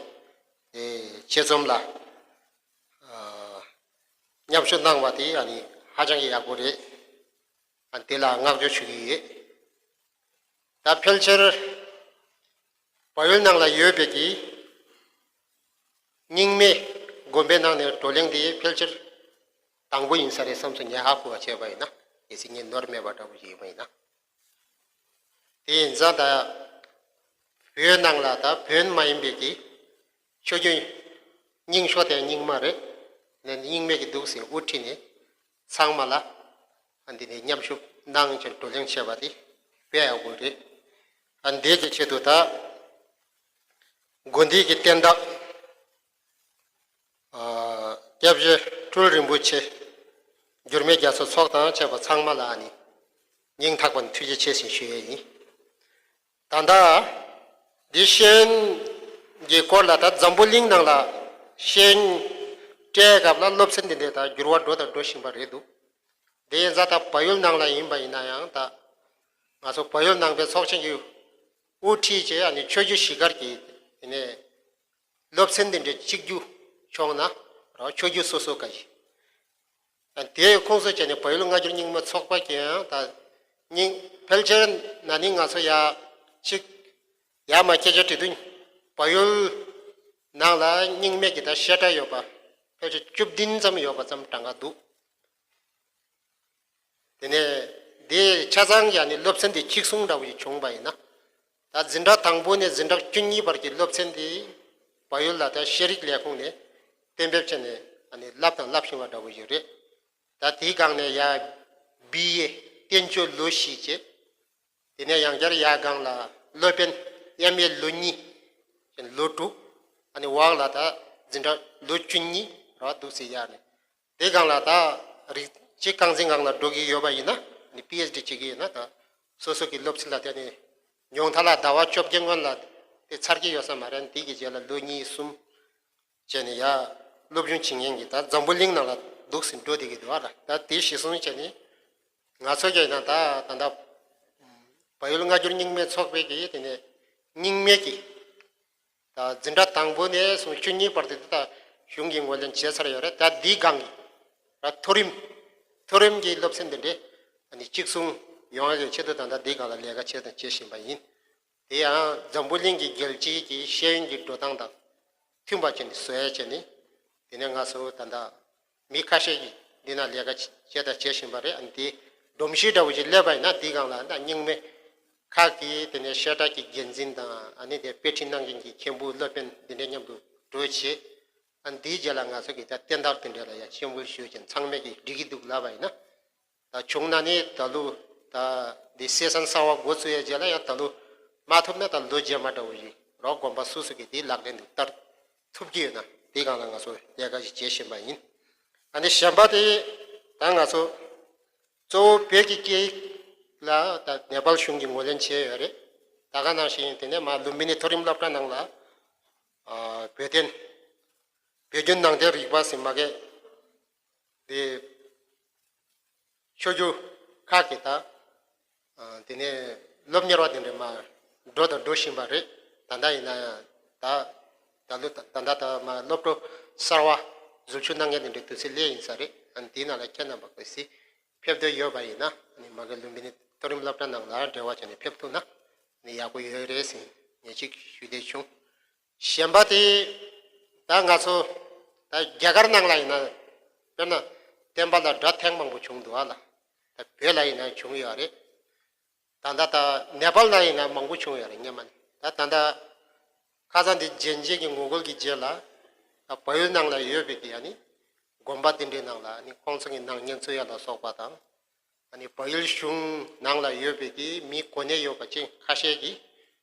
དེ་ཆེད་འཛོམས་ལ་ཨ་མཉམ་ཞུགས་གནང་བ་དེ་ཨ་ནི་ཧ་ཅང་གི་ཡག་པོ་རེད། ཨ་དེ་ལ་བསྔགས་བརྗོད་ཞུ་གི་ཡོད། ད་ཕལ་ཆེར་བལ་ཡུལ་ནང་ལ་ཡོད་པའི་གི་རྙིང་མའི་དགོན་པའི་ནང་ནས་བགྲོ་གླེང་དེ་ཕལ་ཆེར་དང་པོ་ཡིན་ས་རེད་བསམ་སོང་། ངས་ཧ་གོ་བ་བྱས་པ་ཡིན་ན། གལ་སྲིད་ངས་ནོར་མེད་པ་འདྲ་པོ་ཞིག་ཡིན་པ་ཡིན་ན། དེ་ཡིན་ཙང་ད་བོད་ནང་ལ་ད་བོན་མ་ཡིན་པའི་གི་ཆོས་བརྒྱུད་རྙིང་ཤོས་དེ་རྙིང་མ་རེད། ནས་རྙིང་མའི་གི་འདུག་ཟེར་དབུ་ཁྲིད་ནས་ཚང་མ་ལ་ཨ་འདི་ནས་མཉམ་ཞུགས་གནང་བྱས་བགྲོ་གླེང་བྱས་པ་དེ་དཔེ་ཡག་པོ་རེད། ཨ་འདི་གི་ཆེད་དུ་ད་དགོན་སྡེ་གི་བསྟན་བདག་ཨ་སྐྱབས་རྗེ་སྤྲུལ་རིན་པོ་ཆེ་འགྱུར་མེད་རྒྱ་མཚོ་མཆོག་དང་བཅས་པ་ཚང་མ་ལ་ཨ་ནི་སྙིང་ཐག་པ་ནས་ཐུགས་རྗེ་ཆེ་ཞེས་ཞུ་ཡས་ཡིན། ད་ལྟ་འདི་ཤེས་ཡོན་གྱི་སྐོར་ལ་ད་འཛམ་བུ་གླིང་ནང་ལ་ཤེས་ཡོན་སྤྲད་སྐབས་ལ་སློབ་ཚན་འདི་འདྲ་ད་འགྱུར་བ་འགྲོ་དང་འགྲོ་བཞིན་པ་རེད་འདུག་དེ་ཡིན་ཙང་ད་བལ་ཡུལ་ནང་ལ་ཡིན་པ་ཡིན་ན་ཡང་ད་ང་ཚོ་བལ་ཡུལ་ནང་པའི་ཚོགས་ཆེན་གྱི་དབུ་ཁྲིད་བྱས་ཨ་ནི་ཆོས་བརྒྱུད་བཞི་སྒར་གྱི་དེ་ནས་སློབ་ཚན་འདི་འདྲའི་གཅིག་གྱུར་བྱུང་ན་རོགས་ཆོས་བརྒྱུད་སོ་སོ་ག་ཞིག་དང་དེའི་ཁོངས་སུ་བྱས་ནས་བལ་ཡུལ་སྔ་འགྱུར་རྙིང་མ་ཚོགས་པ་གི་ཡང་ད་རྙིང་ཕལ་ཆེར་ན་ནིང་ང་ཚོ་ཡ་གཅིག་ཡ་མ་སྐད་ཆ་དྲི་དུས་བལ་ཡུལ་ནང་ལ་རྙིང་མའི་གི་ད་བཤད་གྲྭ་ཡོད་པ་ཕལ་ཆེར་བཅུ་བདུན་ཙམ་ཡོད་པ་ཙམ་གྲངས་ཀ་འདུག་དེ་ནས་དེ་ཆ་ཚང་གི་ཨ་ནི་སློབ་ཚན་དེ་གཅིག་མཚུངས་འདྲ་བོ་ཞིག་བྱུང་བ་ཡིན་ན། ད་འཛིན་གྲྭ་དང་པོ་ནས་འཛིན་གྲྭ་བཅུ་གཉིས་བར་གྱི་སློབ་ཚན་དེ་བལ་ཡུལ་ལ་ད་ཤེས་རིག་ལས་ཁུངས་ནས་གཏན་འབེབས་བྱས་ནས་ཨ་ནི་བསླབ་དང་བསླབ་བཞིན་པ་འདྲ་བོ་ཞིག་རེད། ད་དེའི་སྒང་ནས་ཡ་བི་ཨེ་བསྟན་བཅོས་ལོ་བཞི་བྱས། དེ་ནས་ཡང་བསྐྱར་ཡ་སྒང་ལ་སློབ་དཔོན་ཨེམ་ཨེ་ལོ་གཉིས། ལོ་དྲུག་ཨ་ནི་འོག་ལ་ད་འཛིན་གྲྭ་ལོ་བཅུ་གཉིས་ར་འདུག་སེ་ཡ་རེད། དེ་སྒང་ལ་ད་རིགས་གཅིག་རྐང་འཛིན་སྒང་ལ་འགྲོ་གི་ཡོད་པ་ཡིན་ན་ནི་པི་ཨེཆ་ཌི་བྱེད་ཀྱི་ཡོད་ན་ད་སོ་སོ་གི་སློབ་ཚན་ལ་བརྟེན་ནས་ཉུང་མཐའ་ལ་ཟླ་བ་བཅོ་བརྒྱད་སྔོན་ལ་དེ་ཚར་གྱི་ཡོད་ས་མ་རེད། དེ་གི་རྗེས་ལ་ལོ་གཉིས་གསུམ་བྱས་ནས་ཡ་སློབ་སྦྱོང་བྱེད་མཁན་གྱི་ད་འཛམ་བུ་གླིང་ནང་ལ་འདུག་སེ་འགྲོ་བསྡད་ཀྱི་འདུག་ཨ་ར། ད་དེ་གཞི་བཟུང་བྱས་ནས་ང་ཚོ་གི་ཡིན་ན་ད་ད་ལྟ་བལ་ཡུལ་སྔ་འགྱུར་རྙིང་མའི་ཚོགས་པའི་གི་དེ་ནས་རྙིང་མའི་གི་ད་འཛིན་གྲྭ་དང་པོ་ནས་བཟུང་བཅུ་གཉིས་བར་དུ་ད་གཞུང་གིས་ངོས་ལེན་བྱས་ཚར་ཡོད་རེད། ད་འདིའི་སྒང་གི་ད་མཐོ་རིམ་མཐོ་རིམ་གྱི་སློབ་ཚན་འདི་འདྲའི་ཨ་ནི་གཅིག་མཚུངས་ཡོང་ཡག་གི་ཆེད་དུ་ད་ལྟ་འདིའི་སྒང་ལ་ལས་ཀ་བྱས་དང་བྱེད་བཞིན་པ་ཡིན། དེ་ཡང་འཛམ་བུ་གླིང་གི་རྒྱལ་སྤྱིའི་གི་ཤེས་ཡོན་གྱི་འགྲོ་སྟངས་དང་མཐུན་པ་བྱས་ནས་བཟོ་ཡ་བྱས་ནས་དེ་ནས་ང་ཚོ་ད་ལྟ་མི་ཁ་ཤས་ཀྱིས་འདི་ན་ལས་ཀ་བྱས་དང་བྱེད་བཞིན་པ་རེད། ཨ་ནི་དེ་སྒྲོམ་གཞི་འདྲ་བོ་ཞིག་སླེབས་པ་ཡིན་ན་འདིའི་སྒང་ལ་ད་རྙིང་མའི་ཁག་གི་དེ་ནས་བཤད་གྲྭ་གི་འགན་འཛིན་དང་ཨ་ནི་དེ་དཔེ་ཁྲིད་གནང་མཁན་གྱི་མཁན་པོ་སློབ་དཔོན་འདི་འདྲ་མཉམ་དུ་གྲོས་བྱེད། ཨ་ནི་དེའི་རྗེས་ལ་ང་ཚོ་གི་ད་བསྟན་བདག་དེ་འདྲ་ལ་ཡང་སྐྱབས་མགོན་ཞུས་ཀྱང་ཚང་མས་ཀྱི་འགྲིག་གི་འདུག་ལབ་པ་ཡིན་ན། ད་བྱུང་ན་ནི་ད་ལོ་ད་འདི་སེ་ཟན་གསར་བ་འགོ་བཙུགས་ཡའི་རྗེས་ལ་ཡང་ད་ལོ་མ་ཐུབ་ན་ད་ལོ་རྗེས་མ་འདྲ་བོ་ཞིག་རོགས་དགོན་པ་སོ་སོ་གི་དེ་ལག་ལེན་དུ་བསྟར་ཐུབ་ཀྱི་ཡོད་ན་དེའི་སྒང་ལ་ང་ཚོ་ལས་ཀ་ཞིག་བྱེད་བཞིན་པ་ཡིན། ཨ་ནི་གཞན་པ་དེ་ད་ང་ཚོ་གཙོ་བོ་བོད་ཀྱི་སྐད་ཡིག་ལ་ད་ནེ་པཱལ་གཞུང་གིས་ངོས་ལེན་བྱས་ཡོད་རེད། ད་ག་ནང་བཞིན་དེ་ནས་མ་ལུམ་བི་ནི་མཐོ་རིམ་སློབ་གྲྭ་ནང་ལ་ཨ་བོད་བསྟན་བོད་བརྒྱུད་ནང་བསྟན་རིག་པ་ཟེར་མ་གི་དེ་ཆོས་བརྒྱུད་ཁག་གི་ད་ཨ་དེ་ནས་སློབ་གཉེར་བ་དེ་འདྲ་མ་འགྲོ་དང་འགྲོ་བཞིན་པ་རེད། ད་ལྟ་ཡིན་ན་ཡང་ད་ད་ལོ་ད་ད་ལྟ་ད་མ་སློབ་གྲྭ་གསར་བ་འཛུལ་ཞུགས་གནང་མཁན་དེ་འདྲའི་དུས་ཚོད་སླེབས་ཡིན་ས་རེད། ཨ་ནི་དེའི་ནང་ལ་ཁྱེད་རྣམ་པ་གལ་སྲིད་ཕེབས་འདོད་ཡོད་པ་ཡིན་ན་ཨ་ནི་མ་གི་ལུམ་བི་ནི་མཐོ་རིམ་སློབ་གྲྭ་ནང་ལ་འབྲེལ་བ་བྱས་ནས་ཕེབས་ཐུབ་ན་ཨ་ནི་ཡག་པོ་ཡོད་རེད་ཟེར་ངས་ཅིག་ཞུ་འདོད་བྱུང་། གཞན་པ་དེ་ད་ང་ཚོ་ད་རྒྱ་གར་ནང་ལ་ཡིན་ན་དཔེར་ན་བསྟན་པ་ལ་དགྲ་ཐེངས་མང་པོ་བྱུང་འདུག་ཨ་ལ། ད་བོད་ལ་ཡིན་ན་བྱུང་ཡོད་རེད། ད་ལྟ་ད་ནེ་པཱལ་ན་ཡིན་ན་མང་པོ་བྱུང་ཡོད་རེད་སྔོན་མ་ནས། ད་ད་ལྟ་ཁ་སང་འདི་རྒྱལ་འབྱེད་ཀྱི་ངོ་རྒོལ་གྱི་རྗེས་ལ་ད་བལ་ཡུལ་ནང་ལ་ཡོད་པའི་གི་ཨ་ནི་དགོན་པ་འདི་འདྲའི་ནང་ལ་ཨ་ནི་ཁོང་ཚོ་གི་ནང་བསྙེན་འཚོལ་ཡ་ལ་སོགས་པ་དང་། ཨ་ནི་བལ་ཡུལ་གཞུང་ནང་ལ་ཡོད་པའི་གི་མི་གོ་གནས་ཡོད་པ་ཅན་ཁ་ཤས་ཀྱིས་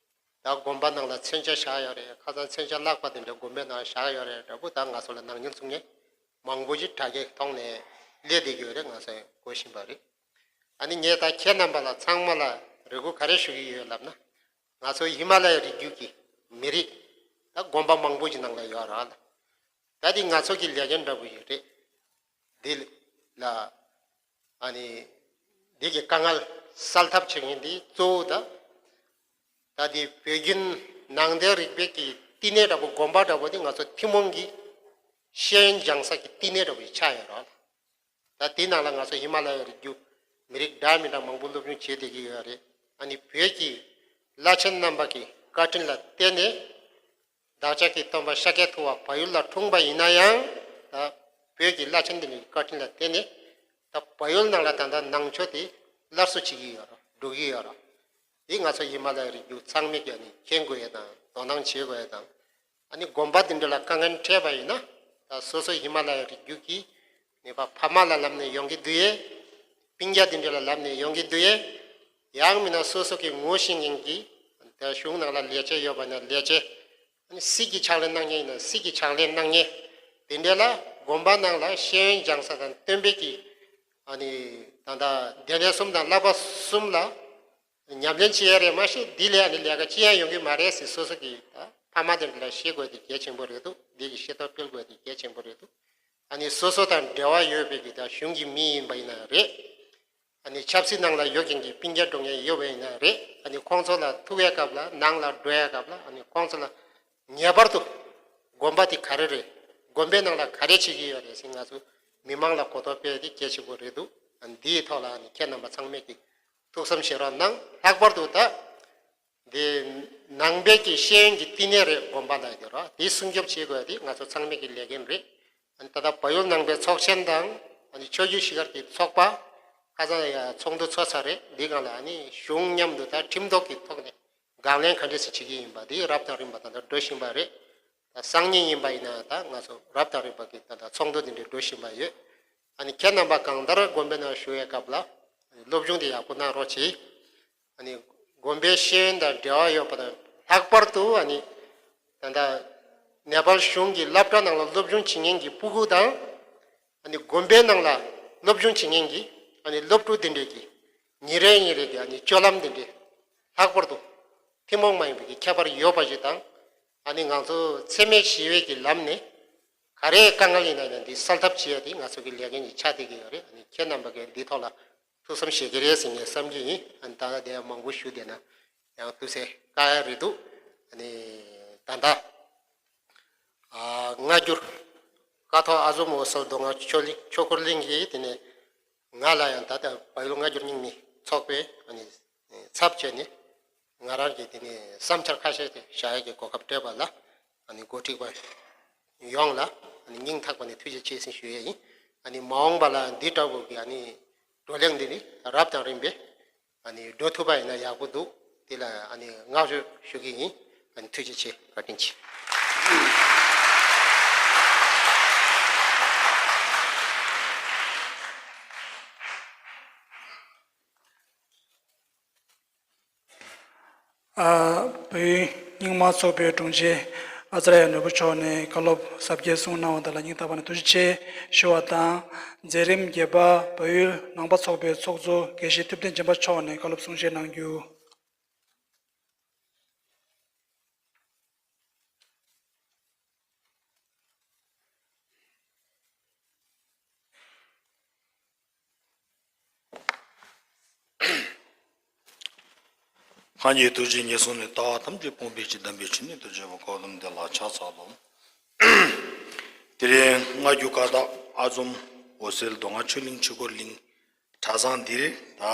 ད་དགོན་པ་ནང་ལ་མཚོན་ཆ་བཞག་ཡོད་རེད། ཁ་སང་མཚོན་ཆ་བརླག་པ་དེ་འདྲ་དགོན་པའི་ནང་བཞག་ཡོད་རེད་འདྲ་པོ་ད་ང་ཚོ་ལ་ནང་བསྙེན་འཚོལ་མཁན་མང་པོ་ཞིག་དྲ་རྒྱའི་ཐོག་ནས་སླེབས་བསྡད་ཀྱི་ཡོད་རེད། ང་ཚོས་གོ་བཞིན་པ་རེད། ཨ་ནི་ངས་ད་ཁྱེད་རྣམ་པ་ལ་ཚང་མ་ལ་རེ་སྐུལ་ག་རེ་ཞུ་གི་ཡོད་ལབ་ན། ང་ཚོ་ཧི་མ་ལ་ཡའི་རི་རྒྱུད་ཀྱི་མི་རིགས་ད་དགོན་པ་མང་པོ་ཞིག་ནང་ལ་ཡོད་ར་ལ། ད་འདི་ང་ཚོ་གི་ལས་འགན་འདྲ་པོ་ཞིག་རེད། འདི་ལ་ཨ་ནི་འདི་གི་དཀའ་ངལ་སེལ་ཐབས་བྱེད་མཁན་འདི་གཙོ་བོ་ད། ད་འདི་བོད་བརྒྱུད་ནང་བསྟན་རིག་པའི་གི་བསྟི་གནས་འདྲ་པོ་དགོན་པ་འདྲ་པོ་འདི་ང་ཚོ་ཐུན་མོང་གི་ཤེས་ཡོན་སྦྱང་ས་གི་བསྟི་གནས་འདྲ་པོ་ཞིག་ཆགས་ཡོད་ར་ལ། ད་དེའི་ནང་ལ་ང་ཚོ་ཧི་མ་ལ་ཡའི་རི་རྒྱུད་མི་རིགས་འདྲ་མི་འདྲ་མང་པོ་སློབ་སྦྱོང་བྱེད་བསྡད་ཀྱི་ཡོད་རེད། ཨ་ནི་བོད་ཀྱི་བླ་ཆེན་རྣམ་པ་གི་བཀའ་དྲིན་ལ་བརྟེན་ནས་བདག་ཅག་གི་སྟོན་པ་ཤཱཀྱ་ཐུབ་པ་བལ་ཡུལ་ལ་འཁྲུངས་པ་ཡིན་ན་ཡང་ད་བོད་ཀྱི་བླ་ཆེན་དེ་འདྲའི་བཀའ་དྲིན་ལ་བརྟེན་ནས་ད་བལ་ཡུལ་ནང་ལ་ད་ལྟ་ནང་ཆོས་དེ་སླར་གསོ་བྱེད་ཀྱི་ཡོད་རེད། འགྲོ་གི་ཡོད་རེད། འདི་ང་ཚོ་ཧི་མ་ལ་ཡའི་རི་རྒྱུད་ཚང་མས་ཀྱང་ནི་མཁྱེན་དགོས་ཡས་དང་དོ་སྣང་བྱེད་དགོས་ཡས་དང་། ཨ་ནི་དགོན་པ་འདི་འདྲ་ལ་དཀའ་ངལ་འཕྲད་པ་ཡིན་ན་ད་སོ་སོ་ཧི་མ་ལ་ཡའི་རི་རྒྱུད་ཀྱི་ནི་ཕ་ཕ་མ་ལ་ལབ་ནས་ཡོང་གི་འདུག་ཡས། སྤུན་ཀྱག་འདི་འདྲ་ལ་ལབ་ནས་ཡོང་གི་འདུག་ཡས། ཡང་མིན་ན་སོ་སོ་གི་ངོ་ཤེས་མཁན་གྱི་ད་གཞུང་ནང་ལ་ལས་བྱེད་ཡོད་པ་ན་ལས་བྱེད། ཨ་ནི་སྲིད་ཀྱི་ཕྱག་ལས་གནང་མཁན་ཡིན་ན་སྲིད་ཀྱི་ཕྱག་ལས་གནང་མཁན་དེ་འདྲ་ལ་དགོན་པ་ནང་ལ་ཤེས་ཡོན་སྦྱང་ས་དང་སྟོན་པའི་གི་ཨ་ནི་ད་ལྟ་སྡེ་སྣོད་གསུམ་དང་བསླབ་པ་གསུམ་ལ་ཉམས་ལེན་བྱེད་ཡ་རེད་མ་ཤེས་འདི་ལས་ཨ་ནི་ལས་ཀ་ཅི་ཡང་ཡོང་གི་མ་རེད་ཟེར་སོ་སོ་གི་ད་ཕ་མ་དེ་འདྲ་ལ་ཤེས་དགོས་དེ་གལ་ཆེན་པོ་རེད་འདུག་འདི་གི་ཤེས་རྟོགས་སྤེལ་དགོས་དེ་གལ་ཆེན་པོ་རེད་འདུག་ཨ་ནི་སོ་སོ་དང་འབྲེལ་བ་ཡོད་པའི་གི་ད་གཞུང་གི་མི་ཡིན་པ་ཡིན་ན་རེད། ཨ་ནི་ཆབ་སྲིད་ནང་ལ་ཡོད་མཁན་གྱི་སྤུན་ཀྱག་འགྲོ་མཁན་ཡོད་པ་ཡིན་ན་རེད། ཨ་ནི་ཁོང་ཚོ་ལ་ཐུག་ཡས་སྐབས་ལ་ནང་ལ་འགྲོ་ཡས་སྐབས་ལ་ཨ་ནི་ཁོང་ཚོ་ལ་ངེས་པར་དུ་དགོན་པ་དེ་ག་རེ་རེད། དགོན་པའི་ནང་ལ་ག་རེ་བྱེད་ཀྱི་ཡོད་རེད་ཟེར་ང་ཚོ་མི་མང་ལ་གོ་རྟོགས་སྤེལ་དེ་གལ་ཆེན་པོ་རེད་འདུག་ཨ་ནི་འདིའི་ཐོག་ལ་ཨ་ནི་ཁྱེད་རྣམ་པ་ཚང་མས་ཀྱི་ཐུགས་བསམ་བཞེས་རོགས་གནང་། ལྷག་པར་དུ་ད། འདི་ནང་པའི་གི་ཤེས་ཡོན་གྱི་བསྟི་གནས་རེད་དགོན་པ་ལ་ཡོད་རོགས་དེ་སྲུང་སྐྱོབ་བྱེད་དགོས་དེ་ང་ཚོ་ཚང་མའི་གི་ལས་འགན་རེད། ཨ་ནི་ད་ལྟ་བལ་ཡུལ་ནང་པའི་ཚོགས་ཆེན་དང་ཨ་ནི་ཆོས་བརྒྱུད་བཞི་སྒར་གྱི་ཚོགས་པ་ཁ་སང་ཡ་ཚོགས་འདུ་ཚོགས་ཚར་རེད། འདི་སྒང་ལ་ཨ་ནི་གཞུང་མཉམ་དུ་ད་ཁྲིམས་ཐོག་གི་ཐོག་ནས་དགག་ལན་ག་འདྲས་སེ་བྱེད་ཀྱི་ཡིན་པ་དེ་རབ་དང་རིམ་པ་ད་ལྟ་འགྲོ་བཞིན་པ་རེད། ད་སང་ཉིན་ཡིན་པ་ཡིན་ན་ད་ང་ཚོ་རབ་དང་རིམ་པ་གི་ད་ལྟ་ཚོགས་འདུ་དེ་འདྲས་འགྲོ་བཞིན་པ་ཡོད། ཨ་ནི་ཁྱེད་རྣམ་པ་གང་ལྟར་དགོན་པའི་ནང་བཞུགས་པའི་སྐབས་ལ་སློབ་སྦྱོང་དེ་ཡག་པོ་གནང་རོགས་གྱིས། ཨ་ནི་དགོན་པའི་ཤེས་ཡོན་དང་འབྲེལ་བ་ཡོད་པ་དང་ལྷག་པར་དུ་ཨ་ནི་ད་ལྟ་ནེ་པཱལ་གཞུང་གི་སློབ་གྲྭ་ནང་ལ་སློབ་སྦྱོང་བྱེད་མཁན་གྱི་སྤུ་གུ་དང་། ཨ་ནི་དགོན་པའི་ནང་ལ་སློབ་སྦྱོང་བྱེད་མཁན་གྱི་ཨ་ནི་སློབ་ཕྲུག་དེ་འདྲས་ཀྱི་ཉིན་རེ་ཉིན་རེ་གི་ཨ་ནི་སྤྱོད་ལམ་དེ་འདྲས་ལྷག་པར་དུ་ཐུན་མོང་མ་ཡིན་པའི་གི་ཁྱད་པར་ཡོད་པ་ཞིག་དང་། ཨ་ནི་ང་ཚོ་འཚེ་མེད་ཞི་བའི་གི་ལམ་ནས་ག་རེ་དཀའ་ངལ་ཡིན་ན་ཡང་འདི་སེལ་ཐབས་བྱེད་ཡ་དེ་ང་ཚོ་གི་ལས་འགན་ཞིག་ཆགས་བསྡད་ཀྱི་ཡོད་རེད། ཨ་ནི་ཁྱེད་རྣམ་པ་གིས་འདི་ཐོག་ལ་ཐུགས་བསམ་བཞེས་ཀྱི་རེད་ཟེར་ངས་བསམ་གྱི་ཡིན། ཨ་ནི་ད་ལྟ་དེ་ཡང་མང་པོ་ཞུ་བསྡད་ན་ཡང་དུས་ཚོད་བཀག་ཡ་རེད་འདུག་ཨ་ནི་ད་ལྟ་ཨ་སྔ་འགྱུར་ཀཿཐོག་ཨ་ཛོམ་འོད་གསལ་མདོ་སྔགས་ཆོས་གླིང་ཆོས་འཁོར་གླིང་གིས་དེ་ནས་ང་ལ་ཡང་ད་ལྟ་བལ་ཡུལ་སྔ་འགྱུར་རྙིང་མའི་ཚོགས་པའི་ཨ་ནི་ཚབ་བྱས་ནས་ང་རང་གིས་དེ་ནས་བསམ་འཆར་ཁ་ཤས་དེ་བཞག་ཡས་ཀྱི་གོ་སྐབས་སྤྲད་པ་ལ་ཨ་ནི་འགོ་ཁྲིད་པ་ཡོངས་ལ་ཨ་ནི་སྙིང་ཐག་པ་ནས་ཐུགས་རྗེ་ཆེ་ཟེར་ཞུ་ཡས་ཡིན། ཨ་ནི་མ་འོངས་པ་ལ་འདི་འདྲ་བོ་གི་ཨ་ནི་བགྲོ་གླེང་འདི་ནི་རབ་དང་རིམ་པས་ཨ་ནི་འགྲོ་ཐུབ་པ་ཡིན་ན་ཡག་པོ་འདུག་དེ་ལ་ཨ་ནི་བསྔགས་བརྗོད་ཞུ་གི་ཡིན། ཨ་ནི་ཐུགས་རྗེ་ཆེ། བཀའ་དྲིན་ཆེ། ཨ། བོད་རྙིང་མ་ཚོགས་པའི་དྲུང་ཆེ་ཨ་ཙརྱ་ནོར་བུ་མཆོག་ནས་བཀའ་སློབ་ཟབ་རྒྱས་གསུངས་གནང་བ་དེ་ལ་སྙིང་ཐག་པ་ནས་ཐུགས་རྗེ་ཆེ་ཞུ་བ་དང་། མཛད་རིམ་བརྒྱད་པ་བལ་ཡུལ་ནང་པ་ཚོགས་པའི་ཚོགས་གཙོ་དགེ་བཤེས་ཐུབ་བསྟན་སྦྱིན་པ་མཆོག་ནས་བཀའ་སློབ་གསུང་བཤད་གནང་རྒྱུ། སྔར་གྱི་ཐུགས་རྗེ་ཉེར་གསུམ་ནས། ལྟ་བ་ཐམས་ཅད་སྤོང་བའི་ཕྱིར། དམ་པའི་ཆོས་ནི་རྡོ་རྗེ་སྤོང་། གོ་ཏམ་དེ་ལ་ཕྱག་འཚལ་ལོ། དེ་རིང་སྔ་འགྱུར་ཀཿཐོག་ཨ་ཛོམ་འོད་གསལ་མདོ་སྔགས་ཆོས་གླིང་ཆོས་འཁོར་གླིང་གྲྭ་ཚང་འདིར་ད།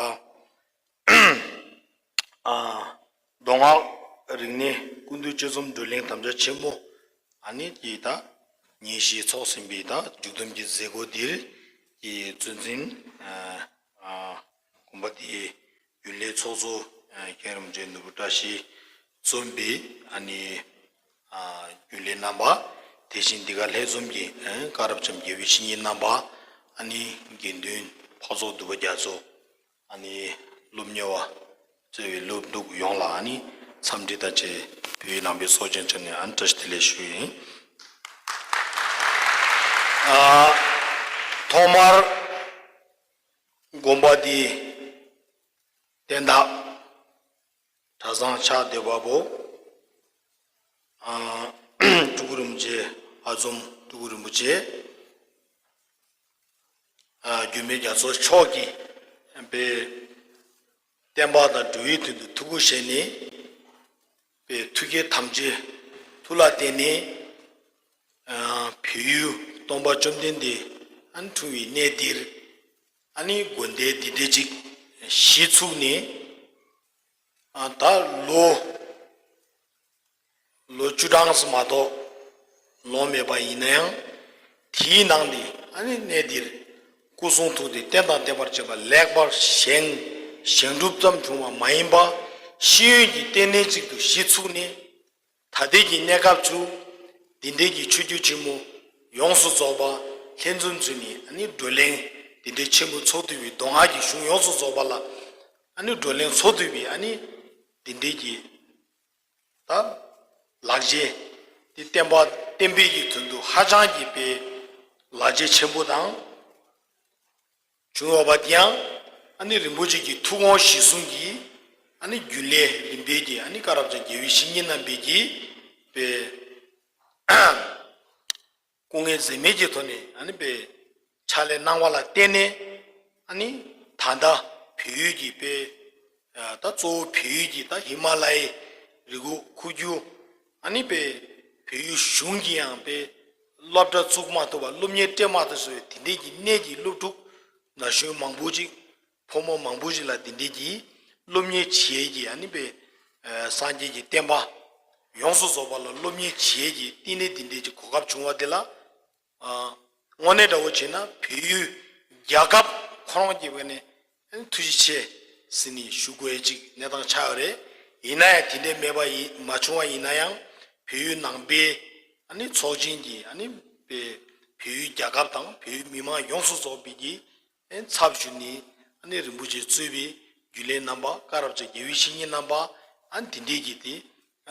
ཨ། མདོ་སྔགས་རིག་གནས་ཀུན་བཏུས་དཔྱད་རྩོམ་བགྲོ་གླེང་དམ་བཅའ་ཆེན་མོ་ཨ་ནི་ཀྱི་ད་ཉིན་ཞིག་ཚོགས་ཟིན་པའི་ད་མཇུག་བསྡོམས་ཀྱི་མཛད་སྒོ་འདིར་གྱི་གཙོ་འཛིན་ཨ་ཨ་དགོན་པ་འདིའི་རྒྱུན་ལས་ཚོགས་གཙོ་ཨ་མཁན་རིན་པོ་ཆེ་ནོར་བུ་བཀྲ་ཤིས་གཙོས་པའི་ཨ་ནི་ཨ་རྒྱུན་ལས་རྣམ་པ། དེ་བཞིན་འདི་ག་ལྷན་འཛོམས་ཀྱི་ཨ་བཀའ་རབ་འབྱམས་རྒྱལ་བའི་བཤེས་གཉེན་རྣམ་པ། ཨ་ནི་དགེ་འདུན་འཕགས་ཚོགས་འདུས་པ་རྒྱ་མཚོ། ཨ་ནི་སློབ་གཉེར་བ་གཙོས་པའི་སློབ་ཕྲུག་ཡོངས་ལ་ཨ་ནི་འཚམས་འདྲི་དང་བཅས་བོད་ཡིག་ནང་པའི་ཚོགས་ཆེན་ཚོགས་ནས་ཨ་ནི་བཀྲ་ཤིས་བདེ་ལེགས་ཞུ་ཡིན། ཨ། ཐོག་མར་དགོན་པ་འདི་ བསྟན་བདག་གྲྭ་ཚང་ཕྱག་འདེབས་པ་པོ། ཨ། སྤྲུལ་སྐུ་རིན་པོ་ཆེ། ཨ་འཛོམས་སྤྲུལ་སྐུ་རིན་པོ་ཆེ། ཨ། འགྱུར་མེད་རྒྱ་མཚོ་མཆོག་གིས་པའི་བསྟན་པ་དང་འགྲོ་བའི་དོན་དུ་ཐུགས་ཁུར་བཞེས་ནས། པའི་ཐུགས་བསྐྱེད་དམ་བཅའ་ཐུགས་ལ་བརྟེན་ནས། ཨ། བོད་ཡུལ་སྟོང་པ་བཅོམ་ལྡན་འདས་ཨ་ནི་འཁྲུངས་པའི་གནས་འདིར། ཨ་ནི་དགོན་སྡེ་འདི་འདྲ་ཅིག་གཞི་ཚུགས་ནས། ཨ། ད་ལོ་ལོ་བཅུ་གྲངས་སུ་མ་གཏོགས་ལོངས་མེད་པ་ཡིན་ན་ཡང་། དེའི་ནང་ནས་ཨ་ནི་གནས་འདིར་སྐུ་གསུང་ཐུགས་དེ་རྟེན་དང་བརྟེན་པར་བཅས་པ་ལེགས་པར་བཞེངས། བཞེངས་གྲུབ་ཙམ་བྱུང་བ་མ་ཡིན་པ། ཤེས་ཡོན་གྱི་ལྟེ་གནས་ཅིག་ཏུ་གཞི་ཚུགས་ནས། ད་ལྟའི་གི་གནས་སྐབས་སུ་འདི་འདྲའི་གི་ཆོས་བརྒྱུད་ཆེན་མོ་ཡོངས་སུ་རྫོགས་པ་ལྷན་འཛོམས་ཚུལ་ནས་ཨ་ནི་བགྲོ་གླེང་འདི་འདྲའི་ཆེན་མོ་ཚོགས་ཐུབ་པའི། མདོ་སྔགས་ཀྱི་གཞུང་ཡོངས་སུ་རྫོགས་པ་ལ་ཨ་ནི་བགྲོ་གླེང་ཚོགས་ཐུབ་པའི་ཨ་ནི་འདི་འདྲའི་གི་ད་ལག་རྗེས་འདི་བསྟན་པ་བསྟན་པའི་གི་དོན་དུ་ཧ་ཅང་གི་པའི་ལག་རྗེས་ཆེན་པོ་དང་། བྱུང་བ་དེ་ཡང་ཨ་ནི་རིན་པོ་ཆེ་གི་ཐུགས་དགོངས་གཞིར་བཟུང་གིས། ཨ་ནི་རྒྱུན་ལས་རིམ་པས་ཀྱི་ཨ་ནི་བཀའ་རབ་འབྱམས་རྒྱལ་བའི་བཤེས་གཉེན་རྣམ་པས་ཀྱི་པའི་སྐུ་ངལ་འཛེམས་མེད་ཀྱི་ཐོག་ནས་ཨ་ནི་པའི་ཕྱག་ལས་གནང་བ་ལ་བརྟེན་ནས། ཨ་ནི་ད་ལྟ་བོད་ཡུལ་གྱི་པའི་ད་གཙོ་བོ་བོད་ཡུལ་གྱི་ད་ཧི་མ་ལ་ཡའི་རི་ཁུག་ཁུག་རྒྱུད། ཨ་ནི་པའི་བོད་ཡུལ་གཞུང་གིས་ཡང་པའི་སློབ་གྲྭ་བཙུགས་མ་ཐུབ་པ། སློབ་གཉེར་སྤྲད་མ་ཐུབ་པའི་དེ་འདྲའི་གི་གནས་ཀྱི་སློབ་ཕྲུག་ན་གཞོན་མང་པོ་ཅིག་ཕོ་མོ་མང་པོ་ཞིག་ལ་འདི་འདྲའི་གི་སློབ་གཉེར་བྱེད་ཀྱི་ཨ་ནི་པའི་སངས་རྒྱས་ཀྱི་བསྟན་པ་ཡོངས་སུ་རྫོགས་པ་ལ་སློབ་གཉེར་བྱེད་ཀྱི་བསྟི་གནས་འདི་འདྲའི་གི་གོ་སྐབས་བྱུང་བ་དེ་ལ། ཨ། དངོས་གནས་འདྲ་བོ་བྱས་ན་བོད་ཡུལ་རྒྱལ་ཁབ་ཁོ་རང་གི་བས་ནས་ཐུགས་རྗེ་ཆེ་ཟེར་ནས་ཞུ་དགོས་ཡ་ཅིག་གནས་སྟངས་ཆགས་ཡོད་རེད། ཡིན་ན་ཡང་དེ་འདྲའི་མེད་པ་ཡིན། མ་བྱུང་བ་ཡིན་ན་ཡང་བོད་ཡུལ་ནང་པའི་ཨ་ནི་ཚོགས་ཆེན་གྱི་ཨ་ནི་པའི་བོད་ཡུལ་རྒྱལ་ཁབ་དང་བོད་ཡུལ་མི་མང་ཡོངས་སུ་རྫོགས་པའི་གི་ཚབ་ཞུས་ནས། ཨ་ནི་རིན་པོ་ཆེ་གཙོས་པའི་རྒྱུན་ལས་རྣམ་པ། བཀའ་རབ་འབྱམས་རྒྱལ་བའི་བཤེས་གཉེན་རྣམ་པ། ཨ་ནི་འདི་འདྲའི་གི་དེ།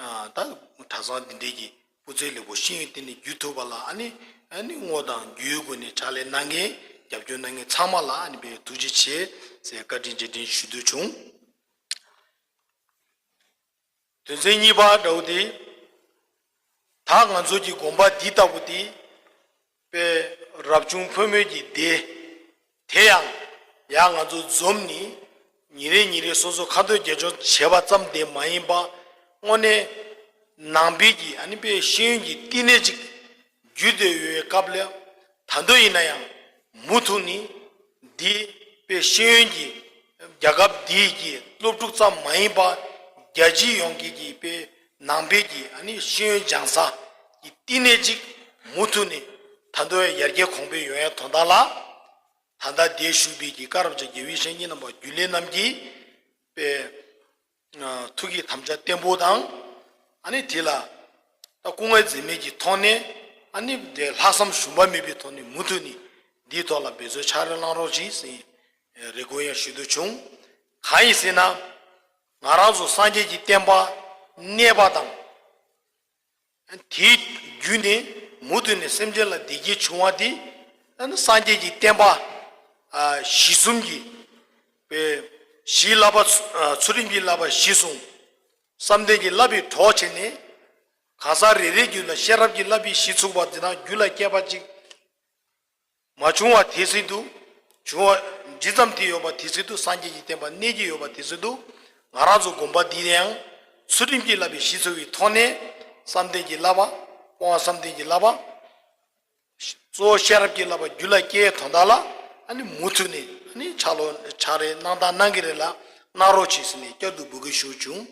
ཨ། ད་གྲྭ་ཚང་འདི་འདྲའི་གི་སྐུ་ཚེ་ལེགས་པོ་ཤེས་ཡོན་ལྟེ་གནས་བརྒྱུད་ཐུབ་པ་ལ། ཨ་ནི་ཨ་ནི་དངོས་དང་བརྒྱུད་སྒོ་ནས་ཕྱག་ལས་གནང་མཁན་རྒྱབ་སྐྱོར་གནང་མཁན་ཚང་མ་ལ་ཨ་ནི་དཔེ་ཐུགས་རྗེ་ཆེ་ཟེར་བཀའ་དྲིན་རྗེས་དྲན་ཞུ་འདོད་བྱུང་། དོན་ཚན་གཉིས་པ་འདྲ་བོ་དེ། ད་ང་ཚོ་གི་དགོན་པ་འདི་ལྟ་བུ་དེ་དཔེ་རབ་བྱུང་ཕོ་མོའི་གི་སྡེ། དེ་ཡང་ཡང་ང་ཚོ་འཛོམས་ནས་ཉིན་རེ་ཉིན་རེ་སོ་སོ་ཁ་འདོན་རྒྱབ་སྐྱོར་བྱས་པ་ཙམ་དེ་མ་ཡིན་པ། དངོས་གནས་ནང་པའི་གི་ཨ་ནི་དཔེ་ཤེས་ཡོན་གྱི་བསྟི་གནས་ཅིག་བརྒྱུད་དེ་ཡོད་པའི་སྐབས་ལ། ད་དུང་ཡིན་ན་ཡང་མུ་མཐུད་ནས་འདི་དཔེ་ཤེས་ཡོན་གྱི་རྒྱལ་ཁབ་འདིའི་གི་སློབ་ཕྲུག་ཙམ་མ་ཡིན་པ། རྒྱལ་སྤྱི་ཡོངས་ཀྱི་གི་དཔེ་ནང་པའི་གི་ཨ་ནི་ཤེས་ཡོན་སྦྱང་ས་གི་བསྟི་གནས་ཅིག་མུ་མཐུད་ནས་ད་དུང་ཡར་རྒྱས་གོང་འཕེལ་ཡོང་ཡ་དོན་དག་ལ། ད་ལྟ་འདིར་བཞུགས་པའི་གི་བཀའ་རབ་འབྱམས་རྒྱལ་བའི་བཤེས་གཉེན་རྣམ་པ་རྒྱུན་ལས་རྣམས་ཀྱིས་དཔེ་ཨ། ཐུགས་ཀྱི་དམ་བཅའ་བརྟན་པོ་དང་། ཨ་ནི་དེ་ལ་ད་སྐུ་ངལ་འཛེམས་མེད་ཀྱི་ཐོག་ནས། ཨ་ནི་དེ་ལྷག་བསམ་ཞུམ་པ་མེད་པའི་ཐོག་ནས་མུ་མཐུད་ནས་འདིའི་ཐོག་ལ་འབད་རྩོལ་ཕྱག་རོགས་གནང་རོགས་གྱིས་ཟེར་རེ་སྐུལ་ཡང་ཞུ་འདོད་བྱུང་། གང་ཡིན་ཟེར་ན། ང་རང་ཚོ་སངས་རྒྱས་ཀྱི་བསྟན་པ་གནས་པ་དང་། དེའི་བརྒྱུད་ནས་མུ་མཐུད་ནས་སེམས་ཅན་ལ་བདེ་སྐྱིད་འབྱུང་བ་དེ། ཨ་ནི་སངས་རྒྱས་ཀྱི་བསྟན་པ། ཨ། གཞི་གསུམ་གྱི་དཔེ་གཞིའི་བསླབ་པ། ཨ། ཚུལ་ཁྲིམས་ཀྱི་བསླབ་པ་གཞི་བཟུང་། བསམ་གཏན་གྱི་བསླབ་པའི་གྲོགས་བྱས་ནས། གང་ཟག་རེ་རེའི་རྒྱུད་ལ་ཤེས་རབ་ཀྱི་བསླབ་པའི་གཞི་ཚུགས་པ་དེ་དང་རྒྱུད་ལ་སྐྱེས་པ་ཅིག་མ་བྱུང་བ་དེ་སྲིད་དུ། བྱུང་བ་ཇི་ཙམ་དེ་ཡོད་པ་དེ་སྲིད་དུ་སངས་རྒྱས་ཀྱི་བསྟན་པ་གནས་ཀྱི་ཡོད་པ་དེ་སྲིད་དུ། ང་རང་ཚོ་དགོན་པ་འདི་ཡང་ཚུལ་ཁྲིམས་ཀྱི་བསླབ་པའི་གཞི་ཚུགས་པའི་ཐོག་ནས། བསམ་གཏན་གྱི་བསླབ་པ། སྤོང་བ་བསམ་གཏན་གྱི་བསླབ་པ། གཙོ་བོ་ཤེས་རབ་ཀྱི་བསླབ་པ་རྒྱུད་ལ་སྐྱེས་དོན་དག་ལ། ཨ་ནི་མུ་མཐུད་ནས་ཨ་ནི་ཕྱག་ལོ་ཕྱག་རེས་གནང་དང་གནང་གི་རེད་ལ། གནང་རོགས་གྱིས་ཟེར་ནས་བསྐྱར་དུ་འབོད་སྐུལ་ཞུ་བྱུང་།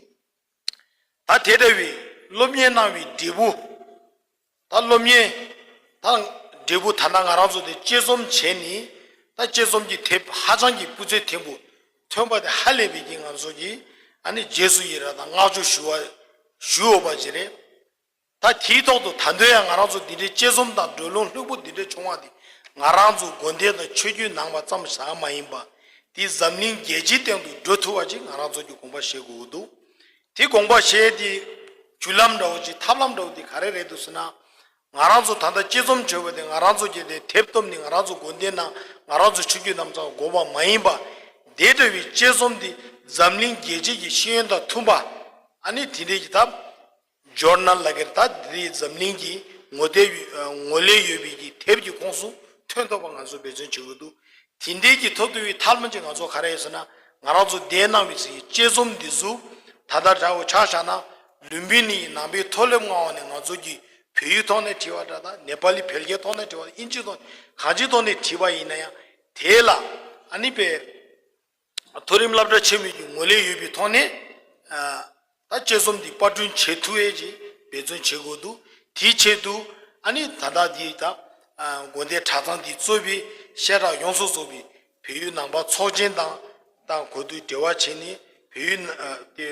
ད་དེ་འདྲ་བའི་སློབ་གཉེར་གནང་བའི་འབྲས་བུ། ད་སློབ་གཉེར། ད་འབྲས་བུ་ད་ལྟ་ང་རང་ཚོ་དེ་དཔྱད་རྩོམ་བྱས་ནས། ད་དཔྱད་རྩོམ་གྱི་དེབ་ཧ་ཅང་གི་སྤུས་ཚད་མཐོན་པོ་ཐོན་པ་དེ་ཧ་ལས་པའི་གི་ང་ཚོ་གི་ཨ་ནི་རྗེས་སུ་ཡི་རང་དང་བསྔགས་བརྗོད་ཞུ་བ་ཞུ་འོས་པ་ཅིག་རེད། ད་དེའི་ཐོག་ཏུ་ད་དུང་ཡང་ང་རང་ཚོ་འདི་འདྲའི་དཔྱད་རྩོམ་དང་བགྲོ་གླེང་ལྷུག་པོ་འདི་འདྲ་བྱུང་བ་དེ། ང་རང་ཚོ་དགོན་སྡེ་དང་ཆོས་བརྒྱུད་ནང་པ་ཙམ་ཞིག་མ་ཡིན་པ། དེ་འཛམ་གླིང་རྒྱལ་སྤྱིའི་སྟེང་དུ་འགྲོ་ཐུབ་པ་ཅིག་ང་རང་ཚོ་གི་དགོངས་པ་བཞེས་དགོས་ཀྱི་འདུག། དེ་དགོངས་པ་བཞེས་དེ་བརྒྱུད་ལམ་འདྲ་བོ་ཅིག། ཐབས་ལམ་འདྲ་བོ་དེ་ག་རེ་རེད་འདུག་ཟེར་ན། ང་རང་ཚོ་ད་ལྟ་དཔྱད་རྩོམ་བྱས་པ་དེ་ང་རང་ཚོ་གི་དེ་དེབ་བཏོན་ནས་ང་རང་ཚོ་དགོན་སྡེ་ནང་ང་རང་ཚོ་ཆོས་བརྒྱུད་རྣམས་ཙམ་དགོས་པ་མ་ཡིན་པ། དེ་འདྲ་བའི་དཔྱད་རྩོམ་དེ་ འཛམ་གླིང་རྒྱལ་སྤྱི་གི་ཤེས་ཡོན་དང་མཐུན་པ། ཨ་ནི་དེ་འདྲའི་གི་ད་ཇོར་ནལ་ལ་གིར་ད་དེ་འཛམ་གླིང་གི་ངོ་དེབ་ཡོད་ཨ་ངོ་ལས་ཡོད་པའི་གི་དེབ་ཀྱི་ཁོངས་སུ་ཐོན་ཐུབ་པ་ང་ཚོ་འབད་བརྩོན་བྱེད་དགོས་འདུག་དེ་འདྲའི་གི་ཐོབ་ཐུབ་པའི་ཐབས་ལམ་ཅིག་ང་ཚོ་ག་རེ་ཡོད་ཟེར་ན། ང་རང་ཚོ་འདས་གནང་བའི་ཚེ་ཡི་དཔྱད་རྩོམ་འདི་ཚོ་ད་ལྟ་འདྲ་བོ་ཆ་བཞག་ན། ལུམ་བི་ནིའི་ནང་པའི་མཐོ་སློབ་མངའ་དབང་ནས་ང་ཚོ་གི་བོད་ཡིག་ཐོག་ནས་བྲིས་པ་འདྲ་དང་། ནེ་པ་ལི་བལ་སྐད་ཐོག་ནས་བྲིས་པ་དང་། ཨིན་ཇི་ཐོག་ནས་གང་ཅིའི་ཐོག་ནས་བྲིས་པ་ཡིན་ན་ཡང་། དེ་ལ་ཨ་ནི་པའི་མཐོ་རིམ་སློབ་གྲྭ་ཆེན་མོའི་གི་ངོ་ལས་ཡོད་པའི་ཐོག་ནས། ཨ་ད་དཔྱད་རྩོམ་འདི་པར་སྐྲུན་བྱེད་ཐུབ་ཡས་ཀྱི་འབད་བརྩོན་བྱེད་དགོས་འདུག་དེའི་ཆེད་དུ་ཨ་ནི་ད་ལྟ་འདི་ད་ཨ་དགོན་སྡེ་གྲྭ་ཚང་འདི་གཙོས་པའི་བཤད་གྲྭ་ཡོངས་སུ་རྫོགས་པའི་བོད་ཡིག་ནང་པ་ཚོགས་ཆེན་དང་དང་གོ་བསྡུར་འབྲེལ་བ་བྱས་ནས། བོད་ཡིག་ཨ་དེ་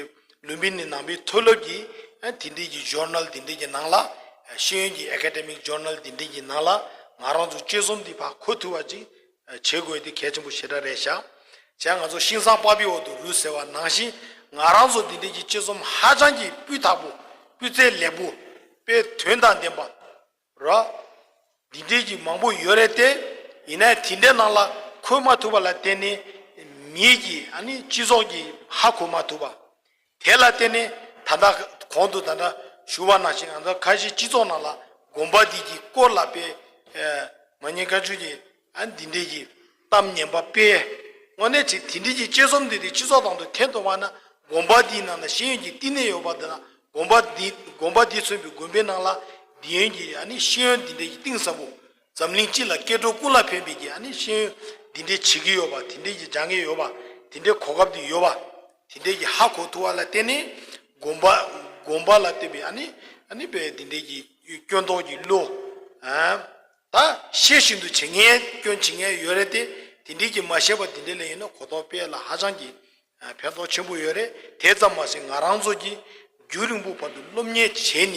ལུམ་བི་ནི་ནང་པའི་མཐོ་སློབ་ཀྱི་ཨ་དེ་འདྲའི་གི་ཇོར་ནལ་འདི་འདྲའི་གི་ནང་ལ། ཤེས་ཡོན་གྱི་ཨེ་ཀ་ཌེ་མིག་ཇོར་ནལ་འདི་འདྲའི་གི་ནང་ལ་ང་རང་ཚོ་དཔྱད་རྩོམ་འདི་ཕར་འཁོད་ཐུབ་པ་ཅིག་བྱེད་དགོས་དེ་གལ་ཆེན་པོ་ཞེ་དྲག་རེད་ཤག་བྱས་ང་ཚོ་ཤིང་བཟང་པ་ཕིའི་འོག་ཏུ་རུལ་ཟེར་བ་ནང་བཞིན། ང་རང་ཚོ་འདི་འདྲའི་གི་དཔྱད་རྩོམ་ཧ་ཅང་གི་སྤུས་དག་པོ། སྤུས་ཚད་ལེགས་པོ། དཔེ་དོན་དང་ལྡན་པ་ར། འདི་འདྲའི་གི་མང་པོ་ཡོད་རེད་དེ། ཡིན་ནའི་དེ་འདྲའི་ནང་ལ་འཁོད་མ་ཐུབ་པ་ལ་བརྟེན་ནས། མིའི་གི་ཨ་ནི་སྤྱི་ཚོགས་ཀྱི་ཧ་གོ་མ་ཐུབ་པ། དེ་ལ་བརྟེན་ནས་ད་ལྟ་གོང་དུ་ད་ལྟ་ཞུ་བ་ནང་བཞིན། ང་ཚོ་ཁ་ཤས་སྤྱི་ཚོགས་ནང་ལ་དགོན་པ་འདི་གི་སྐོར་ལ་དཔེ་ཨེ་མ་ཉེས་ཁ་ཆུ་གི་ཨ་འདི་འདྲའི་གི་གཏམ་ངན་པ་སྤེལ། དངོས་གནས་ཅིག་དེ་འདྲའི་གི་དཔྱད་རྩོམ་འདི་དེ་སྤྱི་ཚོགས་དང་དུ་ཐོན་ཐུབ་པ་ན། དགོན་པ་འདིའི་ནང་ན་ཤེས་ཡོན་གྱི་བསྟི་གནས་ཡོད་པ་འདི་ན། དགོན་པ་འདི་དགོན་པ་འདི་མཚོན་པའི་དགོན་པའི་ནང་ལ་འདི་ཡོན་གྱི་ཨ་ནི་ཤེས་ཡོན་འདི་འདྲའི་གི་གཏིང་ཟབ་པོ། འཛམ་གླིང་སྤྱི་ལ་སྐྱེ་འགྲོ་ཀུན་ལ་ཕན་པའི་གི་ཨ་ནི་ཤེས་ཡོན་འདི་འདྲའི་བྱེད་ཀྱི་ཡོད་པ། དེ་འདྲའི་གི་སྦྱང་གི་ཡོད་པ། དེ་འདྲའི་གོ་སྐབས་འདི་ཡོད་པ། དེ་འདྲའི་གི་ཧ་གོ་ཐུབ་པ་ལ་བརྟེན་ནས། དགོན་པ་དགོན་པ་ལ་བརྟེན་པའི་ཨ་ནི་ཨ་ནི་པའི་དེ་འདྲའི་གི་སྐྱོན་རྟོག་གི་བློ། ཨ་ད་ཤེས་བཞིན་དུ་བྱེད་མཁན་སྐྱོན་བྱེད་མཁན་ཡོད་རེད་དེ། དེ་འདྲའི་གི་མ་ཤེས་པ་དེ་འདྲའི་ལ་ཡིན་ན་གོ་རྟོགས་སྤེལ་ལ་ཧ་ཅང་གི་ཕན་ཐོགས་ཆེན་པོ་ཡོད་རེད། དེ་ཙམ་མ་ཟད་ང་རང་ཚོ་གིས་རྒྱུན་རིང་པོ་བར་དུ་སློབ་གཉེར་བྱས་ནས།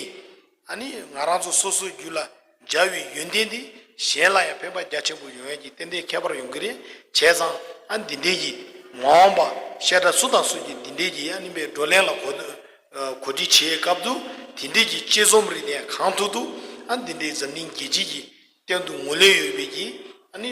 ཨ་ནི་ང་རང་ཚོ་སོ་སོའི་རྒྱུད་ལ་སྦྱར་བའི་ཡོན་ཏན་འདི་གཞན་ལ་ཡང་ཕན་པ་རྒྱ་ཆེན་པོ་ཡོང་ཡས་ཀྱི་ཏན་ཏན་ཁྱད་པར་ཡོང་གི་རེད། བྱས་ཙང་ཨ་འདི་འདྲའི་གི་མ་འོངས་པ་བཤད་གྲྭ་སུ་དང་སུ་གིས་འདི་འདྲའི་གི་ཨ་ནི་པའི་བགྲོ་གླེང་ལ་གོ་གོ་སྒྲིག་བྱེད་སྐབས་དུ། དེ་འདྲའི་གི་དཔྱད་རྩོམ་རིགས་དེ་གང་ཐུབ་ཐུབ་ཨ་འདི་འདྲའི་འཛམ་གླིང་རྒྱལ་སྤྱི་གི་སྟེང་དུ་ངོས་ལེན་ཡོད་པའི་གི་ཨ་ནི་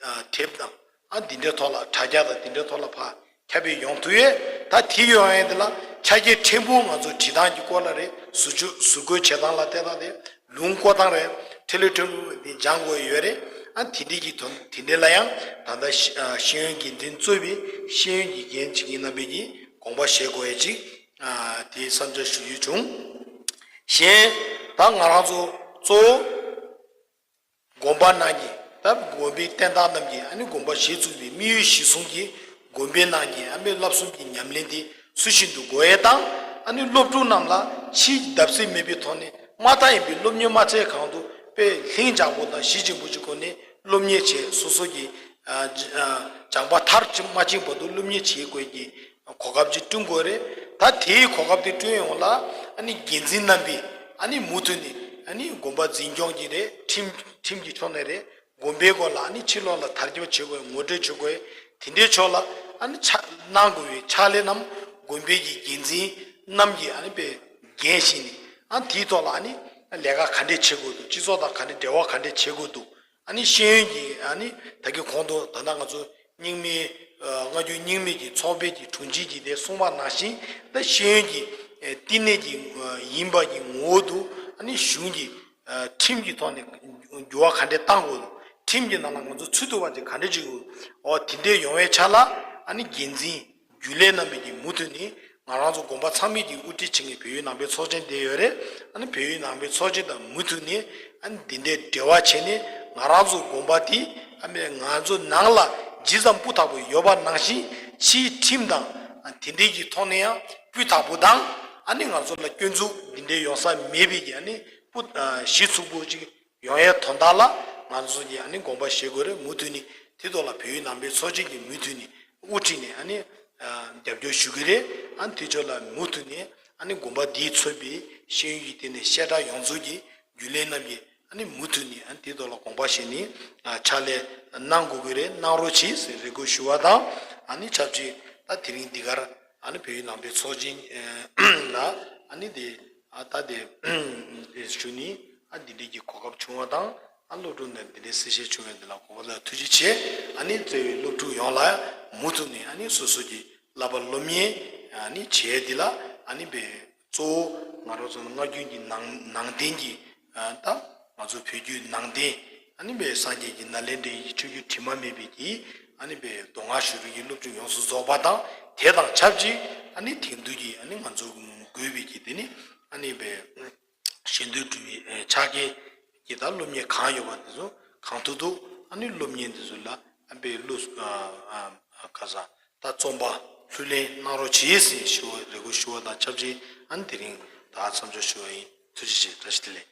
ཨ་དེབ་དང་། ཨ་འདི་འདྲའི་ཐོག་ལ་དྲ་རྒྱ་དང་འདི་འདྲའི་ཐོག་ལ་ཕར་ཁྱབ་སྤེལ་ཡོང་ཐུབ་ཡས། ད་དེ་ཡོང་ཡས་འདི་ལ་ཆ་རྐྱེན་ཕྲན་བུ་ང་ཚོ་བྲིས་སྟངས་ཀྱི་སྐོར་ལ་རེད། ཟུར་བཅོས་ཟུར་བཀོད་བྱེད་སྟངས་ལ་བལྟས་སྟངས་རེད། ལུང་བཀོད་སྟངས་རེད། ཐེ་ལེ་ཐེ་ལེ་འདི་སྦྱང་དགོས་ཡོད་རེད། ཨ་དེ་འདྲའི་གི་དོན་དེ་འདྲའི་ལ་ཡང་ད་ལྟ་ཤེས་ཨ་ཤེས་ཡོན་འགན་འཛིན་གཙོས་པའི་ཤེས་ཡོན་གྱི་འགན་བྱེད་མཁན་རྣམ་པས་ཀྱི་དགོངས་པ་བཞེས་དགོས་ཡས་ཅིག་ཨ་དེའི་བསམ་འཆར་ཞུ་རྒྱུ་བྱུང་། གཞན་ད་ང་རང་ཚོ་གཙོ་བོ། དགོན་པ་ནང་གི་ད་དགོན་པའི་བསྟན་བདག་རྣམས་ཀྱིས་ཨ་ནི་དགོན་པ་གཞི་བཙུགས་པའི་དམིགས་ཡུལ་གཞི་བཟུང་གིས་དགོན་པའི་ནང་གི་ཨ་མའི་བསླབ་གསུམ་གྱི་ཉམས་ལེན་དེ་ཚུལ་བཞིན་དུ་དགོས་ཡས་དང་། ཨ་ནི་སློབ་ཕྲུག་རྣམས་ལ་ཕྱིའི་བརྡབ་གསིག་མེད་པའི་ཐོག་ནས་མ་མཐའ་ཡིན་པའི་སློབ་གཉེར་མ་བྱས་གོང་དུ་དཔེ་ལྷིང་འཇགས་པོ་དང་གཞི་འཇིམ་པོ་ཞིག་སྒོ་ནས་སློབ་གཉེར་བྱས། སོ་སོ་གི་ཨ་ཨ་སྦྱངས་པ་མཐར་ཕྱིན་མ་ཕྱིན་བར་དུ་སློབ་གཉེར་བྱེད་དགོས་ཀྱི་གོ་སྐབས་ཅིག་བསྐྲུན་དགོས་རེད། ད་དེའི་གོ་སྐབས་དེ་བསྐྲུན་ཡོང་ལ་ཨ་ནི་འགན་འཛིན་རྣམ་པས་ཨ་ནི་མུ་མཐུད་ནས་ཨ་ནི་དགོན་པ་འཛིན་སྐྱོང་གི་རེད། ཁྲིམས་ཁྲིམས་ཀྱི་ཕྱོགས་ནས་རེད། དགོན་པའི་སྐོར་ལ་ཨ་ནི་ཕྱི་ལོགས་ལ་དར་ཁྱབ་བྱེད་དགོས། ངོ་སྤྲོད་བྱེད་དགོས། དེ་འདྲའི་ཕྱོགས་ལ་ཨ་ནི་ཕྱག་གནང་དགོས་པའི་ཕྱག་ལས་རྣམས་དགོན་པའི་གི་འགན་འཛིན་རྣམས་ཀྱིས་ཨ་ནི་དཔེ་འགན་བཞེས་ནས། ཨ་དེའི་ཐོག་ལ་ཨ་ནི་ལས་ཀ་ག་འདྲས་བྱེད་དགོས་འདུག་སྤྱི་ཚོགས་དང་ག་འདྲས་འབྲེལ་བ་ག་འདྲས་བྱེད་དགོས་འདུག་ཨ་ནི་ཤེས་ཡོན་གྱི་ཨ་ནི་ད་གིན་གོང་དུ་ད་ལྟ་ང་ཚོ་རྙིང་མའི་ཨ་སྔ་འགྱུར་རྙིང་མའི་གི་ཚོགས་པའི་གི་དྲུང་ཆེ་གིས་དེ་གསུངས་པ་ནང་བཞིན། ད་ཤེས་ཡོན་གྱི་ཨ་བསྟི་གནས་ཀྱི་ཨ་ཡིན་པ་གི་ངོ་བོ་དུ་ཨ་ནི་གཞུང་གི་ཨ་ཁྲིམས་ཀྱི་ཐོག་ནས་འགྱུར་བ་ག་འདྲས་བཏང་དགོས། ཁྲིམས་ཀྱི་ནང་ལ་ང་ཚོ་ཚུད་ཐུབ་པ་ཅིག་ག་འདྲས་བྱེད་དགོས། འོ་དེ་འདྲས་ཡོང་བའི་ཆ་ལ་ཨ་ནི་འགན་འཛིན་རྒྱུན་ལས་རྣམ་པས་ཀྱིས་མུ་མཐུད་ནས་ང་རང་ཚོ་དགོན་པ་ཚང་མས་ཀྱིས་དབུ་ཁྲིད་བྱེད་མཁན་བོད་ཡིག་ནང་པའི་ཚོགས་ཆེན་དེ་ཡོད་རེད། ཨ་ནི་བོད་ཡིག་ནང་པའི་ཚོགས་ཆེན་དང་མུ་མཐུད་ནས་ཨ་ནི་འདི་འདྲའི་འབྲེལ་བ་བྱས་ནས། ང་རང་ཚོ་དགོན་པ་དེ་ཨ་ནི་ང་ཚོ་ནང་ལ་ཇི་ཙམ་སྤུས་དག་པོ་ཡོད་པ་ནང་བཞིན། ཕྱིའི་ཁྲིམས་དང་དེ་འདྲའི་གི་ཐོག་ནས་ཡང་སྤུས་དག་པོ་དང་། ཨ་ནི་ང་ཚོ་ལ་སྐྱོན་འཛུགས་འདི་འདྲའི་ཡོང་ས་མེད་པའི་གི་ཨ་ནི་སྤུ་ཨ་གཞི་ཚུགས་པོ་ཅིག་ཡོང་ཡའི་དོན་དག་ལ་ང་ཚོ་གིས་ཨ་ནི་དགོངས་པ་བཞེས་དགོས་རེད། མུ་མཐུད་ནས་དེ་ཐོག་ལ་བོད་ཡིག་ནང་པའི་ཚོགས་ཆེན་གྱིས་མུ་མཐུད་ནས་དབུ་ཁྲིད་ནས་ཨ་ནི་ཨ་རྒྱབ་སྐྱོར་ཞུ་གི་རེད། ཨ་ནི་དེ་ཕྱོགས་ལ་མུ་མཐུད་ནས་ཨ་ནི་དགོན་པ་འདིས་མཚོན་པའི་ཤེས་ཡོན་གྱི་སྟེང་ནས་བཤད་གྲྭ་ཡོངས་རྫོགས་ཀྱི་རྒྱུན་ལས་རྣམས་ཀྱིས་ཨ་ནི་མུ་མཐུད་ནས་ཨ་ནི་དེ་ཐོག་ལ་དགོངས་པ་བཞེས་ནས་ཨ་ཕྱག་ལས་གནང་དགོས་ཀྱི་རེད། གནང་རོགས་གྱིས་ཟེར་རེ་སྐུལ་ཞུ་བ་དང་། ཨ་ནི་ཆབས་ཅིག་ད་དེ་རིང་འདི་གར་ཨ་ནི་བོད་ཡིག་ནང་པའི་ཚོགས་ཆེན་ལ་ཨ་ནི་དེ། ཨ་ད་དེ་ཞུ་ནི་ཨ་འདི་འདྲའི་གི་གོ་སྐབས་བྱུང་བ་དང་། ཨ་སློབ་ཕྲུག་ནས་འདི་འདྲའི་གསལ་བཤད་བྱུང་བའི་འདི་ལ་གོ་སྐབས་ལ་ཐུགས་རྗེ་ཆེ། ཨ་ནི་བརྩེ་བའི་སློབ་ཕྲུག་ཡོངས་ལ་མུ་མཐུད་ནས་ཨ་ནི་སོ་སོ་གི་ བསླབ་པ་སློབ་གཉེར་ཨ་ནི་བྱས་འདི་ལ་ཨ་ནི་བས་གཙོ་བོ་ང་རང་ཚོ་སྔར་རྒྱུན་གྱི་ནང་ནང་བསྟན་གྱི་ད་ང་ཚོ་བོད་བརྒྱུད་ནང་བསྟན་ཨ་ནི་བས་སངས་རྒྱས་ཀྱི་ནཱ་ལེནྡྲའི་ཆོས་བརྒྱུད་དྲི་མ་མེད་པའི་གི་ཨ་ནི་བས་མདོ་སྔགས་ཞུ་རིག་གི་སློབ་ཁྲིད་ཡོངས་སུ་རྫོགས་པ་དང་དེ་དང་ཆབས་ཅིག་ཨ་ནི་དེང་དུས་ཀྱི་ཨ་ནི་ང་ཚོ་དགོས་པའི་གི་དེ་ནི་ཨ་ནི་བས་གཞན་དོན་སྒྲུབ་པའི་ཕྱག་འཁྱེར་གྱི་ད་སློབ་གཉེར་གང་ཡོད་པ་དེ་ཚོ་གང་ཐུབ་ཐུབ་ཨ་ནི་སློབ་གཉེར་དེ་ཚོ་ལ་ཨ་ནི་བས་བློ་ཁ་ས། ད་རྩོམ་པ་ལྷུར་ལེན་གནང་རོགས་གྱིས་ཟེར་ཞུ་བ་རེ་སྐུལ་ཞུ་བ་དང་ཆབས་ཅིག་ཨ་ནི་དེ་རིང་ད་མཚམས་འཇོག་ཞུ་བ་ཡིན། ཐུགས་རྗེ་ཆེ། བཀྲ་ཤིས་བདེ་ལེགས།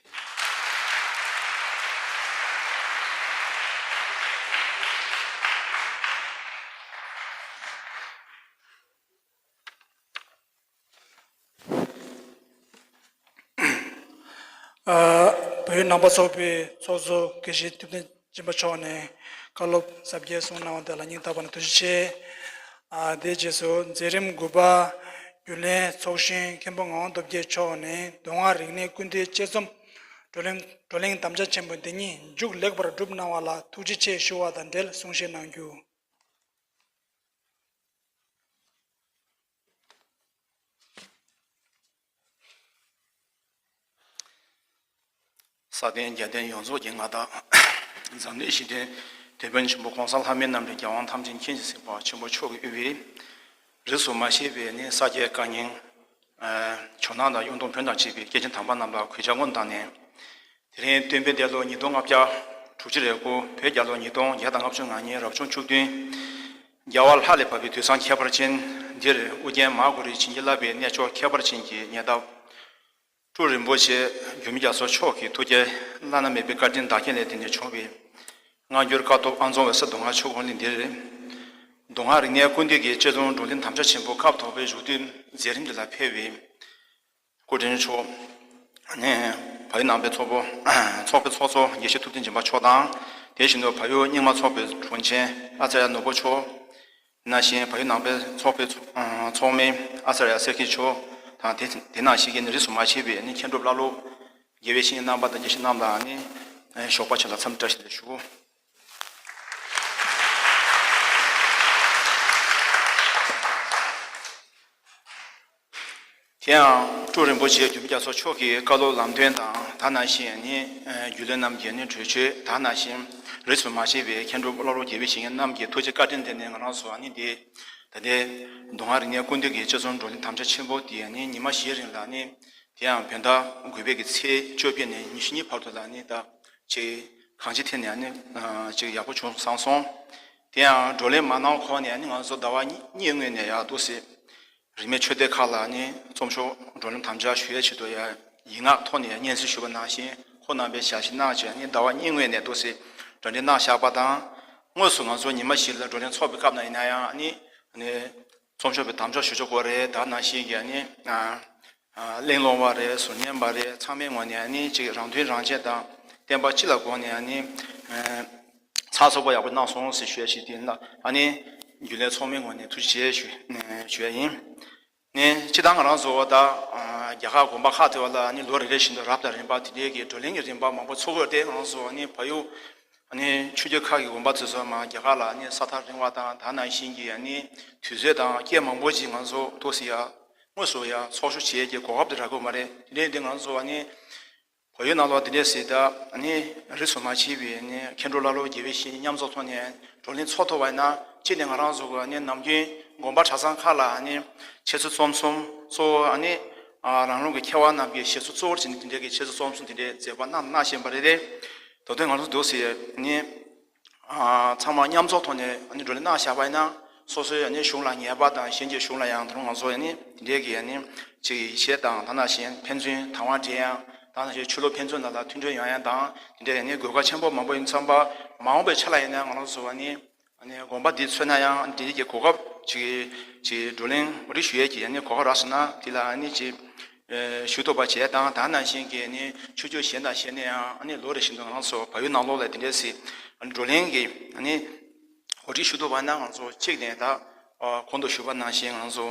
ཨ། བོད་ནང་པ་ཚོགས་པའི་ཚོགས་གཙོ་དགེ་བཤེས་ཐུབ་བསྟན་སྦྱིན་པ་མཆོག་ནས་བཀའ་སློབ་ཟབ་རྒྱས་གསུངས་གནང་བ་དེ་ལ་སྙིང་ཐག་པ་ནས་ཐུགས་རྗེ་ཆེ། ཨ། དེའི་རྗེས་སུ་མཛད་རིམ་དགུ་པ་རྒྱུན་ལས་ཚོགས་གཞོན་མཁན་པོ་ངག་དབང་སྟོབས་རྒྱལ་མཆོག་ནས་མདོ་སྔགས་རིག་གནས་ཀུན་བཏུས་དཔྱད་རྩོམ་བགྲོ་གླེང་བགྲོ་གླེང་དམ་བཅའ་ཆེན་པོ་འདི་ཉིད་མཇུག་ལེགས་པར་གྲུབ་གནང་བ་ལ་ཐུགས་རྗེ་ཆེ་ཞུ་བ་དང་འབྲེལ་གསུང་བཤད་གནང་རྒྱུ། ས་སྟེང་རྒྱལ་བསྟན་ཡོངས་རྫོགས་ཀྱི་མངའ་བདག་འཛམ་གླིང་ཞི་བདེའི་དེད་དཔོན་ཆེན་པོ་གོང་ས་ལྷ་མིའི་རྣམ་འདྲེན་རྒྱལ་དབང་ཐམས་ཅད་མཁྱེན་ཅིང་གཟིགས་པ་ཆེན་པོ་མཆོག་གིས་དབུས་པའི་རིས་སུ་མ་ཆད་པའི་ནི་ས་སྐྱའི་བཀའ་རྙིང་ཇོ་ནང་དང་གཡུང་དྲུང་བོན་དང་བཅས་པའི་སྐྱེས་ཆེན་དམ་པ་རྣམས་ལ་གུས་ཕྱག་སྔོན་བཏང་ནས། དེ་རིང་སྟོན་པའི་འདས་ལོ་ཉིས་སྟོང་ལྔ་བརྒྱ་དྲུག་ཅུ་རེ་དགུ་བོད་རྒྱལ་ལོ་ཉིས་སྟོང་བརྒྱ་དང་ལྔ་བཅུ་ང་གཉིས་རབ་བྱུང་བཅུ་བདུན། རྒྱལ་བ་ལྷ་ལས་བབས་པའི་དུས་བཟང་ཁྱད་པར་ཅན་འདིར་ཨོ་རྒྱན་མ་ཧཱ་གུ་རུའི་བྱིན་གྱིས་བརླབས་པའི་གནས་མཆོག་ཁྱད་པར་ཅན་གྱི་ཉེ་འདབས་སྤྲུལ་རིན་པོ་ཆེ་འགྱུར་མེད་རྒྱ་མཚོ་མཆོག་གི་ཐུགས་བསྐྱེད་བླ་ན་མེད་པའི་བཀའ་དྲིན་བདག་རྐྱེན་ལས་བརྟེན་ནས་བྱུང་བའི་སྔ་འགྱུར་བཀའ་ཐོབ་ཨ་ཛོ་འོད་ཟེར་མདོ་སྔགས་ཆོས་འཁོར་གླིང་འདིར། མདོ་སྔགས་རིག་གནས་ཀུན་བཏུས་ཀྱི་དཔྱད་རྩོམ་བགྲོ་གླེང་དམ་བཅའ་ཆེན་པོ་སྐབས་དང་པོའི་མཇུག་བསྡུའི་མཛད་རིམ་འདི་ལ་ཕེབས་པའི་སྐུ་མགྲོན་མཆོག་ནས་བལ་ཡུལ་ནང་པའི་ཚོགས་པ་ཚོགས་པའི་ཚོགས་གཙོ་དགེ་བཤེས་ཐུབ་བསྟན་སྦྱིན་པ་མཆོག་དང་། དེ་བཞིན་དུ་བལ་ཡུལ་རྙིང་མ་ཚོགས་པའི་དྲུང་ཆེ་ཨ་ཙརྱ་ནོར་བུ་མཆོག་ནང་བཞིན་བལ་ཡུལ་ནང་པའི་ཚོགས་པའི་ཚོགས་མི་ཨ་ཙརྱ་སེར་སྐྱིད་མཆོག་དང་། དེ་དེ་ནང་བཞིན་གྱི་ནི་རིས་སུ་མ་ཆད་པའི་ནི་མཁན་སྒྲུབ་བླ་སློབ་དགེ་བའི་བཤེས་གཉེན་རྣམ་པ་དང་དགེ་བཤེས་རྣམས་ལ་ནི་ཞོགས་པ་ཆེ་ལ་འཚམས་འདྲི་བཀྲ་ཤིས་བདེ་ལེགས་ཞུ། དེ་ཡང་སྤྲུལ་རིན་པོ་ཆེ་འགྱུར་མེད་རྒྱ་མཚོ་མཆོག་གི་བཀའ་སློབ་ལམ་སྟོན་དང་། ད་ནང་བཞིན་ནི་རྒྱུན་ལས་རྣམས་ཀྱི་ནི་གྲོས་ཆོད། ད་ནང་བཞིན་རིས་སུ་མ་ཆད་པའི་མཁན་སྒྲུབ་བླ་སློབ་དགེ་བའི་བཤེས་གཉེན་རྣམས་ཀྱི་ཐུགས་རྗེ་བཀའ་དྲིན་དེ་ནི་ང་རང་ཚོ་ནི་འདི་ད་ལྟའི་མདོ་སྔགས་རིག་གནས་ཀུན་བཏུས་ཀྱི་དཔྱད་རྩོམ་བགྲོ་གླེང་དམ་བཅའ་ཆེན་པོ་དེ་ནི་ཉི་མ་བཞིའི་རིང་ལ་ནི་དེ་ཡང་བོད་ཟླ་དགུ་པའི་གི་ཚེས་བཅོ་བརྒྱད་ནས་ཉི་ཤུ་གཉིས་བར་དུ་ལ་ནི་ད་ཅིག་གང་ཅི་ཐད་ནས་ནི་ཅིག་ཡག་པོ་བྱུང་སོང་སོང་། དེ་ཡང་བགྲོ་གླེང་མ་གནང་གོང་ནས་ནི་ང་ཚོ་ཟླ་བ་གཉིས་སྔོན་ནས་ཡར་འདུག་སེ། རིས་མེད་ཆོས་སྡེ་ཁག་ལ་ནི་རྩོམ་ཤོག་བགྲོ་གླེང་དམ་བཅའ་ཞུ་ཡའི་ཆེད་དུ་ཡང་ཡིག་ངག་ཐོག་ནས་སྙན་སེང་ཞུས་པ་ནང་བཞིན་ཁོང་རྣམ་པས་ཞལ་བཞེས་གནང་བྱས་ནི་ཟླ་བ་གཉིས་སྔོན་ནས་འདུག་སེ་གྲ་སྒྲིག་གནང་བཞག་པ་དང་། དངོས་སུ་ང་ཚོ་ཉི་མ་བཞི་ལ་བགྲོ་གླེང་ཚོགས་པའི་སྐབས་ན་ཡིན་ན་ཡང་ནི་ནི་རྩོམ་ཤོག་པའི་དམ་བཅའ་ཞུ་ཆོག་གོ་རེད། ད་ནང་བཞིན་གྱི་ནི་གླེང་སློང་བ་རེད། ཟུར་ཉན་པ་རེད། ཚང་མའི་ངོས་ནས་ནི་ཅིག་རང་མཐུན་རང་བྱས་དང་བསྟན་པ་སྤྱི་ལ་དགོངས་ནས་ནི། ཚགས་ཚུད་པོ་ཡག་པོ་གནང་སོང་ཟེར་ཞུ་ཡ་ཞིག་དེ་ཡིན་ལ། ཨ་ནི་རྒྱུན་ལས་ཚོགས་མིའི་ངོས་ནས་ཐུགས་རྗེ་ཆེ་ཞུ་ཞུ་ཡ་ཡིན། ནི་སྤྱིར་བཏང་ང་རང་ཚོ་ད་རྒྱ་གར་དགོན་པ་ཁག་དེ་བ་ལ་ནི་ལོ་རེ་རེ་བཞིན་དུ་རབ་དང་རིམ་པ་དེ་འདྲའི་གི་བགྲོ་གླེང་གི་རིམ་པ་མང་པོ་ཚོགས་ཀྱི་ཡོད་དེ། ང་རང་ཚོ་ནི་བལ་ཡུལ་ནི་ཆོས་བརྒྱུད་ཁག་གི་དགོན་པ་དེ་ཚོ་མ་རྒྱ་གར་ལ་ནི་ས་ཐག་རིང་བ་དང་ད་ནང་བཞིན་གྱི་ནི་དུས་ཚོད་དང་སྐད་མང་པོ་ཅིག་ང་ཚོ་ཏོག་ཙམ་ཡ་དངོས་སུ་ཡ་ཚོགས་ཞུགས་བྱེད་ཀྱི་གོ་སྐབས་དེ་རག་གི་མ་རེད། དེ་འདྲའི་འདི་ང་ཚོ་བ་ནི། བལ་ཡུལ་ནང་ལོགས་འདི་འདྲས་ཟེར་ད་ནི་རིས་སུ་མ་ཆད་པའི་ནི་མཁན་སྤྲུལ་བླ་སློབ་དགེ་བའི་བཤེས་གཉེན་མཉམ་འཛོམས་ཐོག་ནས་བགྲོ་གླེང་ཚོགས་ཐུབ་པ་ཡིན་ན། གཅིག་ནས་ང་རང་ཚོ་གི་ནི་ནམ་རྒྱུན་དགོན་པ་གྲྭ་ཚང་ཁག་ལ་ནི་འཆད་རྩོད་རྩོམ་གསུམ་གཙོ་བོ་ནི་རང་རང་གི་མཁས་པ་རྣམས་ཀྱི་བཞེད་སྲོལ་གཙོ་བོར་བྱས་ནས་འདི་འདྲས་ཀྱི་འཆད་རྩོད་རྩོམ་གསུམ་འདི་འདྲས་མཛད་པ་གནང་གནང་བཞིན་པ་རེད་དེ། ད་དུང་ང་ཚོ་འདུག་ཟེར་ནི། ཚང་མ་མཉམ་འཛོམས་ཐོག་ནས་ནི་བགྲོ་གླེང་གནང་བཞག་པ་ཡིན་ན། སོ་སོའི་ནི་གཞུང་ལ་ངེས་པ་དང་གཞན་གྱི་གཞུང་ལ་ཡང་ད་རུང་ང་ཚོ་ནི་དེ་འདྲའི་གི་ནི་ཅིག་ཡིད་ཆེས་དང་། ད་ནང་བཞིན་ཕན་ཚུན་དང་བ་འདྲེན་ཡ་དང་། ད་ནང་བཞིན་ཆོས་ལུགས་ཕན་ཚུན་ནང་ལ་མཐུན་འབྲེལ་ཡོང་ཡ་དང་། དེ་འདྲའི་ནི་དགོས་གལ་ཆེན་པོ་མང་པོ་ཡིན་ཙང་། མ་འོངས་པའི་ཆ་ལ་ཡིན་ན་ང་རང་ཚོ་བ་ནི་ནི་དགོན་པ་འདི་མཚོན་ན་ཡང་དེ་འདྲའི་གི་གོ་སྐབས་ཅིག་ཅིག་བགྲོ་གླེང་རེ་ཞུ་ཡས་ཀྱི་ནི་གོ་སྐབས་རག་སོང་ན། དེ་ལ་ནི་ཅིག་ཞུ་ཐུབ་པ་བྱས་དང་། ད་ནང་བཞིན་གྱི་ནི་ཆོས་བརྒྱུད་གཞན་དང་གཞན་ནས་ཡང་ནི་ལོ་རེ་བཞིན་དུ་ང་རང་ཚོ་བལ་ཡུལ་ནང་ལོགས་ལ་དེ་འདྲས་སེ་བགྲོ་གླེང་གི་ནི་གོ་སྒྲིག་ཞུ་ཐུབ་པ་ན། ང་ཚོ་གཅིག་ནས་ད་གོང་དུ་ཞུས་པ་ནང་བཞིན་ང་ཚོ་